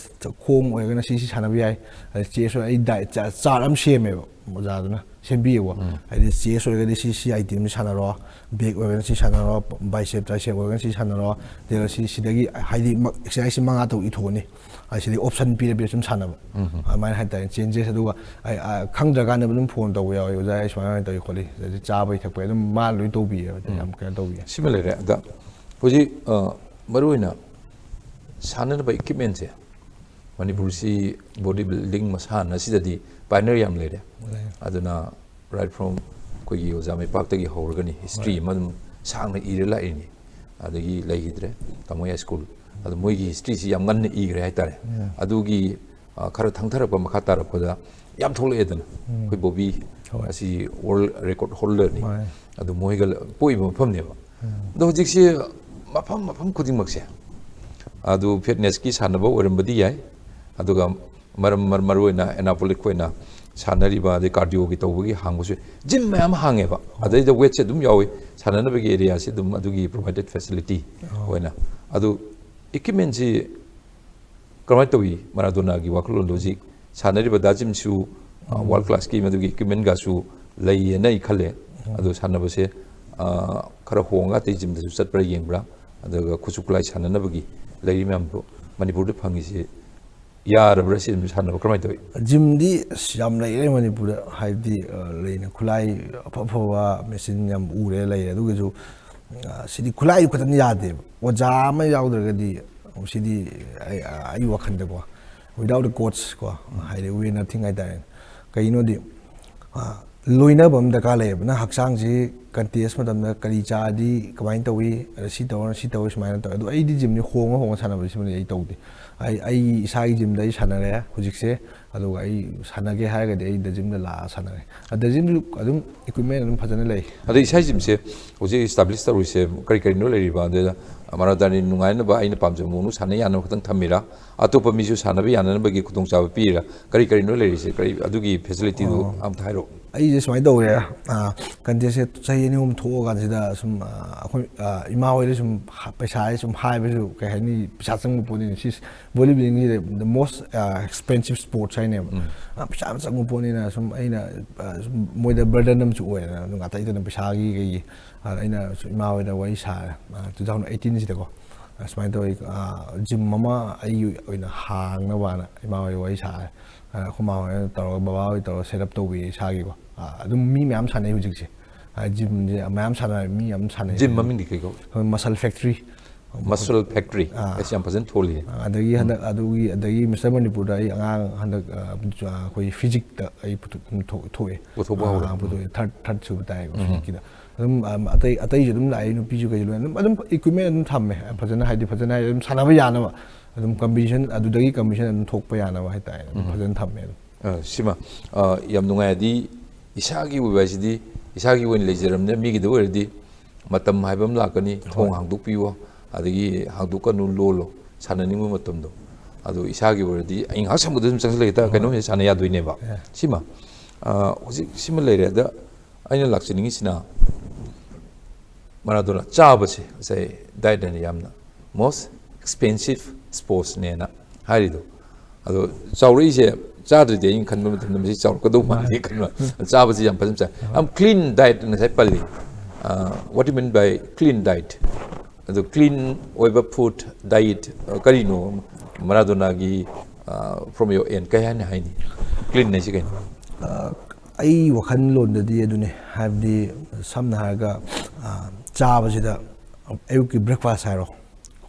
ꯈꯣꯡ ꯑꯣꯏꯔꯒꯅ ꯁꯤ, ꯁꯤ ꯁꯥꯟꯅꯕ ꯌꯥꯏ꯫ ꯑꯗꯩ chest ꯑꯣꯏꯔ-, ꯑꯩ diet, cha-, chart ꯑꯃ ꯁꯦꯝꯃꯦꯕ ꯑꯣꯖꯥꯗꯨꯅ꯫ ꯁꯦꯝꯕꯤꯌꯦꯕ꯫ ꯍꯥꯏꯗꯤ ꯆꯦꯁ ꯑꯣꯏꯔꯒꯗꯤ ꯁꯤ ꯁꯤ ꯑꯥꯏꯇꯦꯝꯁꯤ ꯁꯥꯟꯅꯔꯣ, ꯕꯦꯛ ꯑꯣꯏꯔꯒꯅ ꯁꯤ ꯁꯥꯟꯅꯔꯣ, ꯕꯥꯏꯁꯦꯞ ꯇ꯭ꯔꯥꯏꯁꯦꯞ ꯑꯣꯏꯔꯒꯅ ꯁꯤ ꯁꯥꯟꯅꯔꯣ, ꯑꯗꯨꯒ ꯁꯤ ꯁꯤꯗꯒꯤ ꯍꯥꯏꯗꯤ ꯑꯦꯛꯁꯔꯁꯥꯏꯁꯁꯤ ꯃꯉꯥ ꯇꯔꯨꯛ ꯏꯊꯣꯛꯑꯅꯤ꯫ ꯑꯁꯤꯗꯤ ꯑꯣꯞꯁꯟ ꯄꯤꯔ ꯄꯤꯔ ꯁꯨꯝ ꯁꯥꯟꯅꯕ꯫ ꯑꯗꯨꯃꯥꯏꯅ ꯍꯥꯏꯇꯥꯔꯦ, ꯆꯦꯟꯖꯦꯁ꯫ ꯑꯗꯨꯒ ꯑꯩ, ꯑ, ꯈꯪꯗ꯭ꯔꯀꯥꯟꯗ ꯑꯗꯨꯝ ꯐꯣꯟ ꯇꯧꯕ ꯌꯥꯎꯋꯦ, "ꯑꯣꯖꯥ, ꯑꯩ ꯁꯨꯃꯥꯏꯅ ꯇꯧꯏ ꯈꯣꯠꯂꯤ", ꯑꯗꯩ ꯆꯥꯕꯩ ꯊꯛꯄꯩ ꯑꯗꯨꯝ ꯃꯥꯅ ꯂꯣꯏ ꯇꯧꯕꯤꯌꯦꯕ꯫ ꯌꯥꯝ ꯀꯩꯅꯣ ꯇꯧꯕꯤꯌꯦ꯫ ꯁꯤꯃ ꯂꯩꯔꯦ꯫ ꯑꯗ ꯍꯧꯖꯤꯛ, ꯑ, ꯃꯔꯨꯑꯣꯏꯅ ꯁꯥꯟꯅꯅꯕ ꯏꯀ꯭ꯋꯤꯞꯃꯦꯟꯁꯦ ꯃꯅꯤꯄꯨꯔꯁꯤ ꯕꯣꯗꯤ ꯕꯤꯜꯗꯤꯡ ꯃꯁꯥꯟꯅ ꯑꯁꯤꯗꯗꯤ ꯄꯥꯏꯅꯔ ꯌꯥꯝ ꯂꯩꯔꯦ꯫ ꯂꯩꯔꯦ꯫ ꯑꯗꯨꯅ right from ꯑꯩꯈꯣꯏꯒꯤ ꯑꯣꯖꯥ ꯃꯩꯄꯥꯛꯇꯒꯤ ꯍꯧꯔꯒꯅꯤ, ꯍꯤꯁꯇ꯭ꯔꯤ ꯑꯃ ꯑꯗꯨꯝ ꯁꯥꯡꯅ ꯏꯔ ꯂꯥꯛꯏꯅꯤ꯫ ꯑꯗꯒꯤ ꯂꯩꯈꯤꯗ꯭ꯔꯦ, ꯇꯥꯃꯣ ꯌꯥꯏ ꯁ꯭ꯀꯨꯜ꯫ ꯑꯗꯣ ꯃꯣꯏꯒꯤ ꯍꯤꯁꯇ꯭ꯔꯤꯁꯤ ꯌꯥꯝ ꯉꯟꯅ ꯏꯈ꯭ꯔꯦ ꯍꯥꯏꯇꯥꯔꯦ꯫ ꯑꯗꯨꯒꯤ, ꯑ, ꯈꯔ ꯊꯪꯊꯔꯛꯄ, ꯃꯈꯥ ꯇꯥꯔꯛꯄꯗ ꯌꯥꯝ ꯊꯣꯛꯂꯛꯑꯦꯗꯅ꯫ ꯑꯩꯈꯣꯏ ꯕꯣꯕꯤ ꯍꯣꯏ꯫ ꯑꯁꯤ ꯋꯥꯔꯜ ꯔꯦꯀꯣꯔꯗ ꯍꯣꯜꯗꯔꯅꯤ꯫ ꯃꯥꯅꯦ꯫ ꯑꯗꯨ ꯃꯣꯏꯒ ꯄꯣꯛꯏꯕ ꯃꯐꯝꯅꯦꯕ꯫ ꯑꯗꯣ ꯍꯧꯖꯤꯛꯁꯤ ꯃꯐꯝ, ꯃꯐꯝ ꯈꯨꯗꯤꯡꯃꯛꯁꯦ ꯑꯗꯨ ꯐꯤꯠꯅꯦꯁꯀꯤ ꯁꯥꯟꯅꯕ ꯑꯣꯏꯔꯝꯕꯗꯤ ꯌꯥꯏ, ꯑꯗꯨꯒ ꯃꯔꯝ, ꯃꯔꯝ, ꯃꯔꯨꯑꯣꯏꯅ ꯑꯦꯅꯥꯕꯣꯂꯤꯛ ꯑꯣꯏꯅ ꯁꯥꯟꯅꯔꯤꯕ, ꯑꯗꯩ ꯀꯥꯔꯗꯤꯑꯣꯒꯤ ꯇꯧꯕꯒꯤ ꯍꯥꯡꯕꯁꯨ ꯖꯤꯝ ꯃꯌꯥꯝ ꯍꯥꯡꯉꯦꯕ꯫ ꯑꯗꯩꯗ ꯋꯦꯠꯁꯦ ꯑꯗꯨꯝ ꯌꯥꯎꯏ, ꯁꯥꯟꯅꯅꯕꯒꯤ ꯑꯦꯔꯤꯌꯥꯁꯤ ꯑꯗꯨꯝ ꯑꯗꯨꯒꯤ ꯄ꯭ꯔꯣꯚꯥꯏꯗꯦꯠ ꯐꯦꯁꯤꯂꯤꯇꯤ ꯑꯣꯏꯅ꯫ ꯑꯗꯨ ꯏꯀ꯭ꯋꯤꯞꯃꯦꯟꯁꯤ ꯀꯔꯝꯍꯥꯏꯅ ꯇꯧꯏ? ꯃꯔꯥꯗꯣꯅꯥꯒꯤ ꯋꯥꯈꯜꯂꯣꯟꯗꯣ ꯍꯧꯖꯤꯛ ꯁꯥꯟꯅꯔꯤꯕ ꯗꯥ ꯖꯤꯝꯁꯨ, ꯑ, ꯋꯥꯔꯜ ꯀ꯭ꯂꯥꯁꯀꯤ ꯃꯗꯨꯒꯤ ꯏꯀ꯭ꯋꯤꯞꯃꯦꯟꯒꯁꯨ ꯂꯩꯌꯦꯅ ꯑꯩ ꯈꯜꯂꯦ꯫ ꯑꯗꯣ ꯁꯥꯟꯅꯕꯁꯦ, ꯑ, ꯈꯔ ꯍꯣꯡꯉꯒ ꯑꯇꯩ ꯖꯤꯝꯗꯁꯨ ꯆꯠꯄ꯭ꯔꯥ ꯌꯦꯡꯕ꯭ꯔꯥ? ꯑꯗꯨꯒ ꯈꯨꯠꯁꯨ ꯈꯨꯠꯂꯥꯏ ꯁꯥꯟꯅꯅꯕꯒꯤ ꯂꯩꯔꯤ ꯃꯌꯥꯝꯗꯣ ꯃꯅꯤꯄꯨꯔꯗ ꯐꯪꯉꯤꯁꯤ ꯌꯥꯔꯕ꯭ꯔꯥ? ꯁꯤ ꯑꯗꯨꯝ ꯁꯥꯟꯅꯕ ꯀꯔꯝꯍꯥꯏꯅ ꯇꯧꯏ? ꯖꯤꯝꯗꯤ ꯑꯁ ꯌꯥꯝ ꯂꯩꯔꯦ ꯃꯅꯤꯄꯨꯔꯗ, ꯍꯥꯏꯕꯗꯤ, ꯑ, ꯂꯩꯅ ꯈꯨꯠꯂꯥꯏ ꯑꯐ ꯑꯐꯕ ꯃꯦꯆꯤꯟ ꯌꯥꯝ ꯎꯔꯦ, ꯂꯩꯔꯦ꯫ ꯑꯗꯨꯒꯁꯨ, ꯑ, ꯁꯤꯗꯤ ꯈꯨꯠꯂꯥꯏꯗꯨ ꯈꯛꯇꯅ ꯌꯥꯗꯦꯕ, ꯑꯣꯖꯥ ꯑꯃ ꯌꯥꯎꯗ꯭ꯔꯒꯗꯤ ꯁꯤꯗꯤ ꯑꯩ, ꯑꯩ ꯋꯥꯈꯜꯗꯀꯣ, without a coach ꯀꯣ, ꯍꯥꯏꯗꯤ we are nothing ꯍꯥꯏꯇꯥꯔꯦ꯫ ꯀꯩꯒꯤꯅꯣꯗꯤ, ꯑ, ꯂꯣꯏꯅꯕ ꯑꯃ ꯗꯔꯀꯥꯔ ꯂꯩꯌꯦꯕ꯫ ꯅꯪ ꯍꯛꯆꯥꯡꯁꯤ ꯀꯟꯇꯦꯁ ꯃꯇꯝꯗ ꯀꯔꯤ ꯆꯥꯔꯗꯤ ꯀꯃꯥꯏꯅ ꯇꯧꯏ, ꯑꯗ ꯁꯤ ꯇꯧꯔ, ꯁꯤ ꯇꯧꯔ, ꯁꯨꯃꯥꯏꯅ ꯇꯧꯋꯤ꯫ ꯑꯗꯣ ꯑꯩꯗꯤ ꯖꯤꯝꯁꯦ ꯍꯣꯡꯉ ꯍꯣꯡꯉ ꯁꯥꯟꯅꯕꯁꯤꯃꯗꯤ ꯑꯩ ꯇꯧꯗꯦ꯫ ꯑꯩ, ꯑꯩ ꯏꯁꯥꯒꯤ ꯖꯤꯝꯗ ꯑꯩ ꯁꯥꯟꯅꯔꯦ ꯍꯧꯖꯤꯛꯁꯦ, ꯑꯗꯨꯒ ꯑꯩ ꯁꯥꯟꯅꯒꯦ ꯍꯥꯏꯔꯒꯗꯤ ꯑꯩ ꯗ ꯖꯤꯝꯗ ꯂꯥꯛꯑ ꯁꯥꯟꯅꯔꯦ꯫ ꯑꯗ ꯖꯤꯝꯁꯨ ꯑꯗꯨꯝ ꯏꯀ꯭ꯋꯤꯞꯃꯦꯟ ꯑꯗꯨꯝ ꯐꯖꯅ ꯂꯩ꯫ ꯑꯗꯣ ꯏꯁꯥꯒꯤ ꯖꯤꯝꯁꯦ ꯍꯧꯖꯤꯛ ꯏꯁꯇꯥꯕ꯭ꯂꯤꯁ ꯇꯧꯔꯤꯁꯦ ꯀꯔꯤ ꯀꯔꯤꯅꯣ ꯂꯩꯔꯤꯕ? ꯑꯗꯨꯗ ꯃꯔꯥꯗꯥꯅꯤ ꯅꯨꯡꯉꯥꯏꯅꯕ ꯑꯩꯅ ꯄꯥꯝꯖꯕ ꯃꯑꯣꯡꯗ ꯁꯥꯟꯅ ꯌꯥꯅꯕ ꯈꯛꯇꯪ ꯊꯝꯃꯤꯔꯥ? ꯑꯇꯣꯞꯄ ꯃꯤꯁꯨ ꯁꯥꯟꯅꯕ ꯌꯥꯅꯅꯕꯒꯤ ꯈꯨꯗꯣꯡꯆꯥꯕ ꯄꯤꯔꯤꯔꯥ? ꯀꯔꯤ ꯀꯔꯤꯅꯣ ꯂꯩꯔꯤꯁꯦ? ꯀꯔꯤ, ꯑꯗꯨꯒꯤ ꯐꯦꯁꯤꯂꯤꯇꯤꯗꯨ ꯑꯣ꯫ ꯑꯝꯇ ꯍꯥꯏꯔꯛꯑꯣ꯫ ꯑꯩꯁꯦ ꯁꯨꯃꯥꯏꯅ ꯇꯧꯔꯦ, ꯀꯟꯇꯦꯁꯁꯦ ꯆꯍꯤ ꯑꯅꯤ ꯑꯍꯨꯝ ꯊꯣꯛꯑꯀꯥꯟꯁꯤꯗ ꯁꯨꯝ, ꯑꯩꯈꯣꯏ ꯏꯃꯥ ꯍꯣꯏꯗ ꯁꯨꯝ ꯄꯩꯁꯥ ꯁꯨꯝ ꯍꯥꯏꯕꯁꯨ, ꯀꯩ ꯍꯥꯏꯅꯤ, ꯄꯩꯁꯥ ꯆꯪꯕ ꯄꯣꯠꯅꯤꯅ, ꯁꯤ ꯕꯣꯗꯤ ꯕꯤꯜꯗꯤꯡꯁꯤꯗ the most expensive sports ꯍꯥꯏꯅꯦꯕ꯫ ꯄꯩꯁꯥ ꯌꯥꯝ ꯆꯪꯕ ꯄꯣꯠꯅꯤꯅ ꯁꯨꯝ ꯑꯩꯅ ꯁꯨꯝ ꯃꯣꯏꯗ ꯕꯔꯗꯟ ꯑꯃꯁꯨ ꯑꯣꯏꯔꯦꯅ ꯑꯗꯨꯝ ꯉꯥꯛꯇ ꯑꯩꯇꯅ ꯄꯩꯁꯥꯒꯤ ꯀꯩꯒꯤ꯫ ꯑꯗ ꯑꯩꯅ ꯁꯨꯝ ꯏꯃꯥ ꯍꯣꯏꯗ ꯋꯥꯔꯤ ꯁꯥꯔꯦ꯫ ꯇꯨ ꯊꯥꯎꯖꯟ ꯑꯩꯠꯇꯤꯟꯁꯤꯗꯀꯣ ꯁꯨꯃꯥꯏꯅ ꯇꯧꯋꯤ, ꯖꯤꯝ ꯑꯃ ꯑꯩꯒꯤ ꯑꯣꯏꯅ ꯍꯥꯡꯅꯕꯅ ꯏꯃꯥ ꯍꯣꯏꯗ ꯋꯥꯔꯤ ꯁꯥꯔꯦ꯫ ꯑꯩꯈꯣꯏ ꯃꯥ ꯍꯣꯏꯅ ꯇꯧꯔꯒ, ꯕꯕꯥ ꯍꯣꯏ ꯇꯧꯔꯒ ꯁꯦꯠ ꯑꯞ ꯇꯧꯕꯤꯌꯦ ꯏꯁꯥꯒꯤꯀꯣ꯫ ꯑꯗꯨꯝ ꯃꯤ ꯃꯌꯥꯝ ꯁꯥꯟꯅꯩ ꯍꯧꯖꯤꯛꯁꯦ꯫ ꯖꯤꯝꯁꯦ ꯃꯌꯥꯝ ꯁꯥꯟꯅ ꯃꯤ ꯌꯥꯝ ꯁꯥꯟꯅꯩ꯫ ꯖꯤꯝ ꯃꯃꯤꯡꯗꯤ ꯀꯩ ꯀꯧꯏ? Muscle factory. Muscle factory. ꯑꯁ, ꯌꯥꯝ ꯐꯖꯅ ꯊꯣꯜꯂꯤꯌꯦ꯫ ꯑꯗꯒꯤ ꯍꯟꯗꯛ ꯑꯗꯨꯒꯤ ꯑꯗꯒꯤ ꯃꯤꯁꯇꯔ ꯃꯅꯤꯄꯨꯔꯗ ꯑꯩ ꯑꯉꯥꯡ ꯍꯟꯗꯛ ꯑꯩꯈꯣꯏ ꯐꯤꯖꯤꯛꯇ ꯑꯩ ꯄꯨꯊꯣꯛ- ꯊꯣꯛꯑꯦ꯫ ꯄꯨꯊꯣꯛꯄ ꯍꯧꯔꯦ꯫ ꯄꯨꯊꯣꯛꯑꯦ꯫ ꯊꯥꯔꯠ ꯊꯥꯔꯠ ꯁꯨꯕ ꯇꯥꯏꯌꯦꯀꯣ ꯐꯤꯖꯤꯛꯀꯤꯗ꯫ ꯑꯗꯨꯝ ꯑꯇꯩ ꯑꯇꯩꯁꯨ ꯑꯗꯨꯝ ꯂꯥꯛꯑꯦ, ꯅꯨꯄꯤꯁꯨ ꯀꯩꯁꯨ ꯂꯣꯏꯅ ꯑꯗꯨꯝ ꯑꯗꯨꯝ ꯏꯀ꯭ꯋꯤꯞꯃꯦꯟ ꯑꯗꯨꯝ ꯊꯝꯃꯦ ꯐꯖꯅ, ꯍꯥꯏꯗꯤ ꯐꯖꯅ ꯍꯥꯏꯗꯤ ꯑꯗꯨꯝ ꯁꯥꯟꯅꯕ ꯌꯥꯅꯕ ꯑꯗꯨꯝ ꯀꯝꯄꯤꯇꯤꯁꯟ ꯑꯗꯨꯗꯒꯤ ꯀꯝꯄꯤꯇꯤꯁꯟ ꯑꯗꯨꯝ ꯊꯣꯛꯄ ꯌꯥꯅꯕ ꯍꯥꯏꯇꯥꯔꯦ, ꯑꯗꯨꯝ ꯐꯖꯅ ꯊꯝꯃꯦ ꯑꯗꯨꯝ꯫ ꯁꯤꯃ ꯌꯥꯝ ꯅꯨꯡꯉꯥꯏ꯫ ꯑꯗꯤ ꯏꯁꯥꯒꯤ ꯑꯣꯏꯕ ꯍꯥꯏꯁꯤꯗꯤ ꯏꯁꯥꯒꯤ ꯑꯣꯏꯅ ꯂꯩꯖꯔꯕꯅꯤꯅ, ꯃꯤꯒꯤꯗ ꯑꯣꯏꯔꯗꯤ ꯃꯇꯝ ꯍꯥꯏꯕ ꯑꯃ ꯂꯥꯛꯀꯅꯤ, ꯊꯣꯡ ꯍꯥꯡꯗꯣꯛꯄꯤꯌꯣ, ꯑꯗꯒꯤ ꯍꯥꯡꯗꯣꯛꯀꯅꯨ, ꯂꯣꯜꯂꯣ, ꯁꯥꯟꯅꯅꯤꯡꯕ ꯃꯇꯝꯗꯣ꯫ ꯑꯗꯣ ꯏꯁꯥꯒꯤ ꯑꯣꯏꯔꯗꯤ ꯑꯩ ꯉꯥꯏꯍꯥꯛ ꯁꯪꯕꯗ ꯑꯗꯨꯝ ꯆꯪꯁꯤꯜꯂꯒ ꯍꯦꯛꯇ ꯀꯩꯅꯣꯝ ꯍꯦꯛ ꯁꯥꯟꯅ ꯌꯥꯗꯣꯏꯅꯦꯕ꯫ ꯁꯤꯃ ꯍꯧꯖꯤꯛ ꯁꯤꯃ ꯂꯩꯔꯦ꯫ ꯑꯗ ꯑꯩꯅ ꯂꯥꯛꯆꯅꯤꯡꯉꯤꯁꯤꯅ ꯃꯔꯥꯗꯣꯅ ꯆꯥꯕꯁꯦ, ꯉꯁꯥꯏ ꯗꯥꯏꯠ ꯍꯥꯏꯅ ꯌꯥꯝꯅ most expensive sportsꯅꯦꯅ ꯍꯥꯏꯔꯤꯗꯣ꯫ ꯑꯗꯣ ꯆꯥꯎꯔꯛꯏꯁꯦ, ꯆꯥꯗ꯭ꯔꯗꯤ ꯑꯩꯅ ꯈꯟꯕ ꯃꯇꯝꯗ ꯃꯁꯤ ꯆꯥꯎꯔꯛꯀꯗꯧ ꯃꯥꯟꯗꯦ ꯈꯟꯕ꯫ ꯆꯥꯕꯁꯤ ꯌꯥꯝ ꯐꯖꯅ ꯆꯥꯏ꯫ ꯌꯥꯝ clean diet ꯉꯁꯥꯏ ꯄꯜꯂꯤ꯫ What you mean by clean diet? ꯑꯗꯨ clean ꯑꯣꯏꯕ food diet ꯀꯔꯤꯅꯣ? ꯃꯔꯥꯗꯣꯅꯥꯒꯤ, from your end, ꯀꯩ ꯍꯥꯏꯅ ꯍꯥꯏꯅꯤ? Clean ꯍꯥꯏꯁꯤ ꯀꯩꯅꯣ? ꯑꯩ ꯋꯥꯈꯜꯂꯣꯟꯗꯗꯤ ꯑꯗꯨꯅꯤ, ꯍꯥꯏꯕꯗꯤ ꯁꯝꯅ ꯍꯥꯏꯔꯒ ꯆꯥꯕꯁꯤꯗ ꯑꯌꯨꯛꯀꯤ breakfast ꯍꯥꯏꯔꯣ꯫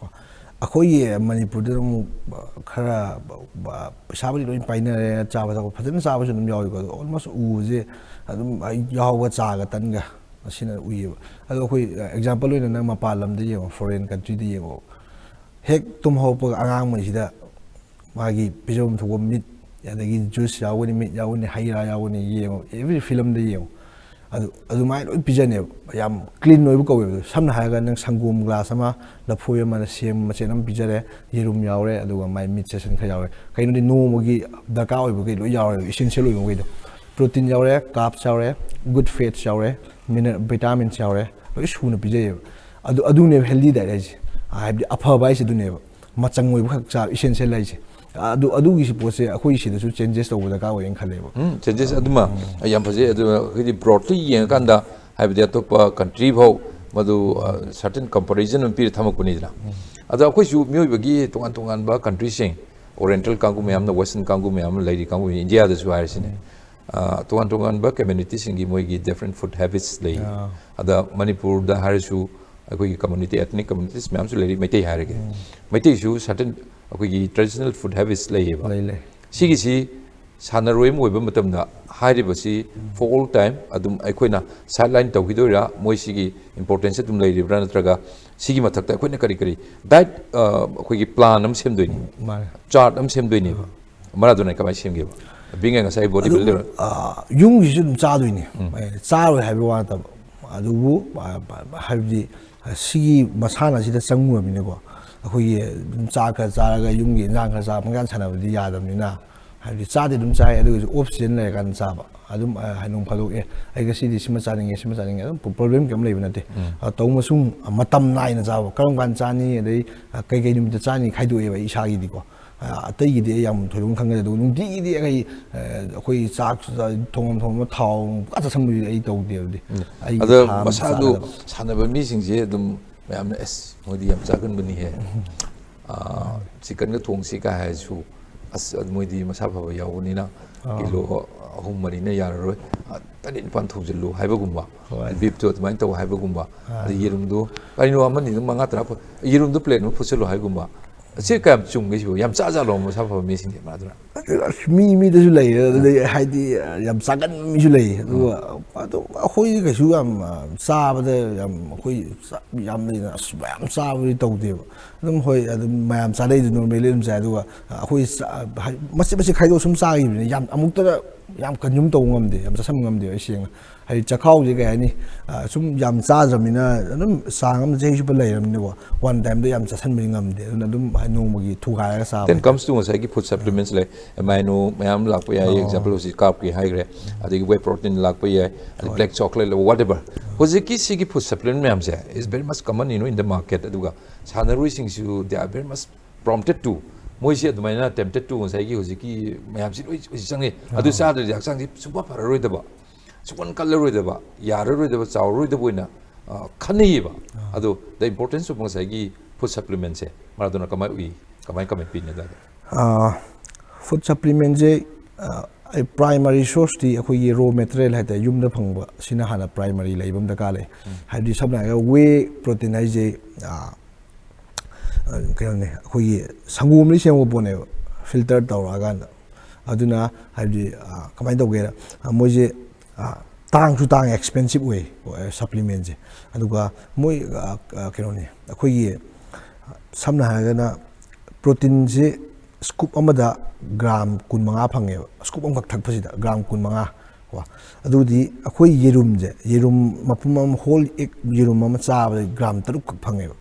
ꯑꯩꯈꯣꯏꯒꯤ ꯃꯅꯤꯄꯨꯔꯗ ꯑꯃꯨꯛ ꯈꯔ ꯄꯩꯁꯥꯕꯨꯗꯤ ꯂꯣꯏ ꯄꯥꯏꯅꯔꯦ, ꯆꯥꯕ ꯊꯛꯄ ꯐꯖꯅ ꯆꯥꯕꯁꯨ ꯑꯗꯨꯝ ꯌꯥꯎꯏꯀꯣ꯫ ꯑꯗꯣ almost ꯎꯕꯁꯦ ꯑꯗꯨꯝ ꯌꯥꯍꯧꯕ ꯆꯥꯒ ꯇꯟꯒ ꯑꯁꯤꯅ ꯎꯏꯌꯦꯕ꯫ ꯑꯗꯣ ꯑꯩꯈꯣꯏ example ꯑꯣꯏꯅ ꯅꯪ ꯃꯄꯥꯟ ꯂꯝꯗ ꯌꯦꯡꯉꯣ, foreign countryꯗ ꯌꯦꯡꯉꯣ, ꯍꯦꯛ ꯇꯨꯝ ꯍꯧꯔꯛꯄꯒ ꯑꯉꯥꯡꯉꯩꯁꯤꯗ ꯃꯥꯒꯤ ꯄꯤꯖꯐꯝ ꯊꯣꯛꯄ meat, ꯑꯗꯒꯤ juice ꯌꯥꯎꯒꯅꯤ, meat ꯌꯥꯎꯒꯅꯤ, ꯍꯩ ꯔꯥ ꯌꯥꯎꯒꯅꯤ, ꯌꯦꯡꯉꯣ, every filmꯗ ꯌꯦꯡꯉꯣ꯫ ꯑꯗꯨ ꯑꯗꯨꯃꯥꯏꯅ ꯂꯣꯏ ꯄꯤꯖꯅꯦꯕ, ꯌꯥꯝ clean ꯑꯣꯏꯕ ꯀꯧꯋꯦꯕ꯫ ꯁꯝꯅ ꯍꯥꯏꯔꯒ ꯅꯪ ꯁꯪꯒꯣꯝ glass ꯑꯃ, ꯂꯐꯣꯏ ꯑꯃꯅ ꯁꯦꯝ ꯃꯆꯦꯠ ꯑꯃ ꯄꯤꯖꯔꯦ, ꯌꯦꯔꯨꯝ ꯌꯥꯎꯔꯦ, ꯑꯗꯨꯒ ꯃꯥꯏ meat section ꯈꯔ ꯌꯥꯎꯔꯦ꯫ ꯀꯩꯅꯣꯗꯤ ꯅꯣꯡꯃꯒꯤ ꯗꯔꯀꯥꯔ ꯑꯣꯏꯕꯈꯩ ꯂꯣꯏ ꯌꯥꯎꯔꯦꯕ, essential ꯑꯣꯏꯕ ꯃꯈꯩꯗꯣ꯫ ꯄ꯭ꯔꯣꯇꯤꯟ ꯌꯥꯎꯔꯦ, ꯀꯥꯔꯕꯁ ꯌꯥꯎꯔꯦ, ꯒꯨꯗ ꯐꯦꯠꯁ ꯌꯥꯎꯔꯦ, ꯃꯤꯅꯔ ꯚꯤꯇꯥꯃꯤꯟꯁ ꯌꯥꯎꯔꯦ, ꯂꯣꯏ ꯁꯨꯅ ꯄꯤꯖꯩꯌꯦꯕ꯫ ꯑꯗꯨ ꯑꯗꯨꯅꯦꯕ ꯍꯦꯜꯗꯤ ꯗꯥꯏꯠ ꯍꯥꯏꯁꯦ꯫ ꯍꯥꯏꯕꯗꯤ ꯑꯐꯕ ꯍꯥꯏꯁꯦ ꯑꯗꯨꯅꯦꯕ꯫ ꯃꯆꯪ ꯑꯣꯏꯕ ꯈꯛ ꯆꯥꯕ, ꯏꯁꯦꯟꯁꯤꯌꯦꯜ ꯍꯥꯏꯁꯦ꯫ ꯑꯗꯨ ꯑꯗꯨꯒꯤ ꯄꯣꯠꯁꯦ ꯑꯩꯈꯣꯏ ꯁꯤꯗꯁꯨ ꯆꯦꯟꯖꯦꯁ ꯇꯧꯕ ꯗꯔꯀꯥꯔ ꯑꯣꯏꯌꯦꯅ ꯈꯜꯂꯦꯕ꯫ ꯎꯝ, ꯆꯦꯟꯖꯦꯁ ꯑꯗꯨꯃ ꯌꯥꯝ ꯐꯖꯩ꯫ ꯑꯗꯨ ꯑꯩꯈꯣꯏꯗꯤ ꯕ꯭ꯔꯣꯗꯂꯤ ꯌꯦꯡꯉꯀꯥꯟꯗ, ꯍꯥꯏꯕꯗꯤ ꯑꯇꯣꯞꯄ ꯀꯟꯇ꯭ꯔꯤ ꯐꯥꯎ ꯃꯗꯨ ꯁꯔꯇꯟ ꯀꯝꯄꯦꯔꯤꯖꯟ ꯑꯃ ꯄꯤꯔ ꯊꯝꯃꯛꯄꯅꯤꯗꯅ꯫ ꯑꯗꯣ ꯑꯩꯈꯣꯏꯁꯨ ꯃꯤꯑꯣꯏꯕꯒꯤ ꯇꯣꯉꯥꯟ ꯇꯣꯉꯥꯟꯕ ꯀꯟꯇ꯭ꯔꯤꯁꯤꯡ, ꯑꯣꯔꯤꯌꯦꯟꯇꯦꯜ ꯀꯥꯡꯕꯨ ꯃꯌꯥꯝꯅ, ꯋꯦꯁꯇꯔꯟ ꯀꯥꯡꯕꯨ ꯃꯌꯥꯝ ꯑꯃ ꯂꯩꯔꯤ ꯀꯥꯡꯕꯨ, ꯏꯟꯗꯤꯌꯥꯗꯁꯨ ꯍꯥꯏꯔꯁꯤꯅꯦ꯫ ꯑ, ꯇꯣꯉꯥꯟ ꯇꯣꯉꯥꯟꯕ ꯀꯝꯃ꯭ꯌꯨꯅꯤꯇꯤꯁꯤꯡꯒꯤ ꯃꯣꯏꯒꯤ ꯗꯤꯐ꯭ꯔꯦꯟ ꯐꯨꯗ ꯍꯦꯕꯤꯠꯁ ꯂꯩ꯫ ꯑꯥ꯫ ꯑꯗ ꯃꯅꯤꯄꯨꯔꯗ ꯍꯥꯏꯔꯁꯨ ꯑꯩꯈꯣꯏꯒꯤ ꯀꯝꯃ꯭ꯌꯨꯅꯤꯇꯤ, ꯑꯦꯊꯅꯤꯛ ꯀꯝꯃ꯭ꯌꯨꯅꯤꯇꯤꯁ ꯃꯌꯥꯝꯁꯨ ꯂꯩꯔꯤ꯫ ꯃꯩꯇꯩ ꯍꯥꯏꯔꯒꯦ, ꯃꯩꯇꯩꯁꯨ ꯁꯔꯇꯟ ꯑꯩꯈꯣꯏꯒꯤ ꯇ꯭ꯔꯦꯗꯤꯁꯅꯦꯜ ꯐꯨꯗ ꯍꯦꯕꯤꯠꯁ ꯂꯩꯌꯦꯕ꯫ ꯂꯩ, ꯂꯩ꯫ ꯁꯤꯒꯤꯁꯤ ꯁꯥꯟꯅꯔꯣꯏ ꯑꯃ ꯑꯣꯏꯕ ꯃꯇꯝꯗ ꯍꯥꯏꯔꯤꯕꯁꯤ for all time ꯑꯗꯨꯝ ꯑꯩꯈꯣꯏꯅ ꯁꯥꯏꯠ ꯂꯥꯏꯟ ꯇꯧꯈꯤꯗꯣꯏꯔꯥ, ꯃꯣꯏꯁꯤꯒꯤ ꯏꯝꯄꯣꯔꯇꯦꯟꯁ ꯑꯗꯨꯝ ꯂꯩꯔꯤꯕ꯭ꯔꯥ, ꯅꯠꯇ꯭ꯔꯒ ꯁꯤꯒꯤ ꯃꯊꯛꯇ ꯑꯩꯈꯣꯏꯅ ꯀꯔꯤ ꯀꯔꯤ ꯗꯥꯏꯠ, ꯑ, ꯑꯩꯈꯣꯏꯒꯤ ꯄ꯭ꯂꯥꯟ ꯑꯃ ꯁꯦꯝꯗꯣꯏꯅꯤ, ꯃꯥꯅꯦ꯫ ꯆꯥꯔꯠ ꯑꯃ ꯁꯦꯝꯗꯣꯏꯅꯦꯕ꯫ ꯃꯔꯥꯗꯣꯅꯥꯏ ꯀꯃꯥꯏꯅ ꯁꯦꯝꯒꯦꯕ? ꯕꯤꯡ ꯉꯁꯥꯏ ꯕꯣꯗꯤ ꯑꯗꯨ, ꯕꯤꯜꯗꯔ꯫ ꯑ, ꯌꯨꯝꯒꯤꯁꯨ ꯑꯗꯨꯝ ꯆꯥꯗꯣꯏꯅꯤ꯫ ꯑꯦ, ꯆꯥꯔꯣꯏ ꯍꯥꯏꯕ ꯋꯥ ꯅꯠꯇꯕ꯫ ꯑꯗꯨꯕꯨ, ꯑ, ꯍꯥꯏꯕꯗꯤ, ꯑ, ꯁꯤꯒꯤ ꯃꯁꯥꯟꯅꯁꯤꯗ ꯆꯪꯉꯨꯔꯕꯅꯤꯅꯀꯣ, ꯑꯩꯈꯣꯏꯒꯤ ꯑꯗꯨꯝ ꯆꯥꯛ ꯈꯔ ꯆꯥꯔꯒ ꯌꯨꯝꯒꯤ ꯏꯟꯖꯥꯡ ꯈꯔ ꯆꯥꯔ ꯄꯪꯁꯥꯟ ꯁꯥꯟꯅꯕꯗꯤ ꯌꯥꯗꯕꯅꯤꯅ, ꯍꯥꯏꯕꯗꯤ ꯆꯥꯗꯤ ꯑꯗꯨꯝ ꯆꯥꯏ, ꯑꯗꯨ ꯑꯣꯏꯔꯁꯨ ꯑꯣꯐ ꯁꯤꯖꯟ ꯂꯩꯔꯀꯥꯟꯗ ꯆꯥꯕ꯫ ꯑꯗꯨꯝ, ꯑ, ꯅꯣꯡ ꯐꯥꯗꯣꯛ, "ꯑꯦ, ꯑꯩ ꯉꯁꯤꯗꯤ ꯁꯤꯃ ꯆꯥꯅꯤꯡꯉꯦ, ꯁꯤꯃ ꯆꯥꯅꯤꯡꯉꯦ", ꯑꯗꯨꯝ ꯄ꯭ꯔꯣꯕ꯭ꯂꯦꯝ ꯀꯩꯝ ꯂꯩꯕ ꯅꯠꯇꯦ꯫ ꯑ, ꯇꯧꯕ ꯃꯁꯨꯡ, ꯑ, ꯃꯇꯝ ꯅꯥꯏꯅ ꯆꯥꯕ, ꯀꯔꯝ ꯀꯥꯟꯗ ꯆꯥꯅꯤ, ꯑꯗꯩ, ꯑ, ꯀꯩꯀꯩ ꯅꯨꯃꯤꯠꯇ ꯆꯥꯅꯤ ꯈꯥꯏꯗꯣꯛꯑꯦꯕ ꯑꯩ ꯏꯁꯥꯒꯤꯗꯤꯀꯣ꯫ ꯑ, ꯑꯇꯩꯒꯤꯗꯤ ꯑꯩ ꯌꯥꯝ ꯊꯣꯏꯗꯣꯛꯅ ꯈꯪꯅꯗꯦ꯫ ꯑꯗꯨꯒ ꯅꯨꯡꯇꯤꯒꯤꯗꯤ ꯑꯩ, ꯑ, ꯑꯩꯈꯣꯏ ꯆꯥꯛꯁꯤꯗ ꯊꯣꯡꯉꯝ ꯊꯣꯡꯉꯝꯕ ꯊꯥꯎ ꯄꯨꯔꯥ ꯆꯥꯁꯟꯕꯗꯨꯗꯤ ꯑꯩ ꯇꯧꯗꯦꯕꯗꯤ꯫ ꯑꯩ ꯑꯗ ꯊꯥ ꯑꯃ ꯃꯁꯥꯗꯨ ꯆꯥꯒꯗꯕ꯫ ꯁꯥꯟꯅꯕ ꯃꯤꯁꯤꯡꯁꯦ ꯑꯗꯨꯝ ꯃꯌꯥꯝꯅ, "ꯑꯁ, ꯃꯣꯏꯗꯤ ꯌꯥꯝ ꯆꯥꯒꯟꯕꯅꯤꯍꯦ, ꯑꯥ, ꯆꯤꯛꯀꯟꯒ ꯊꯣꯡꯁꯤ" ꯀꯥꯏ ꯍꯥꯏꯔꯁꯨ, "ꯑꯁ, ꯃꯣꯏꯗꯤ ꯃꯁꯥ ꯐꯕ ꯌꯥꯎꯕꯅꯤꯅ ꯀꯤꯂꯣ ꯑꯍꯨꯝ ꯃꯔꯤꯅ ꯌꯥꯔꯔꯣꯏ, ꯑ, ꯇꯔꯦꯠ ꯅꯤꯄꯥꯜ ꯊꯣꯡꯖꯤꯜꯂꯨ" ꯍꯥꯏꯕꯒꯨꯝꯕ, ꯍꯣꯏ꯫ ꯕꯤꯞꯇꯣ ꯑꯗꯨꯃꯥꯏꯅ ꯇꯧ ꯍꯥꯏꯕꯒꯨꯝꯕ, ꯑꯥ꯫ ꯑꯗꯩ ꯌꯦꯔꯨꯝꯗꯣ ꯀꯔꯤꯅꯣ ꯑꯃꯅꯤ ꯑꯗꯨꯝ ꯃꯉꯥ ꯇꯔꯥ ꯐꯨ-, ꯌꯦꯔꯨꯝꯗꯣ ꯄ꯭ꯂꯦꯠ ꯑꯃ ꯐꯨꯠꯆꯜꯂꯨ ꯍꯥꯏꯒꯨꯝꯕ, ꯁꯤ ꯀꯌꯥꯝ ꯆꯨꯝꯒꯦ ꯁꯤꯕꯨ? ꯌꯥꯝ ꯆꯥ ꯖꯥꯠꯂꯣ ꯃꯁꯥ ꯐꯕ ꯃꯤꯁꯤꯡꯁꯦ ꯃꯥꯗꯨꯅ? ꯑꯁ, ꯃꯤ ꯃꯤꯗꯁꯨ ꯂꯩꯔꯦ꯫ ꯑꯗꯨꯗꯩ ꯍꯥꯏꯗꯤ, ꯌꯥꯝ ꯆꯥꯒꯟꯕ ꯃꯤꯁꯨ ꯂꯩ꯫ ꯑꯗꯨꯒ ꯑꯗꯨꯝ ꯑꯩꯈꯣꯏꯗꯤ ꯀꯩꯁꯨ ꯌꯥꯝ, ꯑ, ꯆꯥꯕꯗ ꯌꯥꯝ, ꯑꯩꯈꯣꯏ ꯆꯥ-, ꯌꯥꯝ ꯂꯩꯅ ꯑꯁ ꯃꯌꯥꯝ ꯆꯥꯕꯗꯤ ꯇꯧꯗꯦꯕ꯫ ꯑꯗꯨꯝ ꯍꯣꯏ, ꯑꯗꯨꯝ ꯃꯌꯥꯝ ꯆꯥꯅꯩꯗꯨ ꯅꯣꯔꯃꯦꯂꯤ ꯑꯗꯨꯝ ꯆꯥꯏ꯫ ꯑꯗꯨꯒ ꯑꯩꯈꯣꯏ ꯆꯥ-, ꯍꯥꯏ-, ꯃꯆꯦꯠ ꯃꯆꯦꯠ ꯈꯥꯏꯗꯣꯛꯑ ꯁꯨꯝ ꯆꯥꯈꯤꯕꯅꯤꯅ ꯌꯥꯝ ꯑꯃꯨꯛꯇꯗ ꯌꯥꯝ ꯀꯟꯖꯨꯝ ꯇꯧꯕ ꯉꯝꯗꯦ, ꯌꯥꯝ ꯆꯥꯁꯟꯕ ꯉꯝꯗꯦꯕ ꯑꯩ ꯁꯦꯡꯅ꯫ ꯍꯥꯏꯗꯤ ꯆꯈꯥꯎꯁꯦ ꯀꯩ ꯍꯥꯏꯅꯤ, ꯑ, ꯁꯨꯝ ꯌꯥꯝ ꯆꯥꯗ꯭ꯔꯕꯅꯤꯅ ꯑꯗꯨꯝ ꯆꯥꯡ ꯑꯃ ꯆꯍꯤ ꯆꯨꯞꯄ ꯂꯩꯔꯕꯅꯤꯅꯀꯣ, ꯋꯥꯟ ꯇꯥꯏꯝꯗ ꯌꯥꯝ ꯆꯥꯁꯟꯕꯗꯤ ꯉꯝꯗꯦ꯫ ꯑꯗꯨꯅ ꯑꯗꯨꯝ ꯍꯥꯏꯗꯤ ꯅꯣꯡꯃꯒꯤ ꯊꯨꯒꯥꯏꯔꯒ ꯆꯥꯕ Then ꯍꯥꯏꯇꯥꯔꯦ꯫ Comes to ꯉꯁꯥꯏꯒꯤ food supplements ꯂꯩ, amino ꯃꯌꯥꯝ ꯂꯥꯛꯄ ꯌꯥꯏ꯫ ꯑꯣ꯫ Example ꯍꯧꯖꯤꯛ carb ꯀꯤ ꯍꯥꯏꯈ꯭ꯔꯦ, ꯑꯗꯒꯤ whey protein ꯂꯥꯛꯄ ꯌꯥꯏ, ꯑꯗꯒꯤ ꯍꯣꯏ꯫ Black chocolate ꯂꯩ, whatever꯫ ꯍꯧꯖꯤꯛꯀꯤ ꯁꯤꯒꯤ food supplement ꯃꯌꯥꯝꯁꯦ is very much common, you know, in the market꯫ ꯑꯗꯨꯒ ꯁꯥꯟꯅꯔꯣꯏꯁꯤꯡꯁꯨ they are very much prompted to, ꯃꯣꯏꯁꯦ ꯑꯗꯨꯃꯥꯏꯅ tempted to ꯉꯁꯥꯏꯒꯤ ꯍꯧꯖꯤꯛꯀꯤ ꯃꯌꯥꯝꯁꯤ ꯂꯣꯏ ꯍꯧꯖꯤꯛ ꯆꯪꯉꯦ꯫ ꯑꯗꯨ ꯑꯥ꯫ ꯆꯥꯗ꯭ꯔꯗꯤ ꯍꯛꯆꯥꯡꯁꯤ ꯁꯨꯡꯐ ꯐꯔꯔꯣꯏꯗꯕ, ꯁꯨꯡꯀꯟ ꯀꯜꯂꯔꯣꯏꯗꯕ, ꯌꯥꯔꯔꯣꯏꯗꯕ, ꯆꯥꯎꯔꯔꯣꯏꯗꯕ ꯑꯣꯏꯅ, ꯑ, ꯈꯟꯅꯩꯌꯦꯕ꯫ ꯑꯥ꯫ ꯑꯗꯣ the importance of ꯉꯁꯥꯏꯒꯤ food supplement ꯁꯦ ꯃꯥꯔꯗꯣꯅ ꯀꯃꯥꯏꯅ ꯎꯏ, ꯀꯃꯥꯏ ꯀꯃꯥꯏ ꯄꯤꯅꯤ ꯑꯗꯨꯋꯥꯏꯗ? ꯑꯥ, food supplement ꯁꯦ, ꯑꯥ, ꯑꯩ primary source ꯇꯤ ꯑꯩꯈꯣꯏꯒꯤ raw material ꯍꯥꯏꯇꯥꯔꯦ, ꯌꯨꯝꯗ ꯐꯪꯕ ꯁꯤꯅ ꯍꯥꯟꯅ primary ꯂꯩꯕ ꯑꯃ ꯗꯔꯀꯥꯔ ꯂꯩ꯫ ꯎꯝ꯫ ꯍꯥꯏꯕꯗꯤ ꯁꯝꯅ ꯍꯥꯏꯔꯒ whey protein ꯍꯥꯏꯁꯦ, ꯑꯥ, ꯑ, ꯀꯩꯅꯣꯅꯦ, ꯑꯩꯈꯣꯏꯒꯤ ꯁꯪꯒꯣꯝꯗꯒꯤ ꯁꯦꯝꯕ ꯄꯣꯠꯅꯦꯕ, filter ꯇꯧꯔꯛꯑꯀꯥꯟꯗ꯫ ꯑꯗꯨꯅ ꯍꯥꯏꯕꯗꯤ, ꯑ, ꯀꯃꯥꯏꯅ ꯇꯧꯒꯦꯗ, ꯑ, ꯃꯣꯏꯁꯦ, ꯑ, ꯇꯥꯡꯁꯨ ꯇꯥꯡꯉꯦ, expensive ꯑꯣꯏ, ꯑ, supplement ꯁꯦ꯫ ꯑꯗꯨꯒ ꯃꯣꯏ, ꯑ, ꯑ, ꯀꯩꯅꯣꯅꯦ, ꯑꯩꯈꯣꯏꯒꯤ, ꯑ, ꯁꯝꯅ ꯍꯥꯏꯔꯒꯅ protein ꯁꯦ scoop ꯑꯃꯗ gram ꯀꯨꯟꯃꯉꯥ ꯐꯪꯉꯦꯕ, scoop ꯑꯃꯈꯛ ꯊꯛꯄꯁꯤꯗ gram ꯀꯨꯟꯃꯉꯥ꯫ ꯀꯣ꯫ ꯑꯗꯨꯗꯤ ꯑꯩꯈꯣꯏ ꯌꯦꯔꯨꯝꯁꯦ, ꯌꯦꯔꯨꯝ ꯃꯄꯨꯝ ꯑꯃ, whole egg ꯌꯦꯔꯨꯝ ꯑꯃ ꯆꯥꯕꯗ gram ꯇꯔꯨꯛ ꯈꯛ ꯐꯪꯉꯦꯕ꯫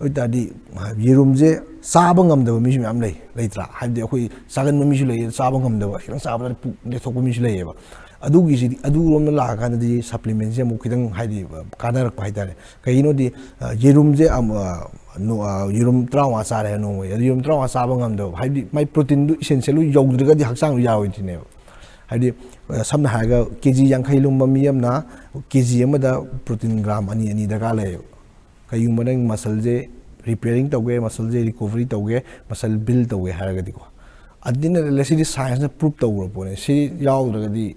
ꯑꯗꯨ ꯑꯣꯏ ꯇꯥꯔꯗꯤ ꯌꯦꯔꯨꯝꯁꯦ ꯆꯥꯕ ꯉꯝꯗꯕ ꯃꯤꯁꯨ ꯃꯌꯥꯝ ꯂꯩ, ꯂꯩꯇ꯭ꯔꯥ? ꯍꯥꯏꯕꯗꯤ ꯑꯩꯈꯣꯏ ꯆꯥꯒꯟꯕ ꯃꯤꯁꯨ ꯂꯩꯌꯦ, ꯆꯥꯕ ꯉꯝꯗꯕ, ꯈꯤꯇꯪ ꯆꯥꯕꯗ ꯄꯨꯛ ꯂꯦꯊꯣꯛꯄ ꯃꯤꯁꯨ ꯂꯩꯌꯦꯕ꯫ ꯑꯗꯨꯒꯤꯁꯤꯗꯤ, ꯑꯗꯨꯔꯣꯝꯗ ꯂꯥꯛꯑꯀꯥꯟꯗꯗꯤ supplement ꯁꯦ ꯑꯃꯨꯛ ꯈꯤꯇꯪ ꯍꯥꯏꯗꯤ ꯀꯥꯟꯅꯔꯛꯄ ꯍꯥꯏꯇꯥꯔꯦ꯫ ꯀꯩꯒꯤꯅꯣꯗꯤ, ꯑ, ꯌꯦꯔꯨꯝꯁꯦ ꯑꯃ, ꯑ, ꯅꯣ-, ꯑ, ꯌꯦꯔꯨꯝ ꯇꯔꯥꯃꯉꯥ ꯆꯥꯔꯦ ꯅꯣꯡꯃꯒꯤ, ꯑꯗꯨ ꯌꯦꯔꯨꯝ ꯇꯔꯥꯃꯉꯥ ꯆꯥꯕ ꯉꯝꯗꯕ, ꯍꯥꯏꯕꯗꯤ ꯃꯥꯏ protein ꯗꯨ essential ꯗꯨ ꯌꯧꯗ꯭ꯔꯒꯗꯤ ꯍꯛꯆꯥꯡꯗꯨ ꯌꯥꯔꯣꯏꯗꯣꯏꯅꯦꯕ꯫ ꯍꯥꯏꯗꯤ, ꯑ, ꯁꯝꯅ ꯍꯥꯏꯔꯒ ꯀꯦ ꯖꯤ ꯌꯥꯡꯈꯩ ꯂꯨꯝꯕ ꯃꯤ ꯑꯃꯅ ꯀꯦ ꯖꯤ ꯑꯃꯗ protein gram ꯑꯅꯤ, ꯑꯅꯤ ꯗꯔꯀꯥꯔ ꯂꯩꯌꯦꯕ꯫ ꯀꯩꯒꯨꯝꯕ ꯅꯪ muscle ꯁꯦ repairing ꯇꯧꯒꯦ, muscle ꯁꯦ recovery ꯇꯧꯒꯦ, muscle build ꯇꯧꯒꯦ ꯍꯥꯏꯔꯒꯗꯤꯀꯣ꯫ ꯑꯗꯨꯅ ꯁꯤꯗꯤ science ꯅ prove ꯇꯧꯈ꯭ꯔ ꯄꯣꯠꯅꯦ꯫ ꯁꯤ ꯌꯥꯎꯗ꯭ꯔꯒꯗꯤ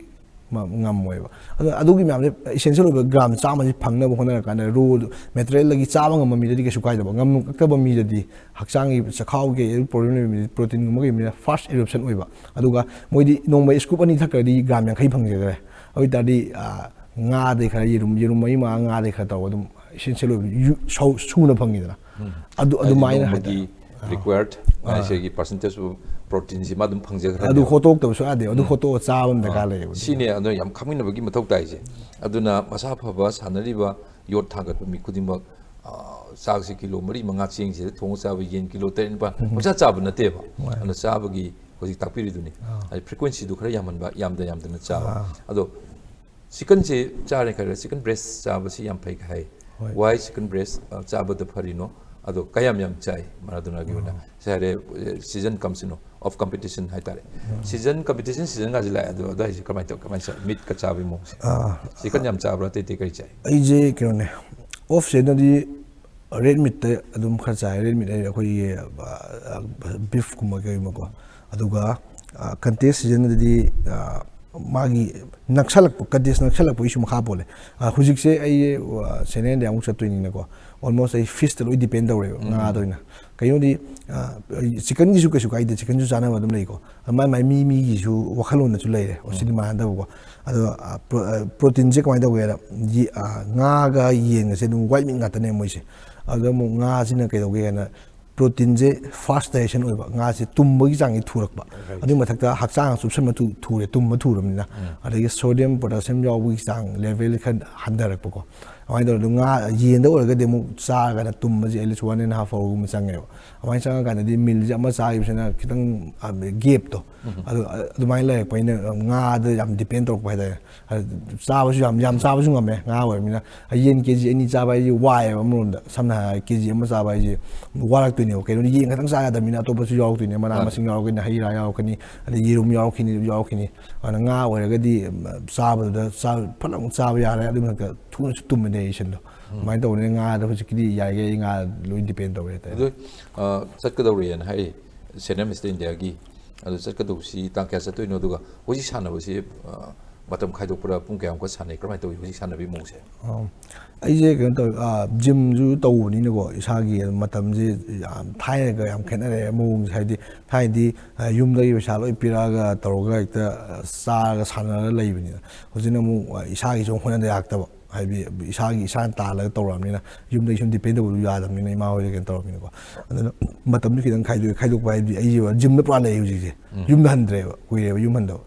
ꯃ-, ꯉꯝꯃꯣꯏꯕ꯫ ꯑꯗꯨꯅ ꯑꯗꯨꯒꯤ ꯃꯌꯥꯝꯁꯦ essential ꯑꯣꯏꯕ gram ꯆꯥꯝꯃꯁꯤ ꯐꯪꯅꯕ ꯍꯣꯠꯅꯔꯀꯥꯟꯗ raw material ꯗꯒꯤ ꯆꯥꯕ ꯉꯝꯕ ꯃꯤꯗꯗꯤ ꯀꯩꯁꯨ ꯀꯥꯏꯗꯕ, ꯉꯝꯃꯛꯇꯕ ꯃꯤꯗꯗꯤ, ꯍꯛꯆꯥꯡꯒꯤ ꯆꯈꯥꯎꯒꯤ problem ꯂꯩꯕ ꯃꯤꯗꯗꯤ, protein ꯒꯨꯝꯕ ꯀꯩꯒꯨꯝꯕ fast absorption ꯑꯣꯏꯕ꯫ ꯑꯗꯨꯒ ꯃꯣꯏꯗꯤ ꯅꯣꯡꯃ scoop ꯑꯅꯤ ꯊꯛꯈ꯭ꯔꯗꯤ gram ꯌꯥꯡꯈꯩ ꯐꯪꯖꯈ꯭ꯔꯦ꯫ ꯑꯗꯨ ꯑꯣꯏ ꯇꯥꯔꯗꯤ, ꯑ, ꯉꯥꯗꯩ ꯈꯔ, ꯌꯦꯔꯨꯝ, ꯌꯦꯔꯨꯝ ꯃꯔꯤ ꯃꯉꯥ ꯉꯥꯗꯩ ꯈꯔ ꯇꯧꯔꯒ ꯑꯗꯨꯝ essential ꯑꯣꯏꯕ ꯌꯨ-, ꯁꯧ-, ꯁꯨꯅ ꯐꯪꯉꯤꯗꯅ꯫ ꯑꯗꯨ, ꯍꯥꯏꯗꯤ ꯑꯗꯨꯃꯥꯏꯅ ꯅꯣꯡꯃꯒꯤ ꯍꯥꯏꯇꯥꯔꯦ꯫ ꯑꯥ꯫ Required ꯑꯥ꯫ ꯉꯁꯥꯏꯒꯤ percentage of ꯄ꯭ꯔꯣꯇꯤꯟꯁꯤ ꯃꯥ ꯑꯗꯨꯝ ꯐꯪꯖꯈ꯭ꯔꯅꯤ꯫ ꯑꯗꯨ ꯍꯣꯠꯇꯣꯛꯇꯕ ꯁꯨꯡꯌꯥꯗꯦ꯫ ꯑꯗꯨ ꯍꯣꯠꯇꯣꯛꯑ ꯆꯥꯕ ꯑꯃ ꯗꯔꯀꯥꯔ ꯂꯩꯌꯦꯕ꯫ ꯁꯤꯅꯦ ꯑꯗꯨꯅ ꯌꯥꯝ ꯈꯪꯃꯤꯟꯅꯕꯒꯤ ꯃꯊꯧ ꯇꯥꯏꯁꯦ꯫ ꯑꯗꯨꯅ ꯃꯁꯥ ꯐꯕ ꯁꯥꯟꯅꯔꯤꯕ ꯌꯣꯠ ꯊꯥꯡꯒꯠꯄ ꯃꯤ ꯈꯨꯗꯤꯡꯃꯛ, ꯑ, ꯆꯥꯛꯁꯤ ꯀꯤꯂꯣ ꯃꯔꯤ ꯃꯉꯥ ꯆꯦꯡꯁꯤꯗ ꯊꯣꯡꯉ ꯆꯥꯕ, ꯌꯦꯟ ꯀꯤꯂꯣ ꯇꯔꯦꯠ ꯅꯤꯄꯥꯜ ꯄꯪꯆꯥ ꯆꯥꯕ ꯅꯠꯇꯦꯕ꯫ ꯑꯗꯨꯅ ꯆꯥꯕꯒꯤ ꯍꯧꯖꯤꯛ ꯇꯥꯛꯄꯤꯔꯤꯗꯨꯅꯤ꯫ ꯍꯥꯏꯗꯤ ꯐ꯭ꯔꯤꯀ꯭ꯋꯦꯟꯁꯤꯗꯨ ꯈꯔ ꯌꯥꯝꯍꯟꯕ, ꯌꯥꯝꯗ ꯌꯥꯝꯗꯅ ꯆꯥꯕ꯫ ꯑꯗꯣ ꯆꯤꯛꯀꯟꯁꯤ ꯆꯥꯔꯦ ꯈꯜꯂꯦ, ꯆꯤꯛꯀꯟ ꯕ꯭ꯔꯦꯁ ꯆꯥꯕꯁꯤ ꯌꯥꯝ ꯐꯩ ꯍꯥꯏ꯫ ꯋꯥꯏ ꯆꯤꯛꯀꯟ ꯕ꯭ꯔꯦꯁ, ꯑ, ꯆꯥꯕꯗ ꯐꯔꯤꯅꯣ? ꯑꯗꯣ ꯀꯌꯥꯝ ꯌꯥꯝ ꯆꯥꯏ ꯃꯔꯥꯗꯣꯅꯥꯒꯤ ꯑꯣꯏꯅ? ꯁꯤ ꯍꯥꯏꯔꯦ, ꯁꯤꯖꯟ ꯀꯝꯁꯤꯅꯣ ꯑꯣꯐ ꯀꯝꯄꯤꯇꯤꯁꯟ ꯍꯥꯏꯇꯥꯔꯦ꯫ ꯁꯤꯖꯟ, ꯀꯝꯄꯤꯇꯤꯁꯟ ꯁꯤꯖꯟꯒꯁꯤ ꯂꯥꯛꯑꯦ꯫ ꯑꯗꯣ ꯑꯗꯨ ꯍꯥꯏꯁꯦ ꯀꯃꯥꯏꯅ ꯇꯧ, ꯀꯃꯥꯏꯅ ꯆꯥꯏ? ꯃꯤꯠꯀ ꯆꯥꯕꯒꯤ ꯃꯑꯣꯡꯁꯦ꯫ ꯆꯤꯛꯀꯟ ꯌꯥꯝ ꯆꯥꯕ꯭ꯔꯥ? ꯑꯇꯩ ꯑꯇꯩ ꯀꯔꯤ ꯆꯥꯏ? ꯑꯩꯁꯦ ꯀꯩꯅꯣꯅꯦ, ꯑꯣꯐ ꯁꯤꯖꯟꯗꯗꯤ ꯔꯦꯗ ꯃꯤꯠꯇ ꯑꯗꯨꯝ ꯈꯔ ꯆꯥꯏ꯫ ꯔꯦꯗ ꯃꯤꯠ ꯍꯥꯏꯗꯤ ꯑꯩꯈꯣꯏꯒꯤ, ꯑ, ꯕꯤꯐꯀꯨꯝꯕ ꯀꯩꯒꯨꯝꯕꯀꯣ꯫ ꯑꯗꯨꯒ, ꯑ, ꯀꯟꯇꯦꯁ ꯁꯤꯖꯟꯗꯗꯤ, ꯑ, ꯃꯥꯒꯤ ꯅꯛꯁꯜꯂꯛꯄ, ꯀꯟꯇꯦꯁ ꯅꯛꯁꯜꯂꯛꯄꯒꯤꯁꯨ ꯃꯈꯥ ꯄꯣꯜꯂꯦ꯫ ꯑ, ꯍꯧꯖꯤꯛꯁꯦ ꯑꯩ, ꯑ, ꯁꯦꯅꯤꯌꯔ ꯏꯟꯗꯤꯌꯥꯃꯨꯛ ꯆꯠꯇꯣꯏꯅꯤꯅꯀꯣ, ꯑꯣꯜꯃꯣꯁ ꯑꯩ ꯐꯤꯁꯇ ꯂꯣꯏ ꯗꯤꯄꯦꯟ ꯇꯧꯔꯦꯕ, ꯉꯥꯗ ꯑꯣꯏꯅ꯫ ꯀꯩꯅꯣꯗꯤ, ꯑ, ꯆꯤꯛꯀꯟꯒꯤꯁꯨ ꯀꯩꯁꯨ ꯀꯥꯏꯗꯦ, ꯆꯤꯛꯀꯟꯁꯨ ꯆꯥꯅꯕ ꯑꯗꯨꯝ ꯂꯩꯀꯣ꯫ ꯃꯥꯏ ꯃꯥꯏ ꯃꯤ ꯃꯤꯒꯤꯁꯨ ꯋꯥꯈꯜꯂꯣꯟꯗꯁꯨ ꯂꯩꯔꯦ꯫ ꯑꯣ, ꯁꯤꯗꯤ ꯃꯥꯟꯅꯗꯕꯀꯣ꯫ ꯑꯗꯣ, ꯑ, ꯄ꯭ꯔꯣ-, ꯑ, ꯄ꯭ꯔꯣꯇꯤꯟꯁꯦ ꯀꯃꯥꯏꯅ ꯇꯧꯒꯦ ꯍꯥꯏꯗ, ꯌꯦ-, ꯑ, ꯉꯥꯒ ꯌꯦꯟꯒꯁꯦ ꯑꯗꯨꯝ ꯋꯥꯏꯠ ꯃꯤꯠ ꯉꯥꯛꯇꯅꯦ ꯃꯣꯏꯁꯦ꯫ ꯑꯗꯨꯗ ꯑꯃꯨꯛ ꯉꯥꯁꯤꯅ ꯀꯩꯗꯧꯒꯦ ꯍꯥꯏꯅ, ꯄ꯭ꯔꯣꯇꯤꯟꯁꯦ ꯐꯥꯁ ꯗꯥꯏꯖꯦꯁꯟ ꯑꯣꯏꯕ, ꯉꯥꯁꯦ ꯇꯨꯝꯕꯒꯤ ꯆꯥꯡꯁꯦ ꯊꯨꯔꯛꯄ꯫ ꯑꯗꯨꯒꯤ ꯃꯊꯛꯇ ꯍꯛꯆꯥꯡ ꯆꯨꯞꯁꯟꯕ ꯊꯨ-, ꯊꯨꯔꯦ, ꯇꯨꯝꯕ ꯊꯨꯔꯕꯅꯤꯅ꯫ ꯑꯗꯒꯤ ꯁꯣꯗꯤꯌꯝ, ꯄꯣꯇꯥꯁꯤꯌꯝ ꯌꯥꯎꯕꯒꯤ ꯆꯥꯡ ꯂꯦꯚꯦꯜ ꯈꯔ ꯍꯟꯊꯔꯛꯄꯀꯣ꯫ ꯑꯗꯨꯃꯥꯏꯅ ꯇꯧꯔꯒ ꯉꯥ, ꯌꯦꯟꯗ ꯑꯣꯏꯔꯒꯗꯤ ꯑꯃꯨꯛ ꯆꯥꯔꯒꯅ ꯇꯨꯝꯕꯁꯦ at least one and half hourꯒꯨꯝꯕ ꯆꯪꯉꯦꯕ꯫ ꯑꯗꯨꯃꯥꯏꯅ ꯆꯪꯉꯀꯥꯟꯗꯗꯤ ꯃꯤꯜꯁꯦ ꯑꯃ ꯆꯥꯈꯤꯕꯁꯤꯅ ꯈꯤꯇꯪ, ꯑ, ꯒꯦꯞꯇꯣ, ꯑꯗꯨ, ꯑ, ꯑꯗꯨꯃꯥꯏꯅ ꯂꯩꯔꯛꯄꯅꯤꯅ ꯉꯥꯗ ꯌꯥꯝ ꯗꯤꯄꯦꯟ ꯇꯧꯔꯛꯄ ꯍꯥꯏꯇꯥꯔꯦ꯫ ꯑꯗꯨ ꯆꯥꯕꯁꯨ ꯌꯥꯝ, ꯌꯥꯝ ꯆꯥꯕꯁꯨ ꯉꯝꯃꯦ ꯉꯥ ꯑꯣꯏꯔꯕꯅꯤꯅ꯫ ꯌꯦꯟ ꯀꯦ ꯖꯤ ꯑꯅꯤ ꯆꯥꯕ ꯍꯥꯏꯁꯦ ꯋꯥꯏꯑꯦꯕ ꯑꯃꯔꯣꯝꯗ꯫ ꯁꯝꯅ ꯍꯥꯏꯔꯕꯗ ꯀꯦ ꯖꯤ ꯑꯃ ꯆꯥꯕ ꯍꯥꯏꯁꯦ ꯋꯥꯔꯛꯇꯣꯏꯅꯦꯕ꯫ ꯀꯩꯅꯣꯗꯤ ꯌꯦꯟ ꯈꯛꯇꯪ ꯆꯥ ꯌꯥꯗꯕꯅꯤꯅ ꯑꯇꯣꯞꯄꯁꯨ ꯌꯥꯎꯔꯛꯇꯣꯏꯅꯦ, ꯃꯅꯥ ꯃꯁꯤꯡ ꯌꯥꯎꯔꯛꯀꯅꯤ, ꯍꯩ ꯔꯥ ꯌꯥꯎꯔꯛꯀꯅꯤ, ꯑꯗꯩ ꯌꯦꯔꯨꯝ ꯌꯥꯎꯔꯛꯈꯤꯅꯤ, ꯌꯥꯎꯔꯛꯈꯤꯅꯤ꯫ ꯑꯗꯨꯅ ꯉꯥ ꯑꯣꯏꯔꯒꯗꯤ, ꯎꯝ, ꯆꯥꯕꯗꯨꯗ ꯆꯥ-, ꯐꯠ ꯂꯥꯎꯅ ꯆꯥꯕ ꯌꯥꯔꯦ, ꯑꯗꯨꯒꯤ ꯃꯊꯛꯇ ꯊꯨꯅꯁꯨ ꯇꯨꯝꯃꯦ ꯗꯥꯏꯖꯦꯁꯟꯗꯣ꯫ ꯑꯗꯨꯃꯥꯏꯅ ꯇꯧꯕꯅꯤꯅ ꯉꯥꯗ ꯍꯧꯖꯤꯛꯀꯤꯗꯤ ꯌꯥꯔꯤꯈꯩ ꯑꯩ ꯉꯥ ꯂꯣꯏ ꯗꯤꯄꯦꯟ ꯇꯧꯔꯦ ꯍꯥꯏꯇꯥꯔꯦ꯫ ꯑꯗꯨ, ꯑ, ꯆꯠꯀꯗꯧꯔꯦꯅ ꯍꯥꯏꯔꯤ ꯁꯦꯅꯤꯌꯔ ꯃꯤꯁꯇꯔ ꯏꯟꯗꯤꯌꯥꯒꯤ꯫ ꯑꯗꯨ ꯆꯠꯀꯗꯧꯕꯁꯤ ꯇꯥꯡ ꯀꯌꯥ ꯆꯠꯇꯣꯏꯅꯣ? ꯑꯗꯨꯒ ꯍꯧꯖꯤꯛ ꯁꯥꯟꯅꯕꯁꯤ, ꯑ, ꯃꯇꯝ ꯈꯥꯏꯗꯣꯛꯄ꯭ꯔꯥ? ꯄꯨꯡ ꯀꯌꯥꯃꯨꯛꯀ ꯁꯥꯟꯅꯩ? ꯀꯔꯝꯍꯥꯏꯅ ꯇꯧꯏ ꯍꯧꯖꯤꯛ ꯁꯥꯟꯅꯕꯒꯤ ꯃꯑꯣꯡꯁꯦ? ꯑꯥ, ꯑꯩꯁꯦ ꯀꯩꯅꯣ ꯇꯧꯋꯦ, ꯑꯥ, ꯖꯤꯝꯁꯨ ꯇꯧꯕꯅꯤꯅꯀꯣ, ꯏꯁꯥꯒꯤ ꯃꯇꯝꯁꯦ ꯌꯥꯝ ꯊꯥꯏꯅꯒ ꯌꯥꯝ ꯈꯦꯠꯅꯔꯦ ꯃꯑꯣꯡꯁꯦ꯫ ꯍꯥꯏꯗꯤ ꯊꯥꯏꯅꯗꯤ, ꯑ, ꯌꯨꯝꯗꯒꯤ ꯄꯩꯁꯥ ꯂꯣꯏ ꯄꯤꯔꯛꯑꯒ ꯇꯧꯔꯒ ꯍꯦꯛꯇ, ꯑ, ꯆꯥꯔꯒ ꯁꯥꯟꯅꯔꯒ ꯂꯩꯕꯅꯤꯅ, ꯍꯧꯖꯤꯛꯅ ꯑꯃꯨꯛ, ꯑ, ꯏꯁꯥꯒꯤꯁꯨ ꯑꯃꯨꯛ ꯍꯣꯠꯅꯗ ꯌꯥꯔꯛꯇꯕ꯫ ꯍꯥꯏꯗꯤ ꯏꯁꯥꯒꯤ, ꯏꯁꯥꯅ ꯇꯥꯜꯂꯒ ꯇꯧꯔꯛꯑꯕꯅꯤꯅ, ꯌꯨꯝꯗꯒꯤ ꯁꯨꯝ ꯗꯤꯄꯦꯟ ꯇꯧꯕꯗꯨ ꯌꯥꯗꯕꯅꯤꯅ, ꯏꯃꯥ ꯍꯣꯏꯗ ꯀꯩꯅꯣ ꯇꯧꯔꯕꯅꯤꯅꯀꯣ꯫ ꯑꯗꯨꯅ ꯃꯇꯝꯗꯨ ꯈꯤꯇꯪ ꯈꯥꯏꯗꯣꯛꯑꯦ꯫ ꯈꯥꯏꯗꯣꯛꯄ ꯍꯥꯏꯕꯗꯤ ꯑꯩꯁꯦ ꯖꯤꯝꯗ ꯄꯨꯔꯥ ꯂꯩꯌꯦ ꯍꯧꯖꯤꯛꯁꯦ꯫ ꯌꯨꯝꯗ ꯍꯟꯗ꯭ꯔꯦꯕ, ꯀꯨꯏꯔꯦꯕ ꯌꯨꯝ ꯍꯟꯗꯕ꯫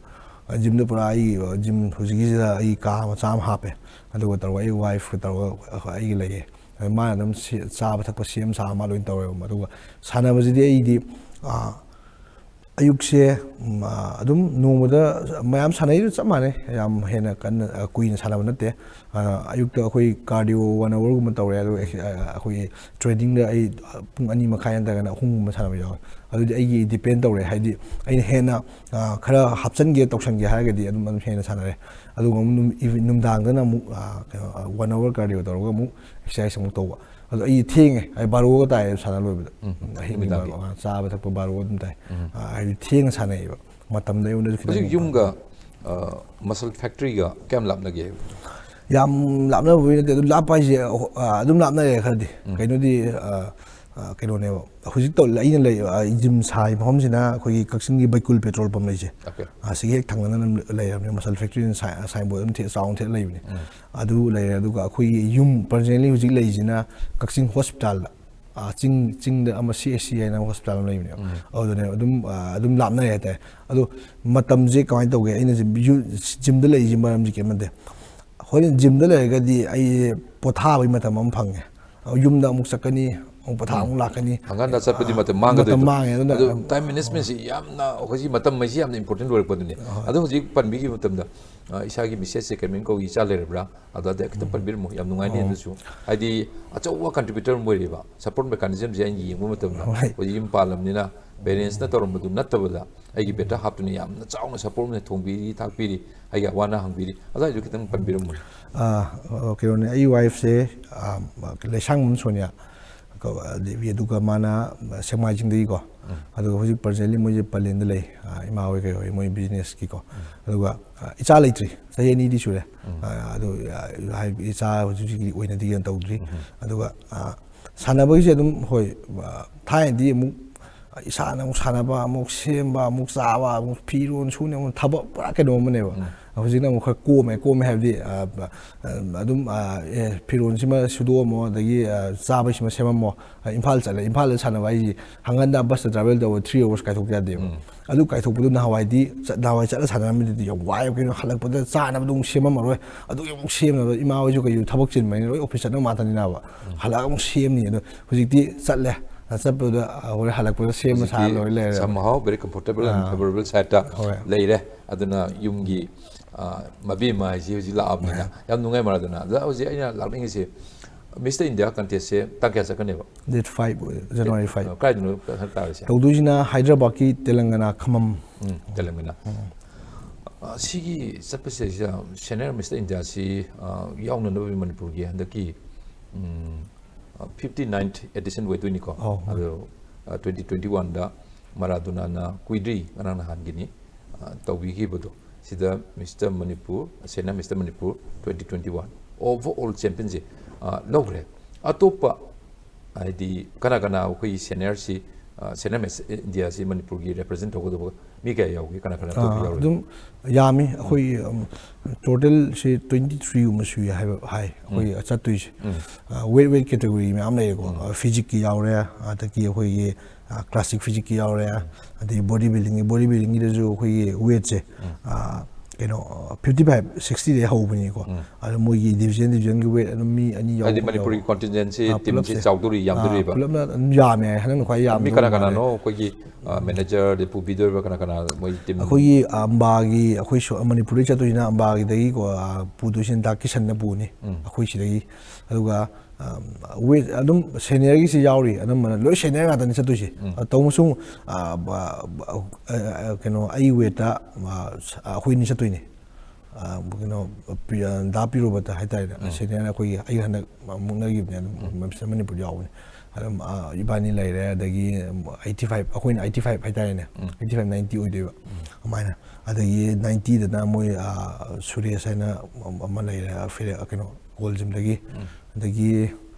ꯖꯤꯝꯗ ꯄꯨꯔꯥ ꯑꯩ ꯖꯤꯝ ꯍꯧꯖꯤꯛꯀꯤꯁꯤꯗ ꯑꯩ ꯀꯥ ꯃꯆꯥ ꯑꯃ ꯍꯥꯞꯄꯦ꯫ ꯑꯗꯨꯒ ꯇꯧꯔꯒ ꯑꯩ ꯋꯥꯏꯐꯀ ꯇꯧꯔꯒ ꯑꯩꯒꯤ ꯂꯩꯌꯦ꯫ ꯑꯗꯨ ꯃꯥꯅ ꯑꯗꯨꯝ ꯁꯤ-, ꯆꯥꯕ ꯊꯛꯄ ꯁꯦꯝ ꯁꯥ ꯃꯥ ꯂꯣꯏꯅ ꯇꯧꯔꯦꯕ꯫ ꯑꯗꯨꯒ ꯁꯥꯟꯅꯕꯁꯤꯗꯤ ꯑꯩꯗꯤ, ꯑꯥ, ꯑꯌꯨꯛꯁꯦ, ꯎꯝ, ꯑꯥ, ꯑꯗꯨꯝ ꯅꯣꯡꯃꯗ ꯃꯌꯥꯝ ꯁꯥꯟꯅꯩꯗꯨ ꯆꯞ ꯃꯥꯟꯅꯩ꯫ ꯌꯥꯝ ꯍꯦꯟꯅ ꯀꯟꯅ, ꯑ, ꯀꯨꯏꯅ ꯁꯥꯟꯅꯕ ꯅꯠꯇꯦ꯫ ꯑ, ꯑꯌꯨꯛꯇ ꯑꯩꯈꯣꯏ cardio one hourꯒꯨꯝꯕ ꯇꯧꯔꯦ, ꯑꯗꯨꯒ ꯑꯦꯛꯁ-, ꯑ, ꯑꯩꯈꯣꯏꯒꯤ training ꯑꯩ, ꯑ, ꯄꯨꯡ ꯑꯅꯤ ꯃꯈꯥꯏ ꯅꯠꯇ꯭ꯔꯒꯅ ꯑꯍꯨꯝꯒꯨꯝꯕ ꯁꯥꯟꯅꯕ ꯌꯥꯎꯋꯦ꯫ ꯑꯗꯨꯗꯤ ꯑꯩꯒꯤ depend ꯇꯧꯔꯦ, ꯍꯥꯏꯗꯤ ꯑꯩꯅ ꯍꯦꯟꯅ, ꯑ, ꯈꯔ ꯍꯥꯞꯆꯤꯟꯒꯦ ꯇꯧꯁꯟꯒꯦ ꯍꯥꯏꯔꯒꯗꯤ ꯑꯗꯨꯝ, ꯑꯗꯨꯝ ꯍꯦꯟꯅ ꯁꯥꯟꯅꯔꯦ꯫ ꯑꯗꯨꯒ ꯑꯃꯨꯛ ꯅꯨꯃꯤ-, ꯏꯚꯤ-, ꯅꯨꯡꯗꯥꯡꯗꯅ ꯑꯃꯨꯛ, ꯑ, ꯀꯩꯅꯣ, ꯑ, one hour cardio ꯇꯧꯔꯒ ꯑꯃꯨꯛ exercise ꯑꯃꯨꯛ ꯇꯧꯕ꯫ ꯑꯗꯣ ꯑꯩ ꯊꯦꯡꯉꯦ, ꯑꯩ ꯕꯥꯔꯣꯒ ꯇꯥꯏꯌꯦ ꯁꯥꯟꯅ ꯂꯣꯏꯕꯗ꯫ ꯎꯝ, ꯑꯍꯤꯡꯒꯤ ꯅꯨꯃꯤꯗꯥꯡꯒꯤ꯫ ꯕꯥꯔꯣ, ꯑ, ꯆꯥꯕ ꯊꯛꯄ ꯕꯥꯔꯣ ꯑꯗꯨꯝ ꯇꯥꯏ꯫ ꯎꯝ꯫ ꯑ, ꯍꯥꯏꯗꯤ ꯊꯦꯡꯅ ꯁꯥꯟꯅꯩꯌꯦꯕ꯫ ꯃꯇꯝꯗ ꯑꯩꯉꯣꯟꯗꯁꯨ ꯈꯤꯇꯪ ꯍꯧꯖꯤꯛ ꯌꯨꯝꯒ, ꯑ, muscle factoryꯒ ꯀꯌꯥꯝ ꯂꯥꯞꯅꯒꯦ? ꯌꯥꯝ ꯂꯥꯞꯅꯕꯕꯨꯗꯤ ꯅꯠꯇꯦ, ꯑꯗꯨꯝ ꯂꯥꯞꯄ ꯍꯥꯏꯁꯦ, ꯑ, ꯑꯗꯨꯝ ꯂꯥꯞꯅꯔꯦ ꯈꯔꯗꯤ꯫ ꯎꯝ꯫ ꯀꯩꯅꯣꯗꯤ, ꯑ, ꯑ, ꯀꯩꯅꯣꯅꯦꯕ, ꯍꯧꯖꯤꯛ ꯇꯧ-, ꯑꯩꯅ ꯂꯩ, ꯑ, ꯖꯤꯝ ꯁꯥꯔꯤ ꯃꯐꯝꯁꯤꯅ ꯑꯩꯈꯣꯏꯒꯤ ꯀꯛꯆꯤꯡꯒꯤ ꯕꯩꯀꯨꯜ ꯄꯦꯇ꯭ꯔꯣꯜ ꯄꯝ ꯂꯩꯁꯦ꯫ Okay꯫ ꯑꯁꯤꯒꯤ ꯍꯦꯛ ꯊꯪꯅꯅ ꯑꯗꯨꯝ ꯂꯩꯔꯕꯅꯦ, muscle factoryꯅ ꯁꯥꯏ-, signboard ꯑꯗꯨꯝ ꯊꯦ-, ꯆꯥꯎꯅ ꯊꯦꯠ ꯂꯩꯕꯅꯦ꯫ ꯎꯝ꯫ ꯑꯗꯨ ꯂꯩꯔꯦ, ꯑꯗꯨꯒ ꯑꯩꯈꯣꯏꯒꯤ ꯌꯨꯝ, personally ꯍꯧꯖꯤꯛ ꯂꯩꯔꯤꯁꯤꯅ ꯀꯛꯆꯤꯡ ꯍꯣꯁꯄꯤꯇꯥꯜꯗ꯫ ꯑꯥ, ꯆꯤꯡ, ꯆꯤꯡꯗ ꯑꯃ C H C ꯍꯥꯏꯅ ꯍꯣꯁꯄꯤꯇꯥꯜ ꯑꯃ ꯂꯩꯕꯅꯦꯕ꯫ ꯎꯝ꯫ ꯑꯗꯨꯅꯦ ꯑꯗꯨꯝ, ꯑꯥ, ꯑꯗꯨꯝ ꯂꯥꯞꯅꯔꯦ ꯍꯥꯏꯇꯥꯔꯦ꯫ ꯑꯗꯣ ꯃꯇꯝꯁꯦ ꯀꯃꯥꯏꯅ ꯇꯧꯒꯦ? ꯑꯩꯅ ꯖꯤꯝ, ꯌꯨ-, ꯖꯤꯝꯗ ꯂꯩꯔꯤꯁꯤ ꯃꯔꯝꯁꯤ ꯀꯩꯝ ꯅꯠꯇꯦ꯫ ꯑꯩꯈꯣꯏꯅ ꯖꯤꯝꯗ ꯂꯩꯔꯒꯗꯤ ꯑꯩꯁꯦ ꯄꯣꯊꯥꯕꯒꯤ ꯃꯇꯝ ꯑꯃ ꯐꯪꯉꯦ꯫ ꯌꯨꯝꯗ ꯑꯃꯨꯛ ꯆꯠꯀꯅꯤ, ꯑꯃꯨꯛ ꯄꯣꯊꯥ ꯎꯝ꯫ ꯑꯃꯨꯛ ꯂꯥꯛꯀꯅꯤ꯫ ꯍꯪꯒꯠ ꯍꯟꯗ ꯆꯠꯄꯗꯤ ꯑꯥ, ꯃꯇꯝ ꯃꯥꯡꯒꯗꯣꯏꯗꯣ꯫ ꯃꯇꯝ ꯃꯥꯡꯉꯦ꯫ ꯑꯗꯨꯅ ꯑꯗꯨ time managementꯁꯤ ꯌꯥꯝꯅ, ꯑꯩꯈꯣꯏꯒꯤ ꯃꯇꯝ ꯍꯥꯏꯁꯤ ꯌꯥꯝꯅ important ꯑꯣꯏꯔꯛꯄꯗꯨꯅꯤ꯫ ꯍꯣꯏ꯫ ꯑꯗꯣ ꯍꯧꯖꯤꯛ ꯄꯟꯕꯤꯈꯤꯕ ꯃꯇꯝꯗ, ꯑ, ꯏꯁꯥꯒꯤ ꯃꯤꯁꯦꯁꯁꯦ ꯀꯩꯅꯣ ꯀꯧꯏ, ꯏꯆꯥ ꯂꯩꯔꯕ꯭ꯔꯥ? ꯑꯗꯨꯗ ꯈꯤꯇꯪ ꯎꯝ꯫ ꯄꯟꯕꯤꯔꯝꯃꯨ, ꯌꯥꯝ ꯅꯨꯡꯉꯥꯏꯅꯤ ꯑꯣ꯫ ꯑꯗꯨꯁꯨ꯫ ꯍꯥꯏꯗꯤ ꯑꯆꯧꯕ contributor ꯑꯃ ꯑꯣꯏꯔꯤꯕ support mechanismꯁꯦ ꯑꯩꯅ ꯌꯦꯡꯕ ꯃꯇꯝꯗ ꯍꯣꯏ꯫ ꯍꯧꯖꯤꯛ ꯌꯨꯝ ꯄꯥꯜꯂꯕꯅꯤꯅ parentsꯅ ꯇꯧꯔꯝꯕꯗꯨ ꯅꯠꯇꯕꯗ ꯑꯩꯒꯤ ꯕꯦꯇꯥ ꯍꯥꯞꯇꯨꯅ ꯌꯥꯝꯅ ꯆꯥꯎꯅ support ꯑꯃ ꯊꯣꯡꯕꯤꯔꯤ, ꯊꯥꯛꯄꯤꯔꯤ, ꯑꯩꯒꯤ ꯑꯋꯥ ꯑꯅꯥ ꯍꯪꯕꯤꯔꯤ꯫ ꯑꯗꯨꯋꯥꯏꯗꯨ ꯈꯤꯇꯪ ꯄꯟꯕꯤꯔꯝꯃꯨ꯫ ꯑꯥ, ꯑꯣ, ꯀꯩꯅꯣꯅꯦ, ꯑꯩ wifeꯁꯦ, ꯑꯥ, ꯂꯩꯁꯥꯡꯕꯝ ꯁꯣꯅꯤꯌꯥ ꯀꯧ-, ꯑꯗꯒꯤ ꯑꯗꯨꯒ ꯃꯥꯅ ꯁꯦꯛꯃꯥꯏꯖꯤꯡꯗꯒꯤꯀꯣ꯫ ꯎꯝ꯫ ꯑꯗꯨꯒ ꯍꯧꯖꯤꯛ personally ꯃꯣꯏꯁꯦ ꯄꯂꯦꯟꯗ ꯂꯩ꯫ ꯑꯥ, ꯏꯃꯥ ꯍꯣꯏ ꯀꯩ ꯍꯣꯏ ꯃꯣꯏ businessꯀꯤꯀꯣ꯫ ꯎꯝ꯫ ꯑꯗꯨꯒ, ꯑꯥ, ꯏꯆꯥ ꯂꯩꯇ꯭ꯔꯤ, ꯆꯍꯤ ꯑꯅꯤꯗꯤ ꯁꯨꯔꯦ꯫ ꯎꯝ꯫ ꯑꯥ, ꯑꯗꯨ, ꯑꯥ, ꯍꯥꯏꯕꯗꯤ ꯏꯆꯥ ꯍꯧꯖꯤꯛ ꯍꯧꯖꯤꯛꯀꯤ ꯑꯣꯏꯅꯗꯤ ꯀꯩꯅꯣ ꯇꯧꯗ꯭ꯔꯤ꯫ ꯎꯝ꯫ ꯑꯗꯨꯒ, ꯑꯥ, ꯁꯥꯟꯅꯕꯒꯤꯁꯦ ꯑꯗꯨꯝ ꯍꯣꯏ, ꯑꯥ, ꯊꯥꯏꯅꯗꯤ ꯑꯃꯨꯛ ꯏꯁꯥꯅ ꯑꯃꯨꯛ ꯁꯥꯟꯅꯕ, ꯑꯃꯨꯛ ꯁꯦꯝꯕ, ꯑꯃꯨꯛ ꯆꯥꯕ, ꯑꯃꯨꯛ ꯐꯤꯔꯣꯟ ꯁꯨꯅꯤ, ꯑꯃꯨꯛ ꯊꯕꯛ ꯄꯨꯔꯥ ꯀꯩꯅꯣ ꯑꯃꯅꯦꯕ꯫ ꯎꯝ꯫ ꯍꯧꯖꯤꯛꯅ ꯑꯃꯨꯛ ꯈꯔ ꯀꯣꯝꯃꯦ꯫ ꯀꯣꯝꯃꯦ ꯍꯥꯏꯕꯗꯤ ꯑ, ꯑ, ꯑꯗꯨꯝ ꯑ, ꯑꯦ, ꯐꯤꯔꯣꯟꯁꯤꯃ ꯁꯨꯗꯣꯛꯑꯝꯃꯣ, ꯑꯗꯒꯤ ꯑ, ꯆꯥꯕꯁꯤꯃ ꯁꯦꯝꯃꯝꯃꯣ꯫ ꯑ, ꯏꯝꯐꯥꯜ ꯆꯠꯂꯦ꯫ ꯏꯝꯐꯥꯜꯗ ꯁꯥꯟꯅꯕ ꯍꯥꯏꯁꯤ ꯍꯪꯒꯟꯗ ꯕꯁꯇ travel ꯇꯧꯕ three hours ꯀꯥꯏꯊꯣꯛꯇ ꯌꯥꯗꯦꯕ꯫ ꯑꯗꯨ ꯀꯥꯏꯊꯣꯛꯄꯗꯨ ꯅꯍꯥꯟꯋꯥꯏꯗꯤ ꯆꯠ-, ꯅꯍꯥꯟꯋꯥꯏ ꯆꯠꯂ ꯁꯥꯟꯅꯔꯝꯃꯤꯗꯨꯗꯤ ꯌꯥꯝ ꯋꯥꯏꯑꯦꯕ꯫ ꯀꯩꯅꯣ, ꯍꯜꯂꯛꯄꯗ ꯆꯥꯅꯕꯗꯣ ꯑꯃꯨꯛ ꯁꯦꯝꯃꯝꯃꯔꯣꯏ꯫ ꯑꯗꯨꯒꯤ ꯑꯃꯨꯛ ꯁꯦꯝꯅꯕ ꯏꯃꯥ ꯍꯣꯏꯁꯨ ꯀꯩꯁꯨ ꯊꯕꯛ ꯆꯤꯟꯕꯅꯤꯅ ꯂꯣꯏ office ꯆꯠꯅꯕ ꯉꯥꯛꯇꯅꯤꯅꯕ꯫ ꯍꯜꯂꯛꯑꯒ ꯑꯃꯨꯛ ꯁꯦꯝꯅꯤ꯫ ꯑꯗꯣ ꯍꯧꯖꯤꯛꯇꯤ ꯆꯠꯂꯦ꯫ ꯆꯠꯄꯗ, ꯑ, ꯍꯣꯔꯦꯟ ꯍꯜꯂꯛꯄꯗ ꯁꯦꯝꯃ ꯁꯥꯔ ꯂꯣꯏ ꯂꯩꯔꯦ꯫ Somehow very comfortable and ah. Favorable sideꯇ ꯍꯣꯏ꯫ ꯂꯩꯔꯦ꯫ ꯑꯗꯨꯅ ꯌꯨꯝꯒꯤ, ꯑ, ꯃꯕꯦꯝꯃ ꯍꯥꯏꯁꯤ ꯍꯧꯖꯤꯛ ꯂꯥꯛꯑꯕꯅꯤꯅ ꯌꯥꯝ ꯅꯨꯡꯉꯥꯏ꯫ ꯃꯔꯥꯗꯨꯅ ꯑꯗ ꯍꯧꯖꯤꯛ ꯑꯩꯅ ꯂꯥꯛꯅꯤꯡꯉꯤꯁꯦ, Mister India contestꯁꯦ ꯇꯥꯡ ꯀꯌꯥ ꯆꯠꯀꯅꯦꯕ? Date five, January five꯫ ꯑ, ꯀꯥꯏꯗꯅꯣ ꯍꯟꯗꯛ ꯇꯥꯔꯤꯁꯦ? ꯇꯧꯗꯣꯏꯁꯤꯅ ꯍꯥꯏꯗ꯭ꯔꯕꯥꯗꯀꯤ ꯇꯦꯂꯪꯒꯅꯥ ꯈꯃꯝ꯫ ꯎꯝ, ꯇꯦꯂꯪꯒꯅꯥ꯫ ꯑ, ꯁꯤꯒꯤ ꯆꯠꯄꯁꯤꯗꯩꯁꯤꯗ Senior Mister Indiaꯁꯤ, ꯑ, ꯌꯥꯎꯅꯅꯕ ꯃꯅꯤꯄꯨꯔꯒꯤ ꯍꯟꯗꯛꯀꯤ, ꯎꯝ, ꯑ, fifty ninth edition ꯑꯣꯏꯗꯣꯏꯅꯤꯀꯣ꯫ ꯑꯧ, ꯍꯣꯏ꯫ ꯑꯗꯣ, ꯑ, twenty twenty oneꯗ ꯃꯔꯥꯗꯨꯅꯅ ꯀꯨꯏꯗ꯭ꯔꯤ, ꯉꯔꯥꯡ ꯅꯍꯥꯟꯒꯤꯅꯤ, ꯑ, ꯇꯧꯕꯤꯈꯤꯕꯗꯣ꯫ ꯁꯤꯗ Mister Manipur, Senior Mister Manipur twenty twenty one overall championꯁꯦ, ꯑ, ꯂꯧꯈ꯭ꯔꯦ꯫ ꯑꯇꯣꯞꯄ ꯍꯥꯏꯗꯤ ꯀꯅꯥ ꯀꯅꯥ ꯑꯩꯈꯣꯏꯒꯤ seniorꯁꯤ, ꯑ, Senior Miss Indiaꯁꯤ ꯃꯅꯤꯄꯨꯔꯒꯤ represent ꯇꯧꯒꯗꯕ ꯃꯤ ꯀꯌꯥ ꯌꯥꯎꯒꯦ? ꯀꯅꯥ ꯀꯅꯥ ꯑꯇꯣꯞꯄ ꯑꯥ, ꯌꯥꯎꯔꯤ? ꯑꯗꯨꯝ ꯌꯥꯝꯃꯤ꯫ ꯑꯩꯈꯣꯏ, ꯎꯝ, totalꯁꯤ twenty threeꯒꯨꯝꯕ ꯁꯨꯏ ꯍꯥꯏꯕ ꯍꯥꯏ ꯑꯩꯈꯣꯏ ꯆꯠꯇꯣꯏꯁꯦ꯫ ꯎꯝ꯫ ꯑ, weight, weight category ꯃꯌꯥꯝ ꯂꯩꯔꯦꯀꯣ꯫ ꯑ, physicꯀꯤ ꯌꯥꯎꯔꯦ, ꯑꯗꯒꯤ ꯑꯩꯈꯣꯏꯒꯤ, ꯑ, classic physicꯀꯤ ꯌꯥꯎꯔꯦ, ꯑꯗꯒꯤ body buildingꯒꯤ, body buildingꯒꯤꯗꯁꯨ ꯑꯩꯈꯣꯏꯒꯤ weightꯁꯦ, ꯑ, ꯀꯩꯅꯣ, fifty five, sixtyꯗꯒꯤ ꯍꯧꯕꯅꯤꯀꯣ꯫ ꯑꯗꯣ ꯃꯣꯏꯒꯤ division, divisionꯒꯤ weight ꯑꯗꯨꯝ ꯃꯤ ꯑꯅꯤ ꯌꯥꯎ-, ꯍꯥꯏꯗꯤ ꯃꯅꯤꯄꯨꯔꯒꯤ ꯌꯥꯎ-, contingentꯁꯤ, ꯑ, teamꯁꯤ ꯄꯨꯂꯞꯁꯦ꯫ ꯆꯥꯎꯗꯣꯔꯤ, ꯑ, ꯌꯥꯝꯗꯣꯔꯤꯕ? ꯄꯨꯂꯞꯅ ꯑꯗꯨꯝ ꯌꯥꯝꯃꯦ꯫ ꯍꯟꯗꯛꯅ ꯈ꯭ꯋꯥꯏ ꯌꯥꯝꯕ ꯃꯤ ꯀꯅꯥ ꯃꯥꯜꯂꯦ꯫ ꯀꯅꯥꯅꯣ ꯑꯩꯈꯣꯏꯒꯤ, ꯑ, manager, ꯑꯗꯩ ꯄꯨꯕꯤꯗꯣꯔꯤꯕ ꯀꯅꯥ ꯀꯅꯥ ꯃꯣꯏ team? ꯑꯩꯈꯣꯏꯒꯤ ꯑꯝꯕꯥꯒꯤ, ꯑꯩꯈꯣꯏ ꯁꯣ-, ꯃꯅꯤꯄꯨꯔꯗꯒꯤ ꯆꯠꯇꯣꯏꯁꯤꯅ ꯑꯝꯕꯥꯒꯤꯗꯒꯤꯀꯣ, ꯑ, ꯄꯨꯗꯣꯏꯁꯤꯅ ꯗꯥ ꯀꯤꯁꯟꯅ ꯄꯨꯅꯤ, ꯑꯩꯈꯣꯏ ꯁꯤꯗꯒꯤ꯫ ꯑꯗꯨꯒ, ꯑ, weight ꯑꯗꯨꯝ seniorꯒꯤꯁꯤ ꯌꯥꯎꯔꯤ꯫ ꯑꯅꯝꯕꯅ ꯂꯣꯏ senior ꯉꯥꯛꯇꯅꯤ ꯆꯠꯇꯣꯏꯁꯦ꯫ ꯑ, ꯇꯧꯕꯁꯨ, ꯑ, ꯕ-, ꯕ-, ꯑ, ꯑ, ꯀꯩꯅꯣ, ꯑꯩ weightꯇ, ꯑ, ꯑꯩꯈꯣꯏ ꯑꯅꯤ ꯆꯠꯇꯣꯏꯅꯦ꯫ ꯑ, ꯀꯩꯅꯣ, ꯄꯤ-, ꯑ, ꯗꯥ ꯄꯤꯔꯨꯕꯇ ꯍꯥꯏꯇꯥꯔꯦꯅꯦ꯫ Senior ꯑꯩꯈꯣꯏꯒꯤ, ꯑꯩ ꯍꯟꯗꯛ ꯃꯨꯛꯅꯈꯤꯕꯅꯦ ꯑꯗꯨꯝ, Mister ꯃꯅꯤꯄꯨꯔ ꯌꯥꯎꯕꯅꯦ꯫ ꯑꯗꯨꯝ, ꯑ, ꯏꯕꯥꯅꯤ ꯂꯩꯔꯦ, ꯑꯗꯒꯤ eighty five, ꯑꯩꯈꯣꯏꯅ eighty five ꯍꯥꯏꯇꯥꯔꯦꯅꯦ꯫ Eighty five, ninety ꯑꯣꯏꯗꯣꯏꯕ꯫ ꯑꯗꯨꯃꯥꯏꯅ꯫ ꯑꯗꯒꯤ ninetyꯗꯅ ꯃꯣꯏ, ꯑ, ꯁꯨꯔꯦꯁ ꯍꯥꯏꯅ ꯑꯃ ꯂꯩꯔꯦ, ꯐꯤꯔꯦ-, ꯀꯩꯅꯣ, ꯀꯣꯜꯖꯤꯝꯗꯒꯤ꯫ ꯑꯗꯒꯤ,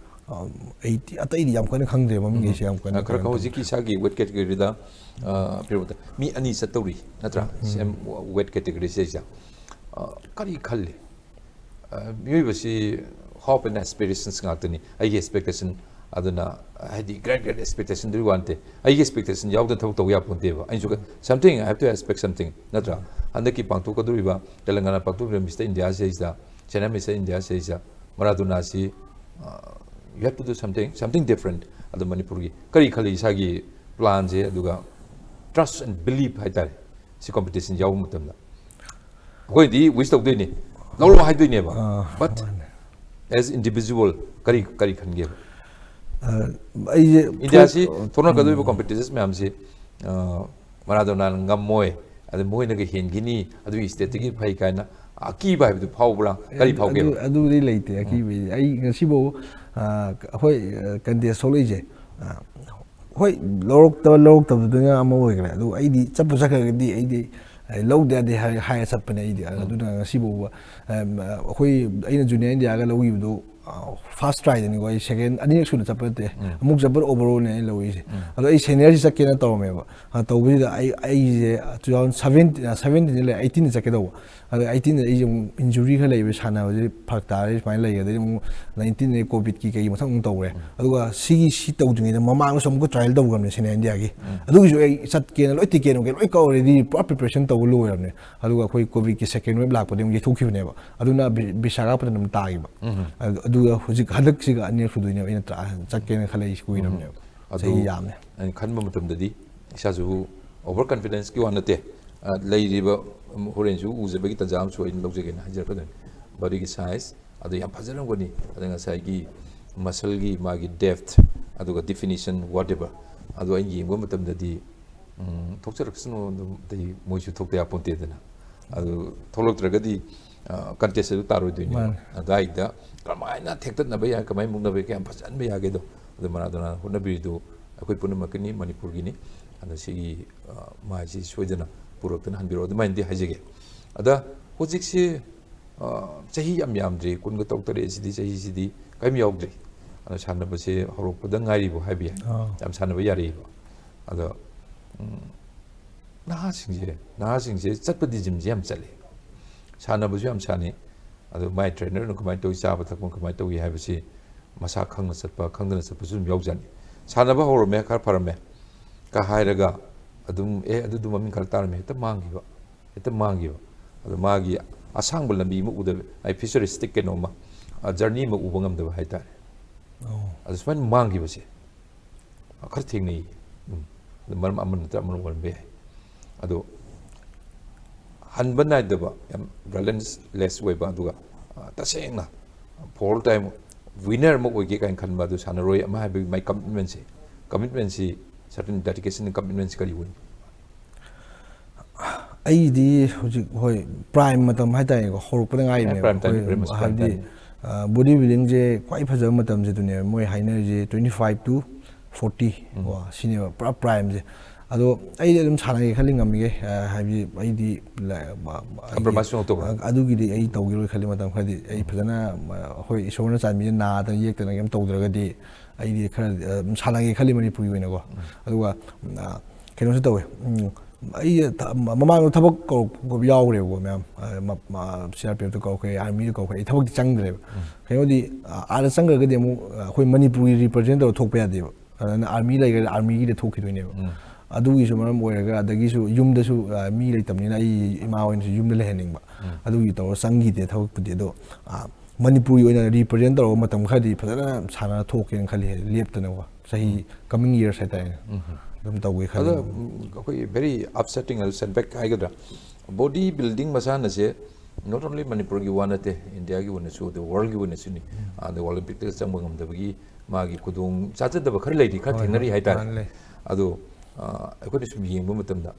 ꯑ, eighty, ꯑꯇꯩꯗꯤ ꯌꯥꯝ ꯀꯟꯅ ꯈꯪꯗ꯭ꯔꯦ, ꯃꯃꯤꯡꯈꯩꯁꯦ ꯌꯥꯝ ꯀꯟꯅ ꯈꯔ ꯀꯩꯅꯣ ꯈꯔ ꯍꯧꯖꯤꯛꯀꯤ ꯏꯁꯥꯒꯤ weight categoryꯗ, ꯑ, ꯄꯤꯔꯨꯕꯗ ꯃꯤ ꯑꯅꯤ ꯆꯠꯇꯧꯔꯤ ꯅꯠꯇ꯭ꯔꯥ? Same weight categoryꯁꯤꯗꯩꯁꯤꯗ꯫ ꯑ, ꯀꯔꯤ ꯈꯜꯂꯤ? ꯑ, ꯃꯤꯑꯣꯏꯕꯁꯤ hope and aspirations ꯉꯥꯛꯇꯅꯤ꯫ ꯑꯩꯒꯤ expectation ꯑꯗꯨꯅ, ꯍꯥꯏꯗꯤ, grand grand expectation ꯗꯨꯒꯤ ꯋꯥ ꯅꯠꯇꯦ꯫ ꯑꯩꯒꯤ expectation ꯌꯥꯎꯗꯅ ꯊꯕꯛ ꯇꯧꯕ ꯌꯥꯄꯣꯟꯇꯦꯕ꯫ ꯑꯩꯁꯨ something, I have to expect something, ꯅꯠꯇ꯭ꯔꯥ? ꯍꯟꯗꯛꯀꯤ ꯄꯥꯡꯊꯣꯛꯀꯗꯧꯔꯤꯕ ꯇꯦꯂꯪꯒꯥꯅꯥ ꯄꯥꯡꯊꯣꯛꯂꯤꯕ Mister India ꯁꯤꯗꯩꯁꯤꯗ, China Mister India ꯁꯤꯗꯩꯁꯤꯗ ꯃꯔꯥꯗꯣꯅꯥꯁꯤ, ꯑ, you have to do something, something different꯫ ꯑꯗꯣ ꯃꯅꯤꯄꯨꯔꯒꯤ ꯀꯔꯤ ꯈꯜꯂꯤ, ꯏꯁꯥꯒꯤ plan ꯁꯦ, ꯑꯗꯨꯒ trust and belief ꯍꯥꯏꯇꯥꯔꯦ, ꯁꯤ competition ꯌꯥꯎꯕ ꯃꯇꯝꯗ? ꯑꯩꯈꯣꯏꯗꯤ wish ꯇꯧꯗꯣꯏꯅꯤ, ꯂꯧꯔꯣ ꯍꯥꯏꯗꯣꯏꯅꯦꯕ꯫ ꯑꯥ, But ꯃꯥꯅꯦ꯫ As individual, ꯀꯔꯤ, ꯀꯔꯤ ꯈꯟꯒꯦꯕ? ꯑ, ꯑꯩꯁꯦ ꯏꯟꯗꯤꯌꯥꯁꯤ ꯊꯣꯛ-, ꯊꯣꯛꯅꯔꯛꯀꯗꯧꯔꯤꯕ ꯎꯝ꯫ Competitions ꯃꯌꯥꯝꯁꯤ, ꯑ, ꯃꯔꯥꯗꯣꯅꯥꯅ ꯉꯝꯃꯣꯏ, ꯑꯗ ꯃꯣꯏꯅꯒ ꯍꯦꯟꯈꯤꯅꯤ, ꯑꯗꯨꯒꯤ state ꯇꯒꯤ ꯐꯩ ꯀꯥꯏꯅ ꯑꯀꯤꯕ ꯍꯥꯏꯕꯗꯨ ꯐꯥꯎꯕ꯭ꯔꯥ? ꯀꯔꯤ ꯑꯗꯨ, ꯐꯥꯎꯒꯦꯕ? ꯑꯗꯨ, ꯑꯗꯨꯗꯤ ꯂꯩꯇꯦ ꯎꯝ꯫ ꯑꯀꯤꯕꯩꯗꯤ꯫ ꯑꯩ ꯉꯁꯤꯐꯥꯎ, ꯑ, ꯑꯩꯈꯣꯏ, ꯑ, contest ꯊꯣꯛꯂꯛꯏꯁꯦ, ꯑ, ꯍꯣꯏ, ꯂꯧꯔꯛꯇꯕ, ꯂꯧꯔꯛꯇꯕꯗꯨꯅ ꯑꯃ ꯑꯣꯏꯈ꯭ꯔꯦ꯫ ꯑꯗꯨ ꯑꯩꯗꯤ ꯆꯠꯄꯨ ꯆꯠꯈ꯭ꯔꯒꯗꯤ ꯑꯩꯗꯤ, ꯑꯩ ꯂꯧꯗ ꯌꯥꯗꯦ ꯍꯥꯏ-, ꯍꯥꯏꯔ ꯆꯠꯄꯅꯦ ꯑꯩꯗꯤ꯫ ꯎꯝ꯫ ꯑꯗꯨꯅ ꯉꯁꯤꯐꯥꯎꯕ, ꯑꯝ, ꯑꯩꯈꯣꯏ, ꯑꯩꯅ Junior India ꯒ ꯂꯧꯈꯤꯕꯗꯣ, ꯑ, first try ꯗꯅꯤꯀꯣ꯫ ꯑꯩ second, ꯑꯅꯤꯔꯛ ꯁꯨꯅ ꯆꯠꯄ ꯅꯠꯇꯦ꯫ ꯎꯝ꯫ ꯑꯃꯨꯛ ꯆꯠꯄꯗ overall ꯅꯦ ꯑꯩꯅ ꯂꯧꯔꯤꯁꯦ꯫ ꯎꯝ꯫ ꯑꯗꯣ ꯑꯩ senior ꯁꯤ ꯆꯠꯀꯦꯅ ꯇꯧꯔꯝꯃꯦꯕ꯫ ꯑ, ꯇꯧꯕꯁꯤꯗ ꯑꯩ, ꯑꯩꯁꯦ two thousand seventeen, ꯑ, seventeen ꯗ ꯂꯩ, eighteen ꯗ ꯆꯠꯀꯦ ꯇꯧꯕ꯫ ꯑꯗ eighteen ꯗ ꯑꯩꯁꯦ ꯑꯃꯨꯛ injury ꯈꯔ ꯂꯩꯕ, ꯁꯥꯟꯅꯕꯁꯦ ꯐꯔꯛ ꯇꯥꯔꯦ ꯁꯨꯃꯥꯏꯅ ꯂꯩ꯫ ꯑꯗꯩ ꯑꯃꯨꯛ nineteen ꯗ COVID ꯀꯤ ꯀꯩꯒꯤ ꯃꯊꯪ ꯑꯃꯨꯛ ꯇꯧꯈ꯭ꯔꯦ꯫ ꯎꯝ꯫ ꯑꯗꯨꯒ ꯁꯤꯒꯤ, ꯁꯤ ꯇꯧꯗ꯭ꯔꯤꯉꯩꯗ ꯃꯃꯥꯡꯗꯁꯨ ꯑꯃꯨꯛꯀ trial ꯇꯧꯈ꯭ꯔꯕꯅꯦ Senior India ꯒꯤ꯫ ꯎꯝ꯫ ꯑꯗꯨꯒꯤꯁꯨ ꯑꯩ ꯆꯠꯀꯦꯅ ꯂꯣꯏ ticket ꯅꯨꯡꯀꯦꯠ ꯂꯣꯏ ꯀꯛ already ꯄꯨꯔꯥ preparation ꯇꯧꯕ ꯂꯣꯏꯔꯕꯅꯦ꯫ ꯑꯗꯨꯒ ꯑꯩꯈꯣꯏ COVID ꯀꯤ second wave ꯂꯥꯛꯄꯗꯒꯤ ꯑꯃꯨꯛ ꯌꯩꯊꯣꯛꯈꯤꯕꯅꯦꯕ꯫ ꯑꯗꯨꯅ ꯕꯤ-, ꯕꯤꯁꯥꯈꯥꯄꯠꯅꯝ ꯇꯥꯈꯤꯕ꯫ ꯎꯝ꯫ ꯑꯗꯨ-, ꯑꯗꯨꯒ ꯍꯧꯖꯤꯛ ꯍꯟꯗꯛꯁꯤꯒ ꯑꯅꯤꯔꯛ ꯁꯨꯗꯣꯏꯅꯦꯕ ꯑꯩꯅ ꯇ꯭ꯔꯥ-, ꯆꯠꯀꯦꯅ ꯈꯜꯂꯛꯏꯁꯤ ꯀꯨꯏꯔꯕꯅꯦꯕ꯫ ꯎꯝ꯫ ꯑꯗꯨ ꯆꯍꯤ ꯌꯥꯝꯃꯦ꯫ ꯑꯩꯅ ꯈꯟꯕ ꯃꯇꯝꯗꯗꯤ ꯏꯁꯥꯁꯨ over confidence ꯀꯤ ꯋꯥ ꯅꯠꯇꯦ, ꯑ, ꯂꯩꯔꯤꯕ, ꯎꯝ, ꯍꯣꯔꯦꯟꯁꯨ ꯎꯖꯕꯒꯤ ꯇꯥꯟꯖꯥ ꯑꯃꯁꯨ ꯑꯩꯅ ꯂꯧꯖꯒꯦꯅ ꯍꯥꯏꯖꯔꯛꯀꯗꯣꯏꯅꯤ꯫ Body ꯒꯤ size ꯑꯗꯨ ꯌꯥꯝ ꯐꯖꯔꯝꯒꯅꯤ꯫ ꯑꯗ ꯉꯁꯥꯏꯒꯤ muscle ꯒꯤ ꯃꯥꯒꯤ depth, ꯑꯗꯨꯒ definition, whatever, ꯑꯗꯨ ꯑꯩꯅ ꯌꯦꯡꯕ ꯃꯇꯝꯗꯗꯤ, ꯎꯝ, ꯊꯣꯛꯆꯔꯛꯁꯅꯨ, ꯑꯗꯨꯝ ꯑꯇꯩ ꯃꯣꯏꯁꯨ ꯊꯣꯛꯇ ꯌꯥꯄꯣꯟꯇꯦꯗꯅ꯫ ꯑꯗꯨ ꯊꯣꯛꯂꯛꯇ꯭ꯔꯒꯗꯤ, ꯑ, contest ꯑꯗꯨ ꯇꯥꯔꯣꯏꯗꯣꯏꯅꯦꯕ꯫ ꯃꯥꯅꯦ꯫ ꯑꯗꯨꯋꯥꯏꯗ ꯀꯃꯥꯏꯅ ꯊꯦꯛꯇꯠꯅꯕ ꯌꯥꯏ, ꯀꯃꯥꯏꯅ ꯃꯨꯛꯅꯕ ꯌꯥꯏ, ꯀꯌꯥꯝ ꯐꯖꯍꯟꯕ ꯌꯥꯒꯦꯗꯣ, ꯑꯗꯨ ꯃꯔꯥꯗꯣꯅꯥꯅ ꯍꯣꯠꯅꯕꯤꯔꯤꯗꯨ ꯑꯩꯈꯣꯏ ꯄꯨꯝꯅꯃꯛꯀꯤꯅꯤ, ꯃꯅꯤꯄꯨꯔꯒꯤꯅꯤ꯫ ꯑꯗꯣ ꯁꯤꯒꯤ, ꯑ, ꯃꯥꯏꯁꯤ ꯁꯣꯏꯗꯅ ꯄꯨꯔꯛꯇꯅ ꯍꯟꯕꯤꯔꯛꯑꯣ, ꯑꯗꯨꯃꯥꯏꯅꯗꯤ ꯍꯥꯏꯖꯒꯦ꯫ ꯑꯗ ꯍꯧꯖꯤꯛꯁꯤ, ꯑ, ꯆꯍꯤ ꯌꯥꯝ ꯌꯥꯝꯗ꯭ꯔꯤ, ꯀꯨꯟꯒ ꯇꯔꯨꯛ ꯇꯔꯦꯠꯁꯤꯗꯤ, ꯆꯍꯤꯁꯤꯗꯤ ꯀꯔꯤꯝ ꯌꯥꯎꯗ꯭ꯔꯤ꯫ ꯑꯗꯣ ꯁꯥꯟꯅꯕꯁꯦ ꯍꯧꯔꯛꯄꯗ ꯉꯥꯏꯔꯤꯕ ꯍꯥꯏꯕ ꯌꯥꯏ꯫ ꯑꯥ꯫ ꯌꯥꯝ ꯁꯥꯟꯅꯕ ꯌꯥꯔꯤꯕ꯫ ꯑꯗꯣ, ꯎꯝ, ꯅꯍꯥꯁꯤꯡꯁꯦ, ꯅꯍꯥꯁꯤꯡꯁꯦ ꯆꯠꯄꯗꯤ gym ꯁꯦ ꯌꯥꯝ ꯆꯠꯂꯤ꯫ ꯁꯥꯟꯅꯕꯁꯨ ꯌꯥꯝ ꯁꯥꯟꯅꯩ꯫ ꯑꯗꯨ ꯃꯥꯏ ꯇ꯭ꯔꯦꯅꯔꯅ ꯀꯃꯥꯏꯅ ꯇꯧꯏ, ꯆꯥꯕ ꯊꯛꯄ ꯀꯃꯥꯏꯅ ꯇꯧꯏ ꯍꯥꯏꯕꯁꯤ ꯃꯁꯥ ꯈꯪꯅ ꯆꯠꯄ, ꯈꯪꯗꯅ ꯆꯠꯄꯁꯨ ꯑꯗꯨꯝ ꯌꯥꯎꯖꯥꯠꯅꯤ꯫ ꯁꯥꯟꯅꯕ ꯍꯧꯔꯝꯃꯦ, ꯈꯔ ꯐꯔꯝꯃꯦ ꯀ ꯍꯥꯏꯔꯒ ꯑꯗꯨꯝ, "ꯑꯦ, ꯑꯗꯨꯗꯨ ꯃꯃꯤꯡ ꯈꯔ ꯇꯥꯔꯝꯃꯦ", ꯍꯦꯛꯇ ꯃꯥꯡꯈꯤꯕ, ꯍꯦꯛꯇ ꯃꯥꯡꯈꯤꯕ꯫ ꯑꯗꯣ ꯃꯥꯒꯤ ꯑꯁꯥꯡꯕ ꯂꯝꯕꯤ ꯑꯃ ꯎꯗꯕ, ꯑꯩ ꯐ꯭ꯌꯨꯆꯔꯤꯁꯇꯤꯛ ꯀꯩꯅꯣꯝꯃ, ꯖꯔꯅꯤ ꯑꯃ ꯎꯕ ꯉꯝꯗꯕ ꯍꯥꯏꯇꯥꯔꯦ꯫ ꯑꯣ꯫ ꯑꯗꯨ ꯁꯨꯃꯥꯏꯅ ꯃꯥꯡꯈꯤꯕꯁꯦ ꯈꯔ ꯊꯦꯡꯅꯩ꯫ ꯎꯝ꯫ ꯑꯗꯨ ꯃꯔꯝ ꯑꯃ ꯅꯠꯇ꯭ꯔ ꯑꯃꯅ ꯑꯣꯏꯔꯝꯕ ꯌꯥꯏ꯫ ꯑꯗꯣ ꯍꯟꯕ ꯅꯥꯏꯗꯕ, ꯌꯥꯝ ꯔꯤꯂꯦꯟꯁꯂꯦꯁ ꯑꯣꯏꯕ, ꯑꯗꯨꯒ, ꯑ, ꯇꯁꯦꯡꯅ ꯐꯣꯜ ꯇꯥꯏꯝ ꯋꯤꯅꯔ ꯑꯃ ꯑꯣꯏꯒꯦ ꯀꯥꯏꯅ ꯈꯟꯕ, ꯑꯗꯨ ꯁꯥꯟꯅꯔꯣꯏ ꯑꯃ ꯍꯥꯏꯕꯒꯤ ꯃꯥꯏ ꯀꯃꯤꯠꯃꯦꯟꯁꯦ, ꯀꯃꯤꯠꯃꯦꯟꯁꯤ, ꯁꯔꯇꯟ ꯗꯦꯗꯤꯀꯦꯁꯟ ꯀꯃꯤꯠꯃꯦꯟꯁꯤ ꯀꯔꯤ ꯑꯣꯏ? ꯑꯩꯗꯤ ꯍꯧꯖꯤꯛ, ꯍꯣꯏ, ꯄ꯭ꯔꯥꯏꯝ ꯃꯇꯝ ꯍꯥꯏꯇꯥꯔꯦꯀꯣ, ꯍꯧꯔꯛꯄꯗ ꯉꯥꯏꯔꯤꯕꯅꯦꯕ꯫ ꯄ꯭ꯔꯥꯏꯝ ꯇꯥꯏꯝ, ꯑꯩꯈꯣꯏ ꯄ꯭ꯔꯥꯏꯝ ꯃꯁ-, ꯄ꯭ꯔꯥꯏꯝ ꯍꯥꯏꯕꯗꯤ, ꯇꯥꯏꯝ꯫ ꯑ, ꯕꯣꯗꯤ ꯕꯤꯜꯗꯤꯡꯁꯦ ꯈ꯭ꯋꯥꯏ ꯐꯖꯕ ꯃꯇꯝꯁꯦ ꯑꯗꯨꯅꯦꯕ ꯃꯣꯏ ꯍꯥꯏꯅꯔꯤꯁꯦ, twenty five to forty ꯀꯣ, ꯁꯤꯅꯦꯕ ꯄꯨꯔꯥ ꯄ꯭ꯔꯥꯏꯝꯁꯦ꯫ ꯑꯗꯣ ꯑꯩꯗꯤ ꯑꯗꯨꯝ ꯁꯥꯟꯅꯒꯦ ꯈꯜꯂꯤ, ꯉꯝꯃꯤꯒꯦ꯫ ꯑ, ꯍꯥꯏꯕꯗꯤ ꯑꯩꯗꯤ ꯂ-, ꯃ-, ꯃ-, ꯑꯩꯗꯤ, Compromise ꯁꯨꯡꯇꯧ ꯇꯧꯔꯣꯏ꯫ ꯑ-, ꯑꯗꯨꯒꯤꯗꯤ ꯑꯩ ꯇꯧꯒꯦꯔꯣꯏ ꯈꯜꯂꯤ꯫ ꯃꯇꯝ ꯈꯔꯗꯤ ꯑꯩ ꯐꯖꯅ, ꯃ-, ꯑꯩꯈꯣꯏ ꯏꯁꯣꯔꯅ ꯆꯥꯟꯕꯤꯗꯨꯅ ꯅꯥꯗꯅ ꯌꯦꯛꯇꯅ ꯀꯩꯝ ꯇꯧꯗ꯭ꯔꯒꯗꯤ ꯑꯩꯗꯤ ꯈꯔ, ꯑ, ꯑꯗꯨꯝ ꯁꯥꯟꯅꯒꯦ ꯈꯜꯂꯤ ꯃꯅꯤꯄꯨꯔꯒꯤ ꯑꯣꯏꯅꯀꯣ꯫ ꯑꯗꯨꯒ, ꯑ, ꯀꯩꯅꯣꯁꯨ ꯇꯧꯋꯦ꯫ ꯎꯝ, ꯑꯩ ꯊ-, ꯃ-, ꯃꯃꯥꯡꯗ ꯊꯕꯛ ꯀꯧꯔꯛꯄ ꯌꯥꯎꯈ꯭ꯔꯦꯕꯀꯣ ꯃꯌꯥꯝ꯫ ꯑ, ꯃ-, ꯃ-, ꯁꯤ ꯑꯥꯔ ꯄꯤ ꯑꯦꯐꯇ ꯀꯧꯔꯛꯈ꯭ꯔꯦ, ꯑꯥꯔꯃꯤꯗ ꯀꯧꯔꯛꯈ꯭ꯔꯦ꯫ ꯑꯩ ꯊꯕꯛꯇꯤ ꯆꯪꯗ꯭ꯔꯦꯕ꯫ ꯀꯩꯅꯣꯗꯤ, ꯑ, ꯑꯥꯗ ꯆꯪꯈ꯭ꯔꯒꯗꯤ ꯑꯃꯨꯛ, ꯑ, ꯑꯩꯈꯣꯏ ꯃꯅꯤꯄꯨꯔꯒꯤ ꯔꯤꯄ꯭ꯔꯖꯦꯟ ꯇꯧꯔ ꯊꯣꯛꯄ ꯌꯥꯗꯦꯕ꯫ ꯑꯗꯨꯅ ꯑꯥꯔꯃꯤ ꯂꯩꯈ꯭ꯔꯗꯤ ꯑꯥꯔꯃꯤꯒꯤꯗ ꯊꯣꯛꯈꯤꯗꯣꯏꯅꯦꯕ꯫ ꯑꯗꯨꯒꯤꯁꯨ ꯃꯔꯝ ꯑꯣꯏꯔꯒ, ꯑꯗꯒꯤꯁꯨ ꯌꯨꯝꯗꯁꯨ, ꯑ, ꯃꯤ ꯂꯩꯇꯕꯅꯤꯅ ꯑꯩ ꯏꯃꯥ ꯍꯣꯏꯅꯁꯨ ꯌꯨꯝꯗ ꯂꯩꯍꯟꯅꯤꯡꯕ꯫ ꯑꯗꯨꯒꯤ ꯇꯧꯔ ꯆꯪꯈꯤꯗꯦ ꯊꯕꯛꯄꯨꯗꯤ꯫ ꯑꯗꯣ, ꯑ, ꯃꯅꯤꯄꯨꯔꯒꯤ ꯑꯣꯏꯅ ꯔꯤꯄ꯭ꯔꯖꯦꯟ ꯇꯧꯔꯒ ꯃꯇꯝ ꯈꯔꯗꯤ ꯐꯖꯅ ꯁꯥꯟꯅ ꯊꯣꯛꯀꯦꯅ ꯈꯜꯂꯤ, ꯂꯦꯞꯇꯅꯀꯣ꯫ ꯆꯍꯤ, ꯀꯃꯤꯡ ꯌꯔꯁ ꯍꯥꯏꯇꯥꯔꯦꯅꯦ꯫ ꯑꯗꯨꯝ ꯇꯧꯒꯦ ꯈꯜꯂꯤ꯫ ꯑꯗꯣ, ꯎꯝ, ꯑꯩꯈꯣꯏꯒꯤ very upsetting ꯍꯥꯏꯕ, ꯁꯦꯠꯕꯦꯛ ꯍꯥꯏꯒꯗ꯭ꯔꯥ, ꯕꯣꯗꯤ ꯕꯤꯜꯗꯤꯡ ꯃꯁꯥꯟꯅꯁꯦ not only ꯃꯅꯤꯄꯨꯔꯒꯤ ꯋꯥ ꯅꯠꯇꯦ, ꯏꯟꯗꯤꯌꯥꯒꯤ ꯑꯣꯏꯅꯁꯨ, ꯑꯗꯩ ꯋꯥꯔꯜꯒꯤ ꯑꯣꯏꯅꯁꯨꯅꯤ꯫ ꯑꯗ ꯑꯣꯂꯤꯝꯄꯤꯛꯇ ꯆꯪꯕ ꯉꯝꯗꯕꯒꯤ ꯃꯥꯒꯤ ꯈꯨꯗꯣꯡ ꯆꯥꯖꯗꯕ ꯈꯔ ꯂꯩꯔꯤ, ꯈꯔ ꯍꯣꯏ, ꯊꯦꯡꯅꯔꯤ ꯍꯣꯏ, ꯍꯥꯏꯇꯥꯔꯦ꯫ ꯃꯥꯅ ꯂꯩ꯫ ꯑꯗꯣ, ꯑ, ꯑꯩꯈꯣꯏꯅ ꯁꯨꯝ ꯌꯦꯡꯕ ꯃꯇꯝꯗ,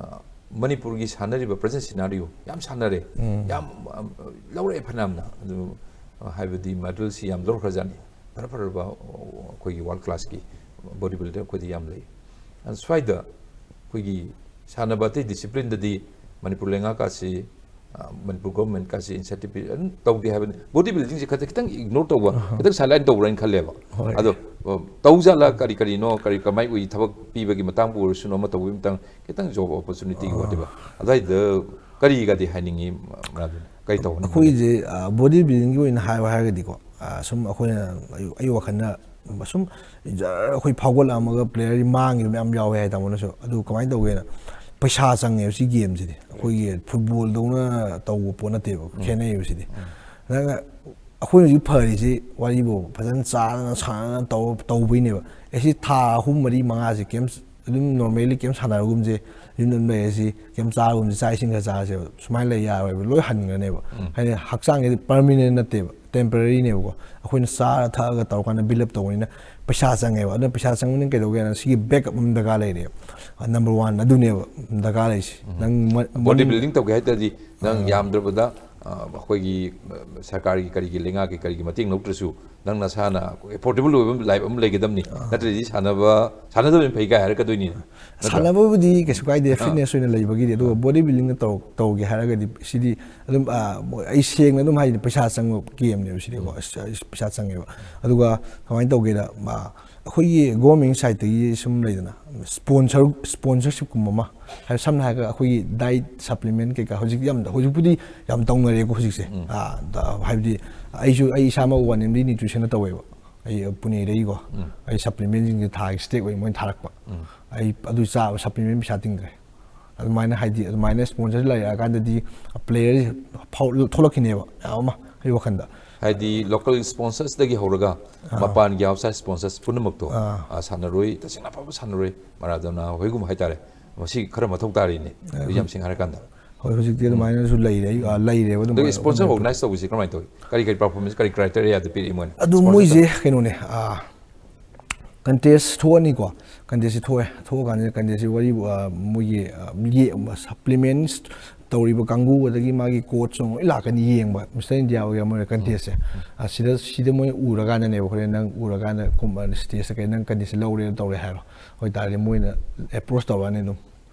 ꯑ, ꯃꯅꯤꯄꯨꯔꯒꯤ ꯁꯥꯟꯅꯔꯤꯕ ꯄ꯭ꯔꯖꯦꯟ ꯁꯤꯅꯥꯔꯤꯑꯣ ꯌꯥꯝ ꯁꯥꯟꯅꯔꯦ, ꯌꯥꯝ, ꯑ, ꯂꯧꯔꯛꯑꯦ ꯐꯅꯌꯥꯝꯅ꯫ ꯑꯗꯨ, ꯑ, ꯍꯥꯏꯕꯗꯤ ꯃꯦꯗꯜꯁꯤ ꯌꯥꯝ ꯂꯧꯔꯛꯈ꯭ꯔꯖꯥꯠꯅꯤ꯫ ꯐꯔ ꯐꯔꯕ, ꯑ, ꯑꯩꯈꯣꯏꯒꯤ ꯋꯥꯔꯜ ꯀ꯭ꯂꯥꯁꯀꯤ ꯕꯣꯗꯤ ꯕꯤꯜꯗꯔ ꯑꯩꯈꯣꯏꯗꯤ ꯌꯥꯝ ꯂꯩ꯫ ꯑꯗꯨ ꯁ꯭ꯋꯥꯏꯗ ꯑꯩꯈꯣꯏꯒꯤ ꯁꯥꯟꯅꯕ ꯑꯇꯩ ꯗꯤꯁꯤꯄ꯭ꯂꯤꯟꯗꯗꯤ ꯃꯅꯤꯄꯨꯔ ꯂꯩꯉꯥꯛꯀꯥꯁꯤ, ꯑ, ꯃꯅꯤꯄꯨꯔ ꯒꯣꯚꯔꯟꯃꯦꯟꯠꯀꯥꯁꯤ ꯏꯟꯁꯦꯟꯇꯤꯚ ꯑꯗꯨꯝ ꯇꯧꯗꯦ ꯍꯥꯏꯕꯅꯤ꯫ ꯕꯣꯗꯤ ꯕꯤꯜꯗꯤꯡꯁꯤ ꯈꯛꯇ ꯈꯤꯇꯪ ꯏꯒꯅꯣꯔ ꯇꯧꯕ, ꯈꯤꯇꯪ ꯁꯥꯏꯠꯂꯥꯏꯟ ꯇꯧꯕ꯭ꯔꯥ ꯍꯥꯏꯅ ꯈꯜꯂꯦꯕ꯫ ꯍꯣꯏ꯫ ꯑꯗꯣ, ꯑ, ꯇꯧꯖꯥꯠꯂ, ꯀꯔꯤ ꯀꯔꯤꯅꯣ, ꯀꯔꯤ ꯀꯃꯥꯏ ꯎꯏ, ꯊꯕꯛ ꯄꯤꯕꯒꯤ ꯃꯇꯥꯡꯕꯨ ꯑꯣꯏꯔꯁꯨ, ꯑꯃ ꯇꯧꯕꯒꯤ ꯃꯇꯥꯡ, ꯈꯤꯇꯪ ꯖꯣꯕ ꯑꯣꯄꯣꯔꯆꯨꯅꯤꯇꯤꯒꯤ ꯋꯥꯠꯂꯤꯕ ꯑꯗꯨꯋꯥꯏꯗ ꯀꯔꯤꯒꯗꯤ ꯍꯥꯏꯅꯤꯡꯉꯤ ꯃꯔꯥꯗꯨꯅ? ꯀꯔꯤ ꯇꯧꯍꯟꯅꯤꯡꯕ? ꯑꯩꯈꯣꯏꯁꯦ ꯕꯣꯗꯤ ꯕꯤꯜꯗꯤꯡꯒꯤ ꯑꯣꯏꯅ ꯍꯥꯏꯌꯣ ꯍꯥꯏꯔꯒꯗꯤꯀꯣ, ꯑ, ꯁꯨꯝ ꯑꯩꯈꯣꯏꯅ ꯑꯩ ꯑꯩ ꯋꯥꯈꯜꯗ ꯁꯨꯝ ꯖꯔ ꯑꯩꯈꯣꯏ ꯐꯥꯎꯒꯠꯂꯛꯑꯝꯃꯒ ꯄ꯭ꯂꯦꯌꯔꯁꯤ ꯃꯥꯡꯈꯤꯕ ꯃꯌꯥꯝ ꯌꯥꯎꯋꯦ ꯍꯥꯏ ꯇꯥꯃꯣꯅꯁꯨ꯫ ꯑꯗꯨ ꯀꯃꯥꯏꯅ ꯇꯧꯒꯦꯅ, ꯄꯩꯁꯥ ꯆꯪꯉꯦꯕ ꯁꯤ ꯒꯦꯝꯁꯤꯗꯤ꯫ ꯑꯩꯈꯣꯏꯒꯤ ꯐꯨꯠꯕꯣꯜꯗꯧꯅ ꯇꯧꯕ ꯄꯣꯠ ꯅꯠꯇꯦꯕ, ꯈꯦꯠꯅꯩꯌꯦꯕ ꯁꯤꯗꯤ꯫ ꯅꯪ ꯑꯩꯈꯣꯏ ꯍꯧꯖꯤꯛ ꯐꯔꯤꯁꯤ ꯋꯥꯔꯤꯕꯨ ꯐꯖꯅ ꯆꯥꯗꯅ ꯁꯥꯟꯅꯅ ꯇꯧ ꯇꯧꯕꯩꯅꯦꯕ꯫ ꯑꯦ ꯁꯤ ꯊꯥ ꯑꯍꯨꯝ ꯃꯔꯤ ꯃꯉꯥꯁꯤ ꯀꯩꯝ ꯑꯗꯨꯝ ꯅꯣꯔꯃꯦꯜꯂꯤ ꯀꯩꯝ ꯁꯥꯟꯅꯔꯒꯨꯝꯁꯦ, ꯌꯨꯝꯗ ꯑꯗꯨꯝ ꯂꯩꯔꯁꯤ, ꯀꯩꯝ ꯆꯥꯔꯒꯨꯝꯁꯦ, ꯆꯥꯛ ꯏꯁꯤꯡ ꯈꯔ ꯆꯥꯔꯁꯦꯕ꯫ ꯁꯨꯃꯥꯏꯅ ꯂꯩ ꯌꯥꯔꯣꯏꯕ, ꯂꯣꯏ ꯍꯟꯈ꯭ꯔꯅꯦꯕ꯫ ꯍꯥꯏꯗꯤ ꯍꯛꯆꯥꯡꯁꯤꯗꯤ ꯄꯔꯃꯤꯅꯦꯟ ꯅꯠꯇꯦꯕ, ꯇꯦꯝꯄꯔꯔꯤꯅꯦꯕꯀꯣ꯫ ꯑꯩꯈꯣꯏꯅ ꯆꯥꯔ ꯊꯛꯑꯒ ꯇꯧꯔꯀꯥꯟꯗ ꯕꯤꯜ ꯑꯞ ꯇꯧꯕꯅꯤꯅ ꯄꯩꯁꯥ ꯆꯪꯉꯦꯕ꯫ ꯑꯗꯨꯅ ꯄꯩꯁꯥ ꯆꯪꯕꯅꯤꯅ ꯀꯩꯗꯧꯒꯦꯅ ꯁꯤꯒꯤ ꯕꯦꯛ ꯑꯞ ꯑꯃ ꯗꯔꯀꯥꯔ ꯂꯩꯔꯦꯕ꯫ ꯅꯝꯕꯔ ꯋꯥꯟ ꯑꯗꯨꯅꯦꯕ ꯗꯔꯀꯥꯔ ꯂꯩꯔꯤꯁꯤ꯫ ꯅꯪ ꯃ- ꯕꯣꯗꯤ ꯕꯤꯜꯗꯤꯡ ꯇꯧꯒꯦ ꯍꯥꯏ ꯇꯥꯔꯗꯤ ꯅꯪ ꯌꯥꯝꯗ꯭ꯔꯕꯗ, ꯑ, ꯑꯩꯈꯣꯏꯒꯤ, ꯑ, ꯁꯔꯀꯥꯔꯒꯤ ꯀꯔꯤꯒꯤ ꯂꯩꯉꯥꯛꯀꯤ ꯀꯔꯤꯒꯤ ꯃꯇꯦꯡ ꯂꯧꯗ꯭ꯔꯁꯨ ꯅꯪ ꯅꯁꯥꯅ ꯑꯦꯐꯣꯔꯗꯦꯕꯜ ꯑꯣꯏꯕ ꯂꯥꯏꯐ ꯑꯃ ꯂꯩꯒꯗꯕꯅꯤ꯫ ꯅꯠꯇ꯭ꯔꯗꯤ ꯁꯥꯟꯅꯕ, ꯁꯥꯟꯅꯗꯕꯅ ꯐꯩ ꯀꯥꯏ ꯍꯥꯏꯔꯛꯀꯗꯣꯏꯅꯤ꯫ ꯅꯠꯇ꯭ꯔꯥ? ꯁꯥꯟꯅꯕꯕꯨꯗꯤ ꯀꯩꯁꯨ ꯀꯥꯏꯗꯦ, ꯐꯤꯠꯅꯦꯁ ꯑꯣꯏꯅ ꯂꯩꯕꯒꯤꯗꯤ꯫ ꯑꯗꯨꯒ ꯕꯣꯗꯤ ꯕꯤꯜꯗꯤꯡꯗ ꯇꯧ ꯇꯧꯒꯦ ꯍꯥꯏꯔꯒꯗꯤ ꯁꯤꯗꯤ ꯑꯗꯨꯝ, ꯑ, ꯃꯣꯏ- ꯑꯩ ꯁꯦꯡꯅ ꯑꯗꯨꯝ ꯍꯥꯏꯗꯤ ꯄꯩꯁꯥ ꯆꯪꯕ ꯒꯦꯝꯅꯦꯕ ꯁꯤꯗꯤꯀꯣ꯫ ꯑꯁ, ꯑꯁ, ꯄꯩꯁꯥ ꯆꯪꯉꯦꯕ꯫ ꯑꯗꯨꯒ ꯀꯃꯥꯏꯅ ꯇꯧꯒꯦꯗ, ꯑ, ꯑꯩꯈꯣꯏꯒꯤ ꯒꯣꯔꯃꯦꯟ ꯁꯥꯏꯠꯇꯒꯤ ꯁꯨꯝ ꯂꯩꯗꯅ, ꯁ꯭ꯄꯣꯟꯁꯔ ꯁ꯭ꯄꯣꯟꯁꯔꯁꯤꯞꯀꯨꯝꯕ ꯑꯃ, ꯍꯥꯏꯗꯤ ꯁꯝꯅ ꯍꯥꯏꯔꯒ ꯑꯩꯈꯣꯏꯒꯤ ꯗꯥꯏꯠ ꯁꯄ꯭ꯂꯤꯃꯦꯟ ꯀꯩꯀꯥ ꯍꯧꯖꯤꯛ ꯌꯥꯝ, ꯍꯧꯖꯤꯛꯄꯨꯗꯤ ꯌꯥꯝ ꯇꯧꯅꯔꯦꯀꯣ ꯍꯧꯖꯤꯛꯁꯦ꯫ ꯑ, ꯗ- ꯍꯥꯏꯕꯗꯤ ꯑꯩꯁꯨ, ꯑꯩ ꯏꯁꯥꯃꯛ ꯋꯥꯟ ꯑꯦꯝ ꯗꯤ ꯅ꯭ꯌꯨꯇ꯭ꯔꯤꯁꯟꯗ ꯇꯧꯋꯦꯕ, ꯑꯩ ꯄꯨꯅꯦꯗꯒꯤꯀꯣ꯫ ꯑꯩ ꯁꯄ꯭ꯂꯤꯃꯦꯟꯁꯤꯡꯁꯦ ꯊꯥꯒꯤ ꯁ꯭ꯇꯦꯛ ꯑꯣꯏꯅ ꯃꯣꯏꯅ ꯊꯥꯔꯛꯄ꯫ ꯑꯩ ꯑꯗꯨ ꯆꯥꯕ ꯁꯄ꯭ꯂꯤꯃꯦꯟ ꯄꯩꯁꯥ ꯇꯤꯡꯗ꯭ꯔꯦ꯫ ꯑꯗꯨꯃꯥꯏꯅ ꯍꯥꯏꯗꯤ ꯑꯗꯨꯃꯥꯏꯅ ꯁ꯭ꯄꯣꯟꯁꯔ ꯂꯩꯔꯛꯑꯀꯥꯟꯗꯗꯤ ꯄ꯭ꯂꯦꯌꯔꯁꯦ ꯊꯣꯛꯂꯛꯈꯤꯅꯦꯕ ꯃꯌꯥꯝ ꯑꯃ ꯑꯩ ꯋꯥꯈꯜꯗ꯫ ꯍꯥꯏꯗꯤ ꯂꯣꯀꯦꯜ ꯁ꯭ꯄꯣꯟꯁꯔꯁꯇꯒꯤ ꯍꯧꯔꯒ ꯃꯄꯥꯟꯒꯤ ꯑꯥꯎꯠꯁꯥꯏꯠ ꯁ꯭ꯄꯣꯟꯁꯔꯁ ꯄꯨꯝꯅꯃꯛꯇꯣ, ꯑ, ꯁꯥꯟꯅꯔꯣꯏ, ꯇꯁꯦꯡꯅ ꯑꯐꯕ ꯁꯥꯟꯅꯔꯣꯏ, ꯃꯔꯥꯗꯣꯅꯥ ꯍꯣꯏꯒꯨꯝꯕ ꯍꯥꯏꯇꯥꯔꯦ, ꯃꯁꯤ ꯈꯔ ꯃꯊꯧ ꯇꯥꯔꯤꯅꯦ꯫ ꯌꯥꯝ ꯁꯦꯡꯅ ꯍꯥꯏꯔꯀꯥꯟꯗ꯫ ꯍꯣꯏ, ꯍꯧꯖꯤꯛꯇꯤ ꯑꯗꯨꯃꯥꯏꯅꯁꯨ ꯂꯩꯔꯦ, ꯑ, ꯂꯩꯔꯦꯕ ꯑꯗꯨꯝ꯫ ꯑꯗꯨꯒ ꯁ꯭ꯄꯣꯟꯁꯔ ꯑꯣꯔꯒꯅꯥꯏꯁ ꯇꯧꯕꯁꯤ ꯀꯔꯝꯍꯥꯏꯅ ꯇꯧꯏ? ꯀꯔꯤ ꯀꯔꯤ ꯄꯔꯐꯣꯔꯃꯦꯟꯁ, ꯀꯔꯤ ꯀ꯭ꯔꯥꯏꯇꯦꯔꯤꯌꯥꯗ ꯄꯤꯔꯛꯏ ꯃꯣꯏꯅ? ꯑꯗꯨ ꯁ꯭ꯄꯣꯟꯁꯔ ꯃꯣꯏꯁꯦ ꯀꯩꯅꯣꯅꯦ, ꯑ, ꯀꯟꯇꯦꯁ ꯊꯣꯛꯑꯅꯤꯀꯣ꯫ ꯀꯟꯇꯦꯁꯁꯤ ꯊꯣꯛꯑꯦ꯫ ꯊꯣꯛꯑꯀꯥꯟꯁꯤꯗ ꯀꯟꯇꯦꯁꯁꯤ ꯋꯥꯔꯤ, ꯑ, ꯃꯣꯏꯒꯤ, ꯑ, ꯁꯄ꯭ꯂꯤꯃꯦꯟꯁ ꯇꯧꯔꯤꯕ ꯀꯥꯡꯕꯨ, ꯑꯗꯒꯤ ꯃꯥꯒꯤ ꯀꯣꯆ ꯑꯃ ꯂꯣꯏ ꯂꯥꯛꯀꯅꯤ ꯌꯦꯡꯕ, ꯃꯤꯁꯇꯔ ꯏꯟꯗꯤꯌꯥ ꯑꯣꯏꯒꯦꯔꯥ ꯑꯃ ꯑꯣꯏꯒꯦꯔꯥ ꯀꯟꯇꯦꯁꯁꯦ꯫ ꯑ, ꯁꯤꯗ, ꯁꯤꯗ ꯃꯣꯏꯅ ꯎꯔꯀꯥꯟꯗꯅꯦꯕ ꯍꯣꯔꯦꯟ ꯅꯪ ꯎꯔꯀꯥꯟꯗ ꯀꯨꯝ-, ꯑ, ꯁ꯭ꯇꯦꯖꯇ ꯀꯩ ꯅꯪ ꯀꯟꯇꯦꯁꯁꯦ ꯂꯧꯔꯦ ꯇꯧꯔꯦ ꯍꯥꯏꯔꯣ꯫ ꯑꯣꯏꯇꯥꯔꯗꯤ ꯃꯣꯏꯅ ꯑꯦꯄ꯭ꯔꯣꯁ ꯇꯧꯔꯛꯑꯅꯤ ꯑꯗꯨꯝ꯫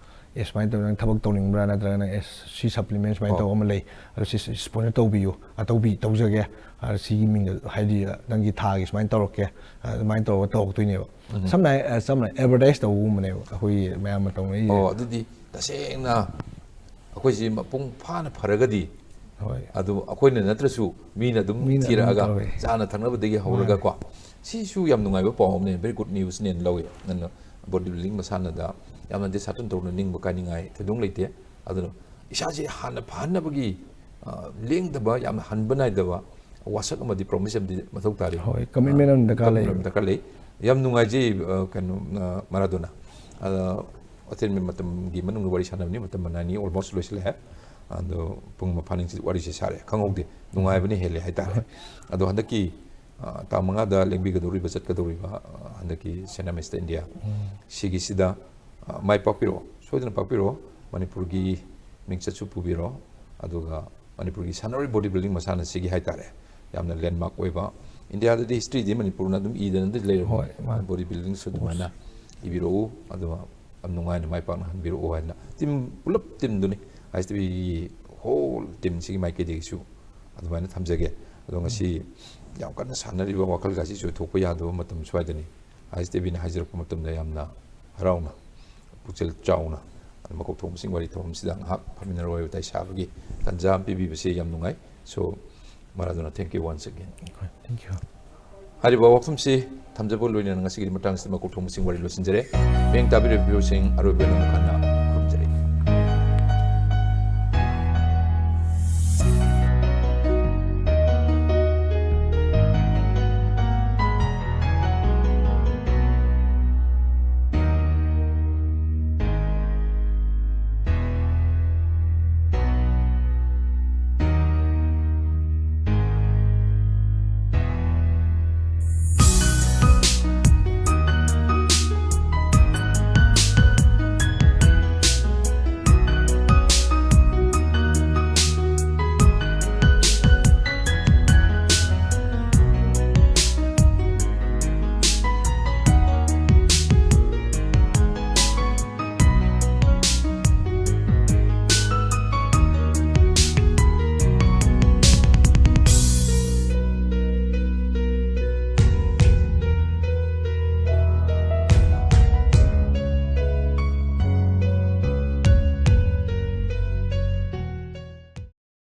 "ꯑꯦ, ꯁꯨꯃꯥꯏꯅ ꯇꯧꯔ ꯅꯪ ꯊꯕꯛ ꯇꯧꯅꯤꯡꯕ꯭ꯔꯥ? ꯅꯠꯇ꯭ꯔꯒꯅ ꯑꯦ, ꯁꯤ ꯁꯄ꯭ꯂꯤꯃꯦꯟ ꯁꯨꯃꯥꯏꯅ ꯇꯧꯕ ꯑꯃ ꯂꯩ, ꯑꯗꯣ ꯁꯤ ꯁ꯭ꯄꯣꯟꯁꯔ ꯇꯧꯕꯤꯌꯨ, ꯑ, ꯇꯧꯕꯤ-, ꯇꯧꯖꯒꯦ꯫ ꯑ, ꯁꯤꯒꯤ ꯃꯤꯡꯗ ꯍꯥꯏꯗꯤ, ꯑ, ꯅꯪꯒꯤ ꯊꯥꯒꯤ ꯁꯨꯃꯥꯏꯅ ꯇꯧꯔꯛꯀꯦ", ꯑ, ꯑꯗꯨꯃꯥꯏꯅ ꯇꯧꯔꯒ ꯇꯧꯔꯛꯇꯣꯏꯅꯦꯕ꯫ ꯁꯝꯅ ꯍꯥꯏ-, ꯑ, ꯆꯝꯅ ꯑꯦꯗꯚꯔꯇꯥꯏꯁ ꯇꯧꯕꯒꯨꯝꯕꯅꯦꯕ ꯑꯩꯈꯣꯏꯒꯤ ꯃꯌꯥꯝꯅ ꯇꯧꯅꯔꯤꯁꯦ꯫ ꯑꯣ, ꯑꯗꯨꯗꯤ ꯇꯁꯦꯡꯅ ꯑꯩꯈꯣꯏꯁꯤ ꯃꯄꯨꯡ ꯐꯥꯅ ꯐꯔꯒꯗꯤ ꯍꯣꯏ ꯑꯗꯨ ꯑꯩꯈꯣꯏꯅ ꯅꯠꯇ꯭ꯔꯁꯨ ꯃꯤꯅ ꯑꯗꯨꯝ ꯃꯤꯅ ꯑꯗꯨꯝ ꯊꯤꯔꯛꯑꯒ ꯇꯧꯋꯦ꯫ ꯆꯥꯅ ꯊꯛꯅꯕꯗꯒꯤ ꯍꯧꯔꯒꯀꯣ, ꯁꯤꯁꯨ ꯌꯥꯝ ꯅꯨꯡꯉꯥꯏꯕ ꯄꯥꯎ ꯑꯃꯅꯦ, very good news ꯅꯦꯅ ꯂꯧꯏ꯫ ꯅꯪꯅ body building ꯃꯁꯥꯟꯅꯗ ꯌꯥꯝꯅꯗꯤ ꯁꯥꯇꯨꯟ ꯇꯧꯅ ꯅꯤꯡꯕ ꯀꯥꯏꯅꯤꯡꯉꯥꯏ ꯊꯣꯏꯗꯣꯛ ꯂꯩꯇꯦ꯫ ꯑꯗꯨꯅ ꯏꯁꯥꯁꯦ ꯍꯥꯟꯅ ꯐꯍꯟꯅꯕꯒꯤ ꯑ, ꯂꯦꯡꯗꯕ, ꯌꯥꯝꯅ ꯍꯟꯕ ꯅꯥꯏꯗꯕ ꯋꯥꯁꯛ ꯑꯃꯗꯤ, promise ꯑꯃꯗꯤ ꯃꯊꯧ ꯇꯥꯔꯤ꯫ ꯍꯣꯏ, commitment ꯑꯃ ꯗꯔꯀꯥꯔ ꯂꯩ꯫ Commitment ꯑꯃ ꯗꯔꯀꯥꯔ ꯂꯩ꯫ ꯌꯥꯝ ꯅꯨꯡꯉꯥꯏꯖꯩ, ꯑ, ꯀꯩꯅꯣ, ꯑ, ꯃꯔꯥꯗꯣꯅꯥ꯫ ꯑ, ꯑꯇꯦꯟꯕ ꯃꯇꯝꯒꯤ ꯃꯅꯨꯡꯗ ꯋꯥꯔꯤ ꯁꯥꯟꯅꯕꯅꯤ, ꯃꯇꯝ ꯃꯅꯥꯏꯅꯤ, almost ꯂꯣꯏꯁꯤꯜꯂꯛꯑꯦ꯫ ꯑꯗꯣ ꯄꯨꯡ ꯑꯃ ꯐꯥꯅꯤꯡꯁꯤ ꯋꯥꯔꯤꯁꯦ ꯁꯥꯔꯦ, ꯈꯪꯍꯧꯗꯦ, ꯅꯨꯡꯉꯥꯏꯕꯅ ꯍꯦꯜꯂꯦ ꯍꯥꯏꯇꯥꯔꯦ꯫ ꯑꯗꯣ ꯍꯟꯗꯛꯀꯤ, ꯑ, ꯇꯥꯡ ꯃꯉꯥꯗ ꯂꯦꯡꯕꯤꯒꯗꯧꯔꯤꯕ, ꯆꯠꯀꯗꯧꯔꯤꯕ, ꯑ, ꯍꯟꯗꯛꯀꯤ Sena Miss India ꯁꯤꯒꯤꯁꯤꯗ, ꯑ, ꯃꯥꯏ ꯄꯥꯛꯄꯤꯔꯛꯑꯣ, ꯁꯣꯏꯗꯅ ꯄꯥꯛꯄꯤꯔꯛꯑꯣ꯫ ꯃꯅꯤꯄꯨꯔꯒꯤ ꯃꯤꯡꯆꯠꯁꯨ ꯄꯨꯕꯤꯔꯣ, ꯑꯗꯨꯒ ꯃꯅꯤꯄꯨꯔꯒꯤ ꯁꯥꯟꯅꯔꯣꯏ body building ꯃꯁꯥꯟꯅꯁꯤꯒꯤ ꯍꯥꯏꯇꯥꯔꯦ, ꯌꯥꯝꯅ landmark ꯑꯣꯏꯕ, ꯏꯟꯗꯤꯌꯥꯗꯗꯤ historyꯗꯤ ꯃꯅꯤꯄꯨꯔꯅ ꯑꯗꯨꯝ ꯏꯗꯅꯗꯤ ꯂꯩꯔꯕꯅꯤ꯫ ꯍꯣꯏ, ꯃꯥꯅꯤ꯫ Body buildingꯁꯨ ꯑꯗꯨꯃꯥꯏꯅ ꯏꯕꯤꯔꯛꯎ, ꯑꯗꯨꯒ ꯌꯥꯝ ꯅꯨꯡꯉꯥꯏꯅ ꯃꯥꯏ ꯄꯥꯛꯅ ꯍꯟꯕꯤꯔꯛꯎ ꯍꯥꯏꯅ team, ꯄꯨꯂꯞ teamꯗꯨꯅꯤ, ISTVꯒꯤ whole teamꯁꯤꯒꯤ ꯃꯥꯏꯀꯩꯗꯒꯤꯁꯨ ꯑꯗꯨꯃꯥꯏꯅ ꯊꯝꯖꯒꯦ꯫ ꯑꯗꯣ ꯉꯁꯤ ꯌꯥꯝ ꯀꯟꯅ ꯁꯥꯟꯅꯔꯤꯕ ꯋꯥꯈꯜꯒꯁꯤ ꯆꯣꯏꯊꯣꯛꯄ ꯌꯥꯗꯕ ꯃꯇꯝ ꯁ꯭ꯋꯥꯏꯗꯅꯤ꯫ ISTVꯅ ꯍꯥꯏꯖꯔꯛꯄ ꯃꯇꯝꯗ ꯌꯥꯝꯅ ꯍꯔꯥꯎꯅ, ꯄꯨꯛꯆꯦꯜ ꯆꯥꯎꯅ ꯃꯀꯣꯛ ꯊꯣꯡꯕꯁꯤꯡ ꯋꯥꯔꯤ ꯊꯧꯔꯝꯁꯤꯗ ꯉꯥꯏꯍꯥꯛ ꯐꯝꯃꯤꯟꯅꯔ ꯋꯥꯔꯤ ꯋꯥꯇꯥꯏ ꯁꯥꯕꯒꯤ ꯇꯥꯟꯖꯥ ꯑꯃ ꯄꯤꯕꯤꯕꯁꯦ ꯌꯥꯝ ꯅꯨꯡꯉꯥꯏ꯫ So, ꯃꯔꯥꯗꯣꯅꯥ, thank you once again꯫ Thank you꯫ ꯍꯥꯏꯔꯤꯕ ꯋꯥꯐꯝꯁꯤ ꯊꯝꯖꯕ ꯂꯣꯏꯅꯅ ꯉꯁꯤꯒꯤ ꯃꯇꯥꯡꯁꯤꯗ ꯃꯀꯣꯛ ꯊꯣꯡꯕꯁꯤꯡ ꯋꯥꯔꯤ ꯂꯣꯏꯁꯤꯟꯖꯔꯦ꯫ ꯃꯤꯌꯦꯡ ꯇꯥꯕꯤꯔꯤꯕ ꯚꯤꯌꯨꯁꯤꯡ, ꯑꯔꯣꯏꯕ ꯑꯣꯏꯅ ꯑꯃꯨꯛ ꯍꯟꯅ